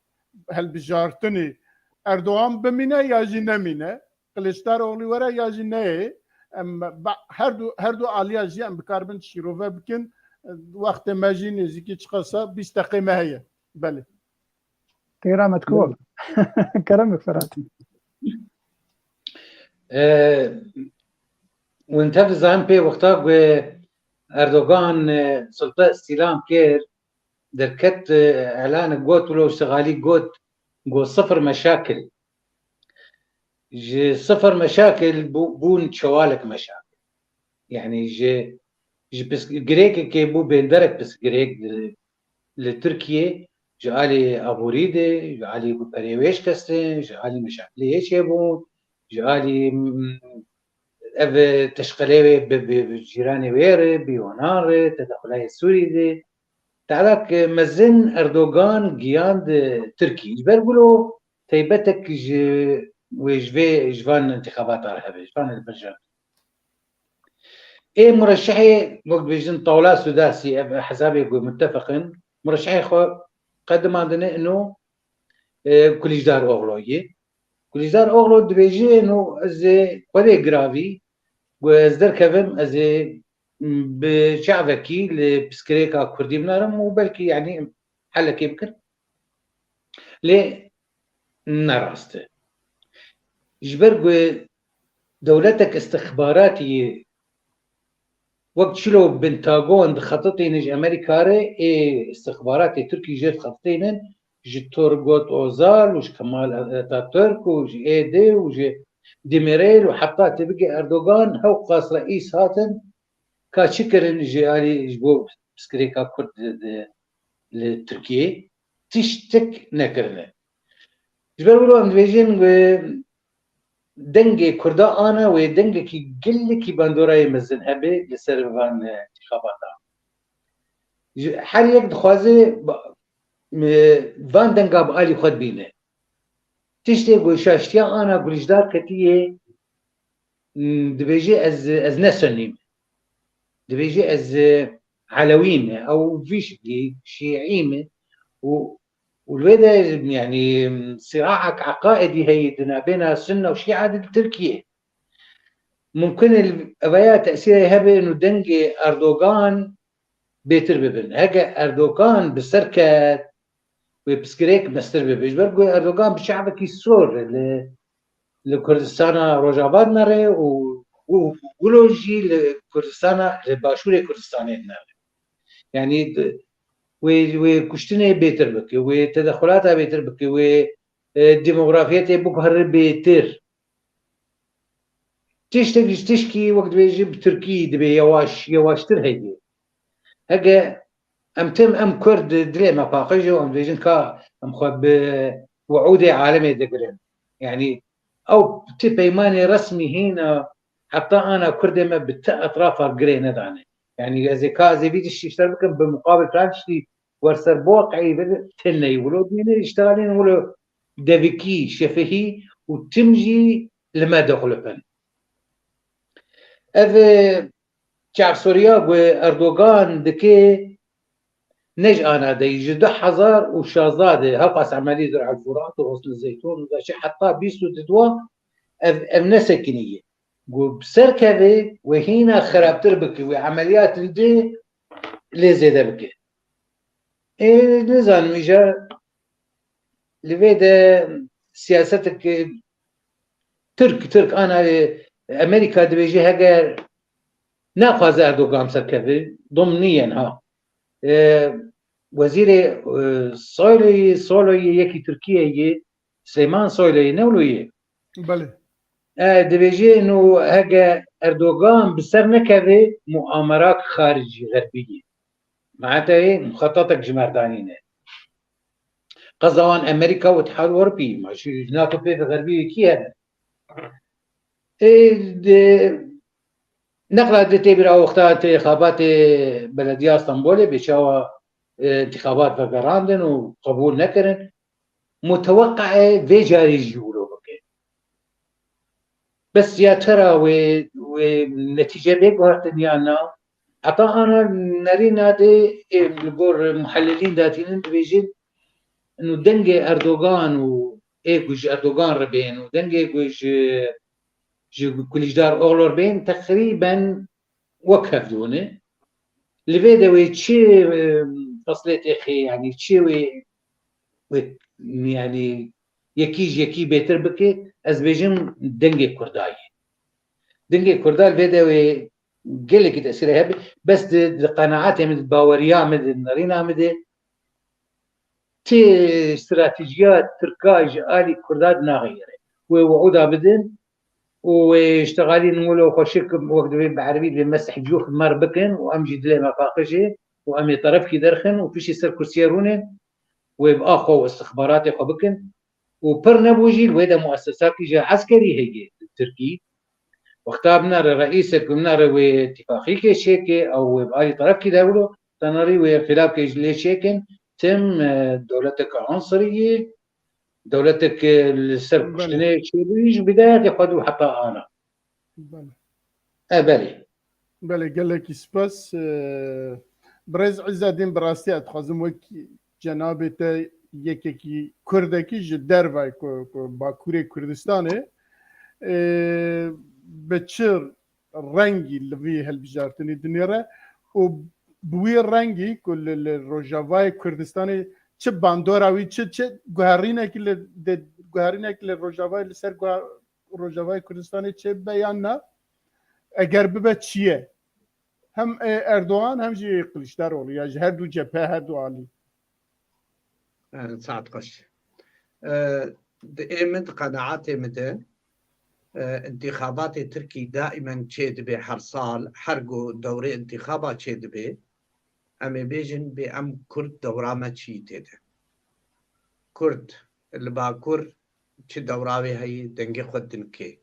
helbijartinê Erdogan bimîne ya jî nemîne, Kiliçdaroglî were ya jî neyê, em ba-, her du, her du aliya jî em bikaribin şîrove bikin, wextê me jî nêzîkî çiqasa bîst deqê me heye. Belê. Têra me dikol. Kerem bik Ferhat. E, hûn tev dizanin pê wexta ku Erdogan, e, sulta îstîlam kir, derket, e, îlanek got, wilo şixalî got, got sifir meşakil. Ji sifir meşakil bû-, bûn çewalek meşakil. Yani ji, ji pirsgirêkekê bû bênderek pirsgirêk li, li Tirkiyê, ji alî aborî de, ji alî ku perê wê şikestin, ji alî meşakilê yê çêbûn, ji alî, mm, ev teşqelê wê bi, bi, bi cîranê wê re, bi wan re, tedexulaya Sûrî de. Tehlak mezin Erdogan giyand Tirkî. Ji ber wilo teybetek ji wê, ji vê, ji van intixabata re hebe, ji van hilbijartin. Ê mureşehê, wek dibêjin tawla sudasî, ev hesabê ku muttefeq in, mureşehê xwe qedimandine ino, e, Kulîcdaroglu yê. Kulîcdaroglu dibêje, ino ez ê xwedê giravî, ku ez derkevim, ez ê, m, bi çavekî li pirsgirêka Kurdî binarim û belkî, yanî, helekê bikin. Lê ne rast e. Ji ber ku dewletek istixbaratî wek çilo Pentagon dixetitîne ji Amerîka re, ê istixbaratê Tirkî jê dixetitînin, ji Turgut Ozal û ji Kemal Atatürk û ji êdî û ji Demirel û heta tê bigê Erdogan, hewqas reîs hatin, ka çi kirin ji alî, ji bo pirsgirêka Kurd di, di, li Tirkiyê? Tiştek nekirine. Ji ber wilo em dibêjin, e, dengê Kurda ana wê dengekî gelekî bandorayê mezin hebe li ser van, e, întixabata. Ji, her yek dixwaze ba-, e, van denga bi alî xwe dibîne. Tiştê ku şaştiya ana Gulijdar ketiye, m, dibêje ez, ez ne Sunnî me. Dibêje ez, e, Elewî me. Ew vî şiklî Şîî me. Û, û li wê de, yanî, siraek eqaidî heye di navbêna Sunne û Şîa de li Tirkiyê. Mumkin e li, eveya tesîrê hebe û dengê Erdogan bêtir bibin. Heke Erdogan bi ser ket, wê pirsgirêk mestir bibe. Ji ber ku Erdogan bi çavekî sor li, li Kurdistana Rojava dinere û, û wilo jî li Kurdistana, li Başûrê Kurdistanê dinere. Yanî di-, wê, wê kuştinê bêtir bike, wê tedexulata bêtir bike, wê, e, demografiyetê biguhere bêtir. Tiştek ji tişkî, wek dibêjî, bi tirkî dibe yewaş, yewaştir heye. Heke em tim, em Kurd dilê me paqij e û em dibêjin ka em xwe bi wiûdê alemê digirin. Yanî ew ti peymanê resmî hîna heta ana Kurdê me bi ti etrafa girê nedane. Yanî ez ê ka ez ê vî tiştî ji te bikim, bi muqabil filan tiştî wer ser bi weqî bir têneyî wilo dîne, îştigalên wilo devikî, şefehî û tim jî li me dixulipin. Ev, e, çavsoriya ku Erdogan dike ne ji ana de yî, ji du hezar û şazdeh de hewqas emelî Dir'el Furat û Hosn Zeytun û da çi heta bîst û didwa ev, ev nesekinî ye. Ku bi ser keve wê hîna xirabtir bike, wê emeliyat li dê lê zêde bike. Ê, nizanim îja li vê de siyasetek Tirk, Tirk ana, e, Amerîka dibêje heger naxwaze Erdogan serkeve, dom niyên ha. E, wezîrê, e, Soyloyê, Soloyê yekî Tirkiyeyê, Silêman Soyloyê, ne wilo ye? Belê. E, dibêje, no hege Erdogan bi ser nekeve muamerat xaricî xerbî ye. Meeteyê muxetatek ji merdanî ne. Qeza wan Amerîka û Îtihad Ewropî, ma ji NATO pê ve xerbî wekî hene. Ê, de, neqla de tê bîra wexta intixabatê belediya Stenbolê bê çawa, e, intixabat vegerandin û qebûl nekirin. Muteweqe e vê carî jî wilo bike. Bes ya tera wê, wê netîce bê guhertin yan na? Heta ana nerîna de, ê, li gor muhelilîn datînin dibêjin, inu dengê Erdogan û ê ku ji Erdogan re bên û dengê ku ji, ji Kulîjdar Oglor bên teqrîben wek hevdû ne. Li vê de wê çi, e, xeslê têxê, yanî çi wê, wê, yanî yekî ji yekî bêtir bike, ez bêjim dengê Kurda ye. Dengê Kurda li vê de wê gelekî tesîrê hebe, bes di, di qenaetê min, di baweriya min, di nerîna min de ti stratejiya Tirka ji alî Kurda dinaxeyere. Wê wiûda bidin û wê îştixalî nimûlo xweşik wek divê bi erebî divê mesih cûf mer bikin û em jî dilê me paqij ê û em ê terefkî derxin û piştî ser kursiyê rûnên wê bi a xwe û istixbaratê xwe bikin û pir nebû jî li wê de muessesakî ji eskerî heye li Tirkî. Wexta binere reîsek, binere wê tifaqîkê çêke, ew wê bi alî terefkî de wilo, tenarî wê înqilabkê ji lê çêkin, tim, e, dewletek ansirî yê, dewletek, e, li ser Belê. kuştinê çêbûyî ji bidayetê xwe dû heta ana. Belê. E, belê. Belê, gelekî spas. E, Birêz Îzzedîn, bi rastî ez dixwazim wek cenabê te yekekî Kurdekî ji derve ku, ku Bakurê Kurdistanê, e, bi çi rengî li vî hilbijartinî dinêre û bi wî rengî ku li, li Rojavayê Kurdistanê çi bandora wî, çi, çi guherînekî li, de, guherînekî li Rojavayê, li ser guha-, Rojavayê Kurdistanê çêbibe yan na, eger bibe çi ye? Hem, e, Erdogan hem jî Kiliçdaroglu ya ji her du cephe, her du alî. Saet xweş. E, di ê min, di qenaetê min de, e, întîxabatê Tirkî daimen çê dibe her sal, her ku dewrê întîxaba çê dibe, em ê bêjin bê em Kurd dewra me çi yî tê de. Kurd li Bakur çi dewra wê heyî, dengê xwe dinikê.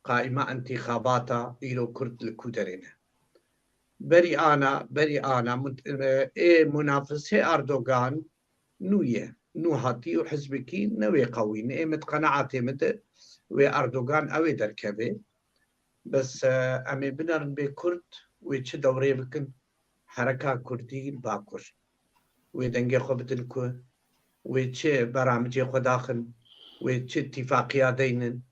Qaîma întîxabata îro Kurd li ku derê ne? Berî ana, berî ana, mut-, e, ê munafisê Erdogan nû ye. Nû hatî û hizbekî ne wê qewî ne. Ê min di qenaetê min de wê Erdogan ew ê derkeve. Bes, e, em ê binerin bê Kurd wê çi dewrê bikin, hereka Kurdî li Bakur. Wê dengê xwe bidin ku, wê çi beramicê xwe daxin, wê çi tîfaqiya deynin,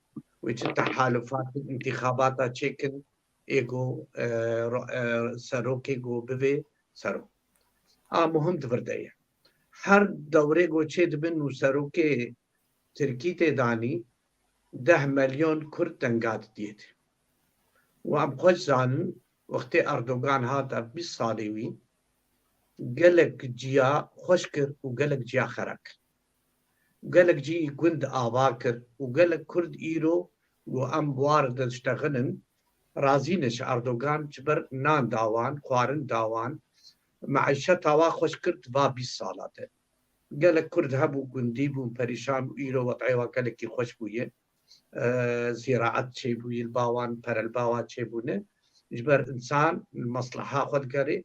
wê çi tehalufatên întîxabata çêkin, ê ku, e, ro-, e, serokê ku bivê serok. A muhim di vir de ye. Her dewrê ku çê dibin û serokê Tirkî tê danî, deh milyon Kurd denga didiyê. Û em xweş zanin, wextê Erdogan hat ev bîst salê wî, gelek ciya xweş kir û gelek ciya xera kir. Gelek cî gund ava kir û gelek Kurd îro ku em bi war diştexilin, razî ne ji Erdogan, ji ber nan da wan, xwarin da wan, meîşeta wa xweş kir di va bîst sala de. Gelek Kurd hebû, gundî bûn, perîşan bû, îro wed'ê wa gelekî xweş bûye. E, zîraet çêbûye li ba wan, pere li ba wan çêbûne. Ji ber însan, mesleha xwe digere,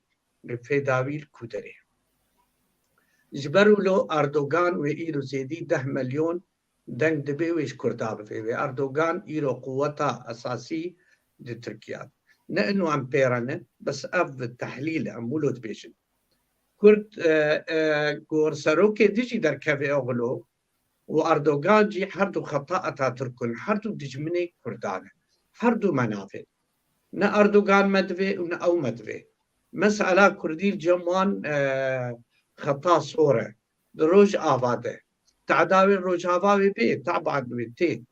fêda wî li ku derê. Ji ber wilo Erdogan wê îro zêdî deh milyon deng dibe wê ji Kurda bivê. Wê Erdogan îro quweta esasî di Tirkiye. Ne inu em pê re ne, bes ev tehlîl e, em wilo dibêjin. Kurd, e, e, ku serokê dijî derkeve oxlo û Erdogan jî her du xeta Atatürk in, her du dijminê Kurdan in. Her du me navê. Ne Erdogan me divê û ne ew me divê. Mesela Kurdî li cem wan, e, xeta sor e. Di Rojava de. Tehda wê Rojava wê bê, taban wê tê.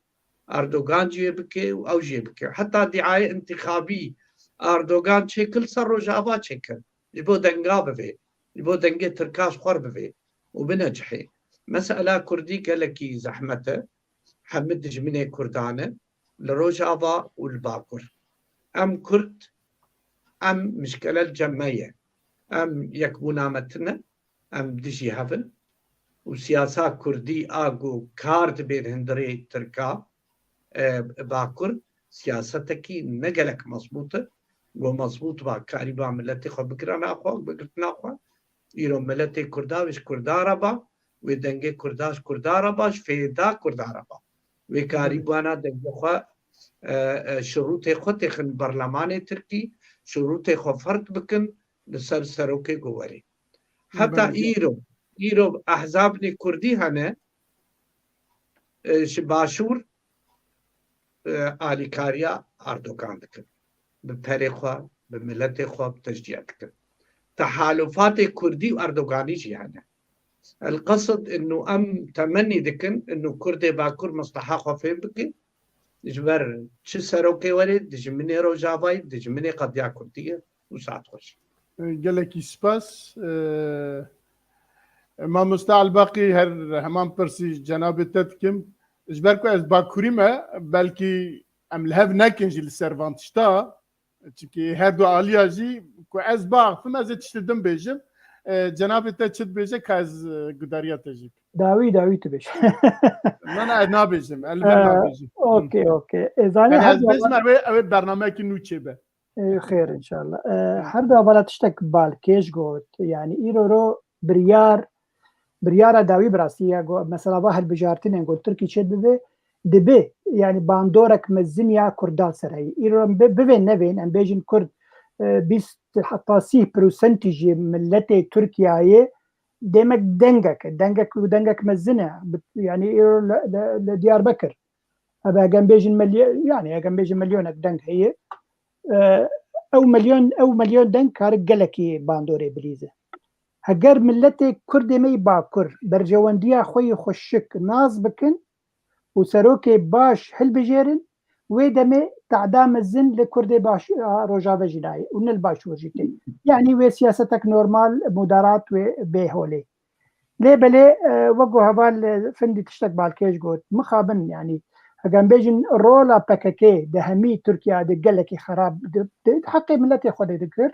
Erdogan jî wê bike û ew jî wê bike. Heta dîayê întîxabî Erdogan çêkir, ser Rojava çêkir. Ji bo denga bivê. Ji bo dengê Tirka ji xwe re bivê. Û binecihê. Mesela Kurdî gelekî zehmet e. Hemî dijminê Kurdan e. Li Rojava û li Bakur. Em Kurd, em mişkele li cem me ye. Em yekbûna me tune. Em dijî hev in û siyasa kurdî a ku kar dibên hundirê Tirka, e, Bakur, siyasetekî ne gelek mezbût e. Ku mezbût ba, karî ba miletê xwe bigirana xwe, bigirtina xwe. Îro miletê Kurda wê ji Kurda re ba, wê dengê Kurda ji Kurda re ba, ji fêda Kurda re ba. Wê karî bana dengê xwe, e, e, şirûtê xwe têxin berlemanê Tirkî, şirûtê xwe ferq bikin li ser serokê ku werê. Heta îro, îro ehzabnê kurdî hene, e, ji başûr, e, alîkariya Erdogan dikin. Bi perê xwe, bi miletê xwe, bi tecdiye dikin. Tehalufatê kurdî û Erdoganî jî hene. El qesid inu em temennî dikin inu Kurdê Bakur mesleha xwe fêm bikin. Ji ber çi serokê werê, dijminê Rojavayê, dijminê qediya kurdî ye. Û saet xweş. Gelekî spas. E, Mamoste Elbaqî, her heman pirsî cenabê te dikim. Ji ber ku ez Bakurî me, belkî em li hev nekin jî li ser van tişta. Çimkî her du aliya jî ku ez biaxifim, ez ê tiştê din bêjim. E, cenabê te çi dibêje ka ez, e, gudariya te jî bikim? Dawî, dawî tu bêj. Na, na, ez nabêjim. Ez li ber nabêjim. Okey, okey. Ez zanî. Yanî her ez bêjim, ew ê, ew ê bernameyekî nû çêbe. Ê, xêr, înşallah. Ê, her du hevala tiştek balkêş got. Yanî îro ro biryar, biryara dawî bi rastî ya got, mesela va hilbijartinên got Tirkî çê dibe, dibe, yanî bandorek mezin ya Kurdan ser heyî. Îro em bi-, bivên nevên, em bêjin Kurd, e, bîst heta sî prosentî jî miletê Tirkiyeyê demek dengek e. Dengek, dengek mezin e. Bi-, yanî îro li, li, li Diyarbekir. Ebe egem bêjin milyo-, yanî egem bêjin milyonek deng heye, e, ew milyon, ew milyon deng kare gelekî bandorê bilîze. Heger miletê Kurdê me yî Bakur berjewendiya xwe yî xweşik nas bikin û serokê baş hilbijêrin, wê demê tehda mezin li Kurdê baş-, a, Rojave jî nayê û ne li Başûr jî tê. Yanî wê siyasetek normal, mudarat wê bê holê. Lê belê, e, wek ku heval, e, Findî tiştek balkêş got, mixabin, yanî, heger em bêjin rola P K K di hemî Tirkiye de gelekî xerab, di, di, di heqê miletê xwe de dikir.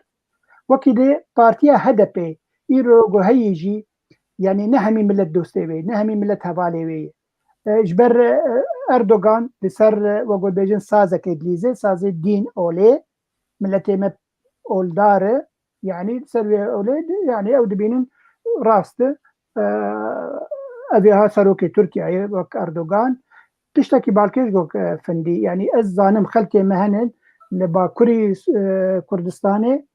Wekî di partiya H D P îro ku heyî jî, yanî ne hemî milet dostê wê, ne hemî milet hevalê wê ye. E, ji ber, e, Erdogan li ser, e, wek ku dibêjin sazekê dilîze, sazê dîn olê, miletê me oldar e, yanî ser wê olê, yanî ew dibînin rast e. E, ev ê ha serokê Tirkiyeyê wek Erdogan. Tiştekî balkêş got, e, Findî, yanî ez zanim xelkê me hene li Bakurî, e, Kurdistanê,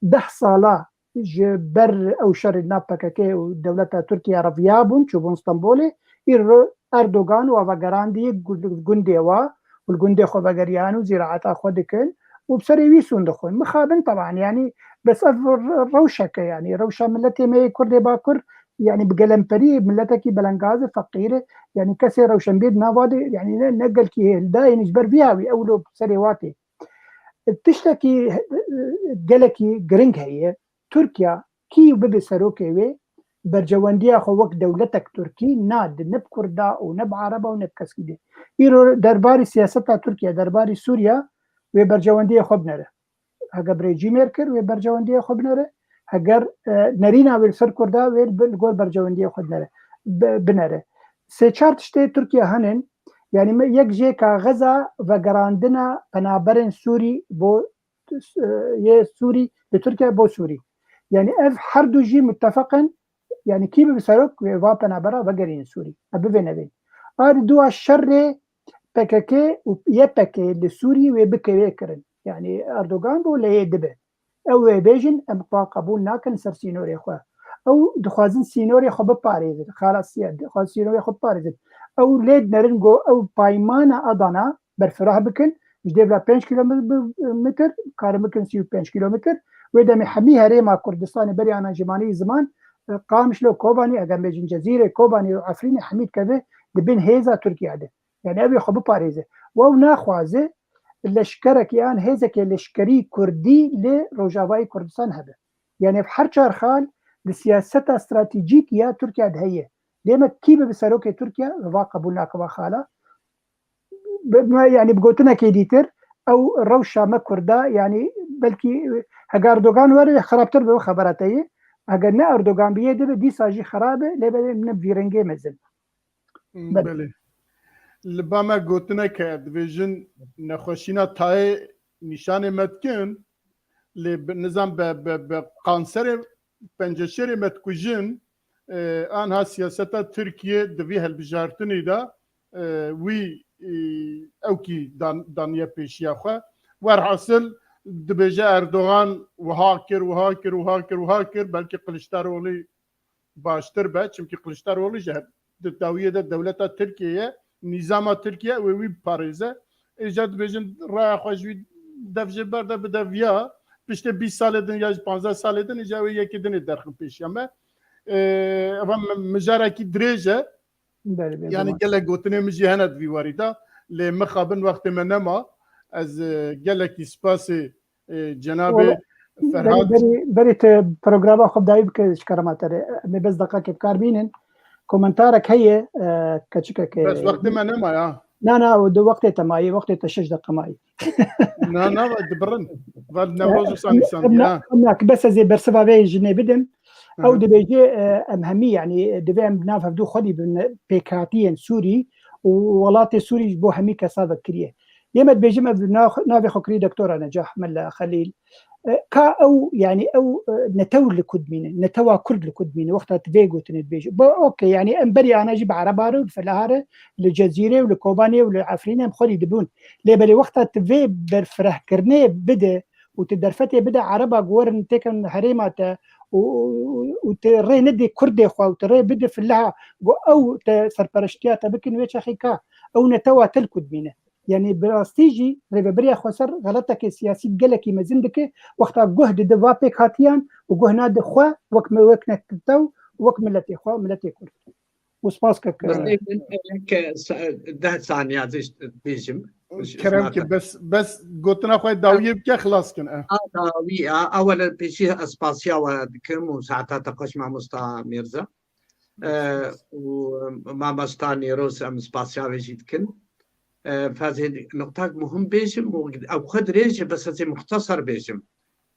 deh sala ji ber ew şerê nav P K K û dewleta Tirkiye re viya bûn, çûbûn Stenbolê. Îro Erdogan û vegerandî gu-, gundê wa û li gundê xwe vegeriyan û zîraeta xwe dikin û bi serê wî sûn dixwin. Mixabin teban, yanî bes ev re-, rewşeke, yanî rewşa miletê me yê Kurdê Bakur, yanî bi gelemperî miletekî belengaz e, feqîr e, yanî kesê rewşenbîr nava de, yanî ne, ne gelkî hêldayên ji ber vî hawî ew lo bi serê wa tê. Tiştekî gelekî giring heye. Tirkiye kî bibe serokê wê, berjewendiya xwe wek dewletek Tirkî nadin ne bi Kurda û ne bi Ereba û ne bi keskî dî. Îro derbarî siyaseta Tirkiye, derbarî Sûriye wê berjewendiyê xwe binere. Heger bi rêcîmêr kir, wê berjewendiyê xwe binere. Heger, e, nerîna wê li ser Kurda, wê li, li gor berjewendiyê xwe dinere, bi-, binere. Sê çar tiştê Tirkiye henin, yanî me yek jê kaxeza vegerandina penaberên Sûrî bo, e, yê Sûrî, li Tirkiye bo Sûrî. Yanî ev her du jî muttefeq in, yanî kî bibe serok wê va penabera vegerînin Sûrî. Ev bivê nevê. A di dua şerê P K K û Y P G li Sûrî wê bike wê kirin. Yanî Erdogan bo lê yê dibe. Ew wê bêjin, em xwe qebûl nakin ser sînorê xwe. Ew dixwazin sînorê xwe biparêzin. Xelasiye, dixwazin sînorê xwe biparêzin. Ew lê dinerin ku ew paymana Adana berfireh bikin, ji dêvla pênc kilometr, karin bikin sî û pênc kilometr. Wê demê hemî herêma Kurdistanê berî ana ji manî ziman, e, Qamişlo, Kobanî, eger bêjin Cezîrê, Kobanî û Efrînê hemî dikeve di bin hêza Tirkiye de. Yanî ew ê xwe biparêze. Û ew naxwaze leşkerekê yan hêzekê leşkerî kurdî li Rojavayê Kurdistan hebe. Yanî ev her çar xal di siyaseta stratejîk ya Tirkiye de heye. Lê me kî bibe serokê Tirkiye, va qebûl nake va xala. Bi, me, yanî bi gotinekê dîtir, ew rewşa me Kurda, yanî belkî heger Erdogan were xerabtir be, xebera te ye. Heger ne Erdogan biyê dibe, dîsa jî xerab e, lê belê ne vî rengê mezin. Hmm, Belê. Belê. Li ba me gotinek heye, dibêjin nexweşîna tayê nîşanê me dikin, lê bi, nizam be, be, be kanserê penceşêrê me dikujin, e, anha siyaseta Tirkiye di vî hilbijartinê de, e, wî, e, ewkî dan, daniye pêşiya xwe. Werhasil dibêje Erdogan wiha kir, wiha kir, wiha kir, wiha kir, belkî Kiliçdaroglu baştir be, çimkî Kiliçdaroglu jî di dawiyê de dewleta Tirkiye ye, nîzama Tirkiye wê wî biparêze. Êca dibêjin raya xwe ji wî dev jê berde bide viya, piştê bîst salê din ya ji panzdeh salê din, êca wê yekê dinê derxin pêşiya me. Ee, eva mi-, mijarekî dirêj e. Belê, belê, Yanî tamam. Gelek gotinê min jî hene di vî warî de. Lê mixabin wextê me nema. Ez, e, gelekî spasê, e, cenabê Wala, Ferhat. Berî, berî, berî te programa xwe dayî bike ji kerema te re. Em ê bes deqakê bi kar bînin. Komentarek heye, e, keçikek, e, Bes wextê me nema ya. Na, na, o di wextê te mayî, wextê te şeş deqa mayî. Na, na, dibirin. Val Newroz û Sanî Sanî, Em na, ha. em na, bes ez ê bersiva vê jinê bidim. Hı Ew hı. dibêje, e, em hemî, yanî, divê em nav hevdû xwedî bin pêkhatiyên Sûrî û welatê Sûrî ji bo hemî kesa vekiriye. Yê me dibêjim ev nav-, navê xwe kirî Doktora Necah Mela Xelîl. E, ka ew, yanî ew, e, netew li ku dimîne, netewa Kurd li ku dimîne, wexta tu vê gotinê dibêje. Bo, okey, yanî em berî ana jî bi Ereba re û bi Felaha re, li Cezîrê û li Kobanê û li Efrînê em xwedî dibûn. Lê belê wexta tu vê berfirehkirinê bide û tu derfetê bide Ereba ku werin têkin herêma te û, û, û tu rê nedê Kurdê xwe û tu rê bide Felaha ku ew te serpereştiya te bikin wê çaxê ka ew netewa te li ku dimîne. Yanî bi rastî jî rêvebiriya xweser xeletekê siyasî gelekî mezin dike, wexta guh dide va pêkhatiyan û guh nade xwe wek me, wek netew, wek miletê xwe, miletê Kurd. Û spas kek. Birê min, e, ke sa-, deh saniya zî bêjim. Kerem ki, bes, bes gotina xwe dawiyê bike, xilas kin, e. A, dawî, a, ewel pêşî ez spasiya we dikim û saeta te xweş, mamosta Mîrza. E, û mamosta Nêroz em spasiya wê jî dikin. E, fezê nuqtak muhim bêjim û ew xwe dirêj e, bes ez ê muxtesar bêjim.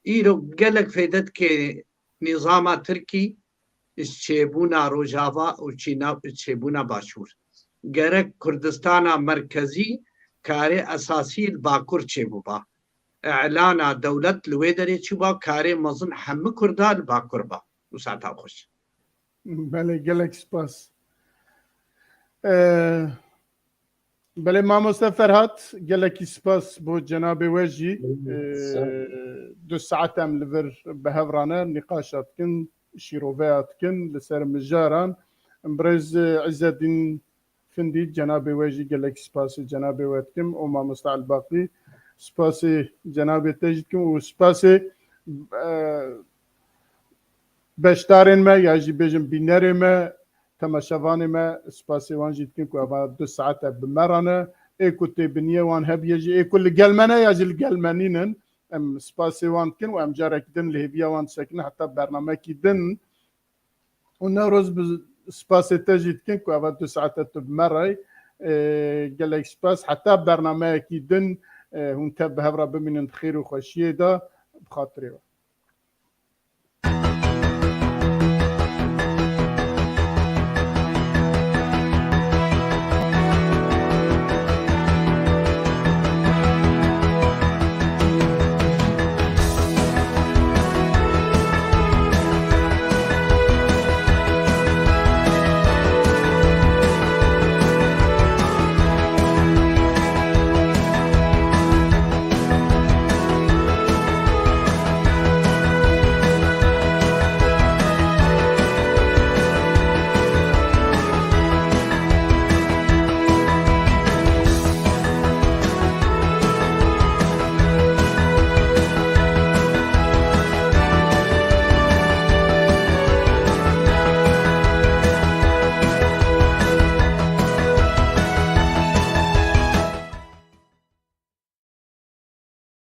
Îro gelek fêde dike nîzama Tirkî ji çêbûna Rojava û çîna-, çêbûna Başûr. Gerek Kurdistana Merkezî karê esasî li Bakur çêbûba. Îlana dewlet li wê derê çûba, karê mezin hemû Kurda li Bakur ba. Û sata xweş. Belê, gelek spas. Ee, belê, mamoste Ferhat, gelekî spas bo cenabê we jî. Ee, du saet em li vir bi hev re ne, nîqaşa dikin, şîroveya dikin li ser mijaran. Birêz Îzzedîn Findî, cenabê we jî gelekî spasê cenabê we dikim û mamoste Elbaqî, spasê cenabê te jî dikim û spasê, e, beşdarên me ya jî bêjim bînerê me, temaşevanê me, spasê wan jî dikin ku eva du saete bi me re ne. Ê ku têbiniye wan hebiye jî, ê ku li gel me ne ya jî li gel me nînin, em spasê wan dikin û em carekî din li hêviya wan disekinin heta bernamekî din. Û Newroz, bi spasê te jî dikin ku eva du saete tu bi me re yî. Ê, gelek spas. Heta bernameyekî din, ê, hûn tev bi hev re bimînin di xêr û xweşiyê de. Bi xatirê we.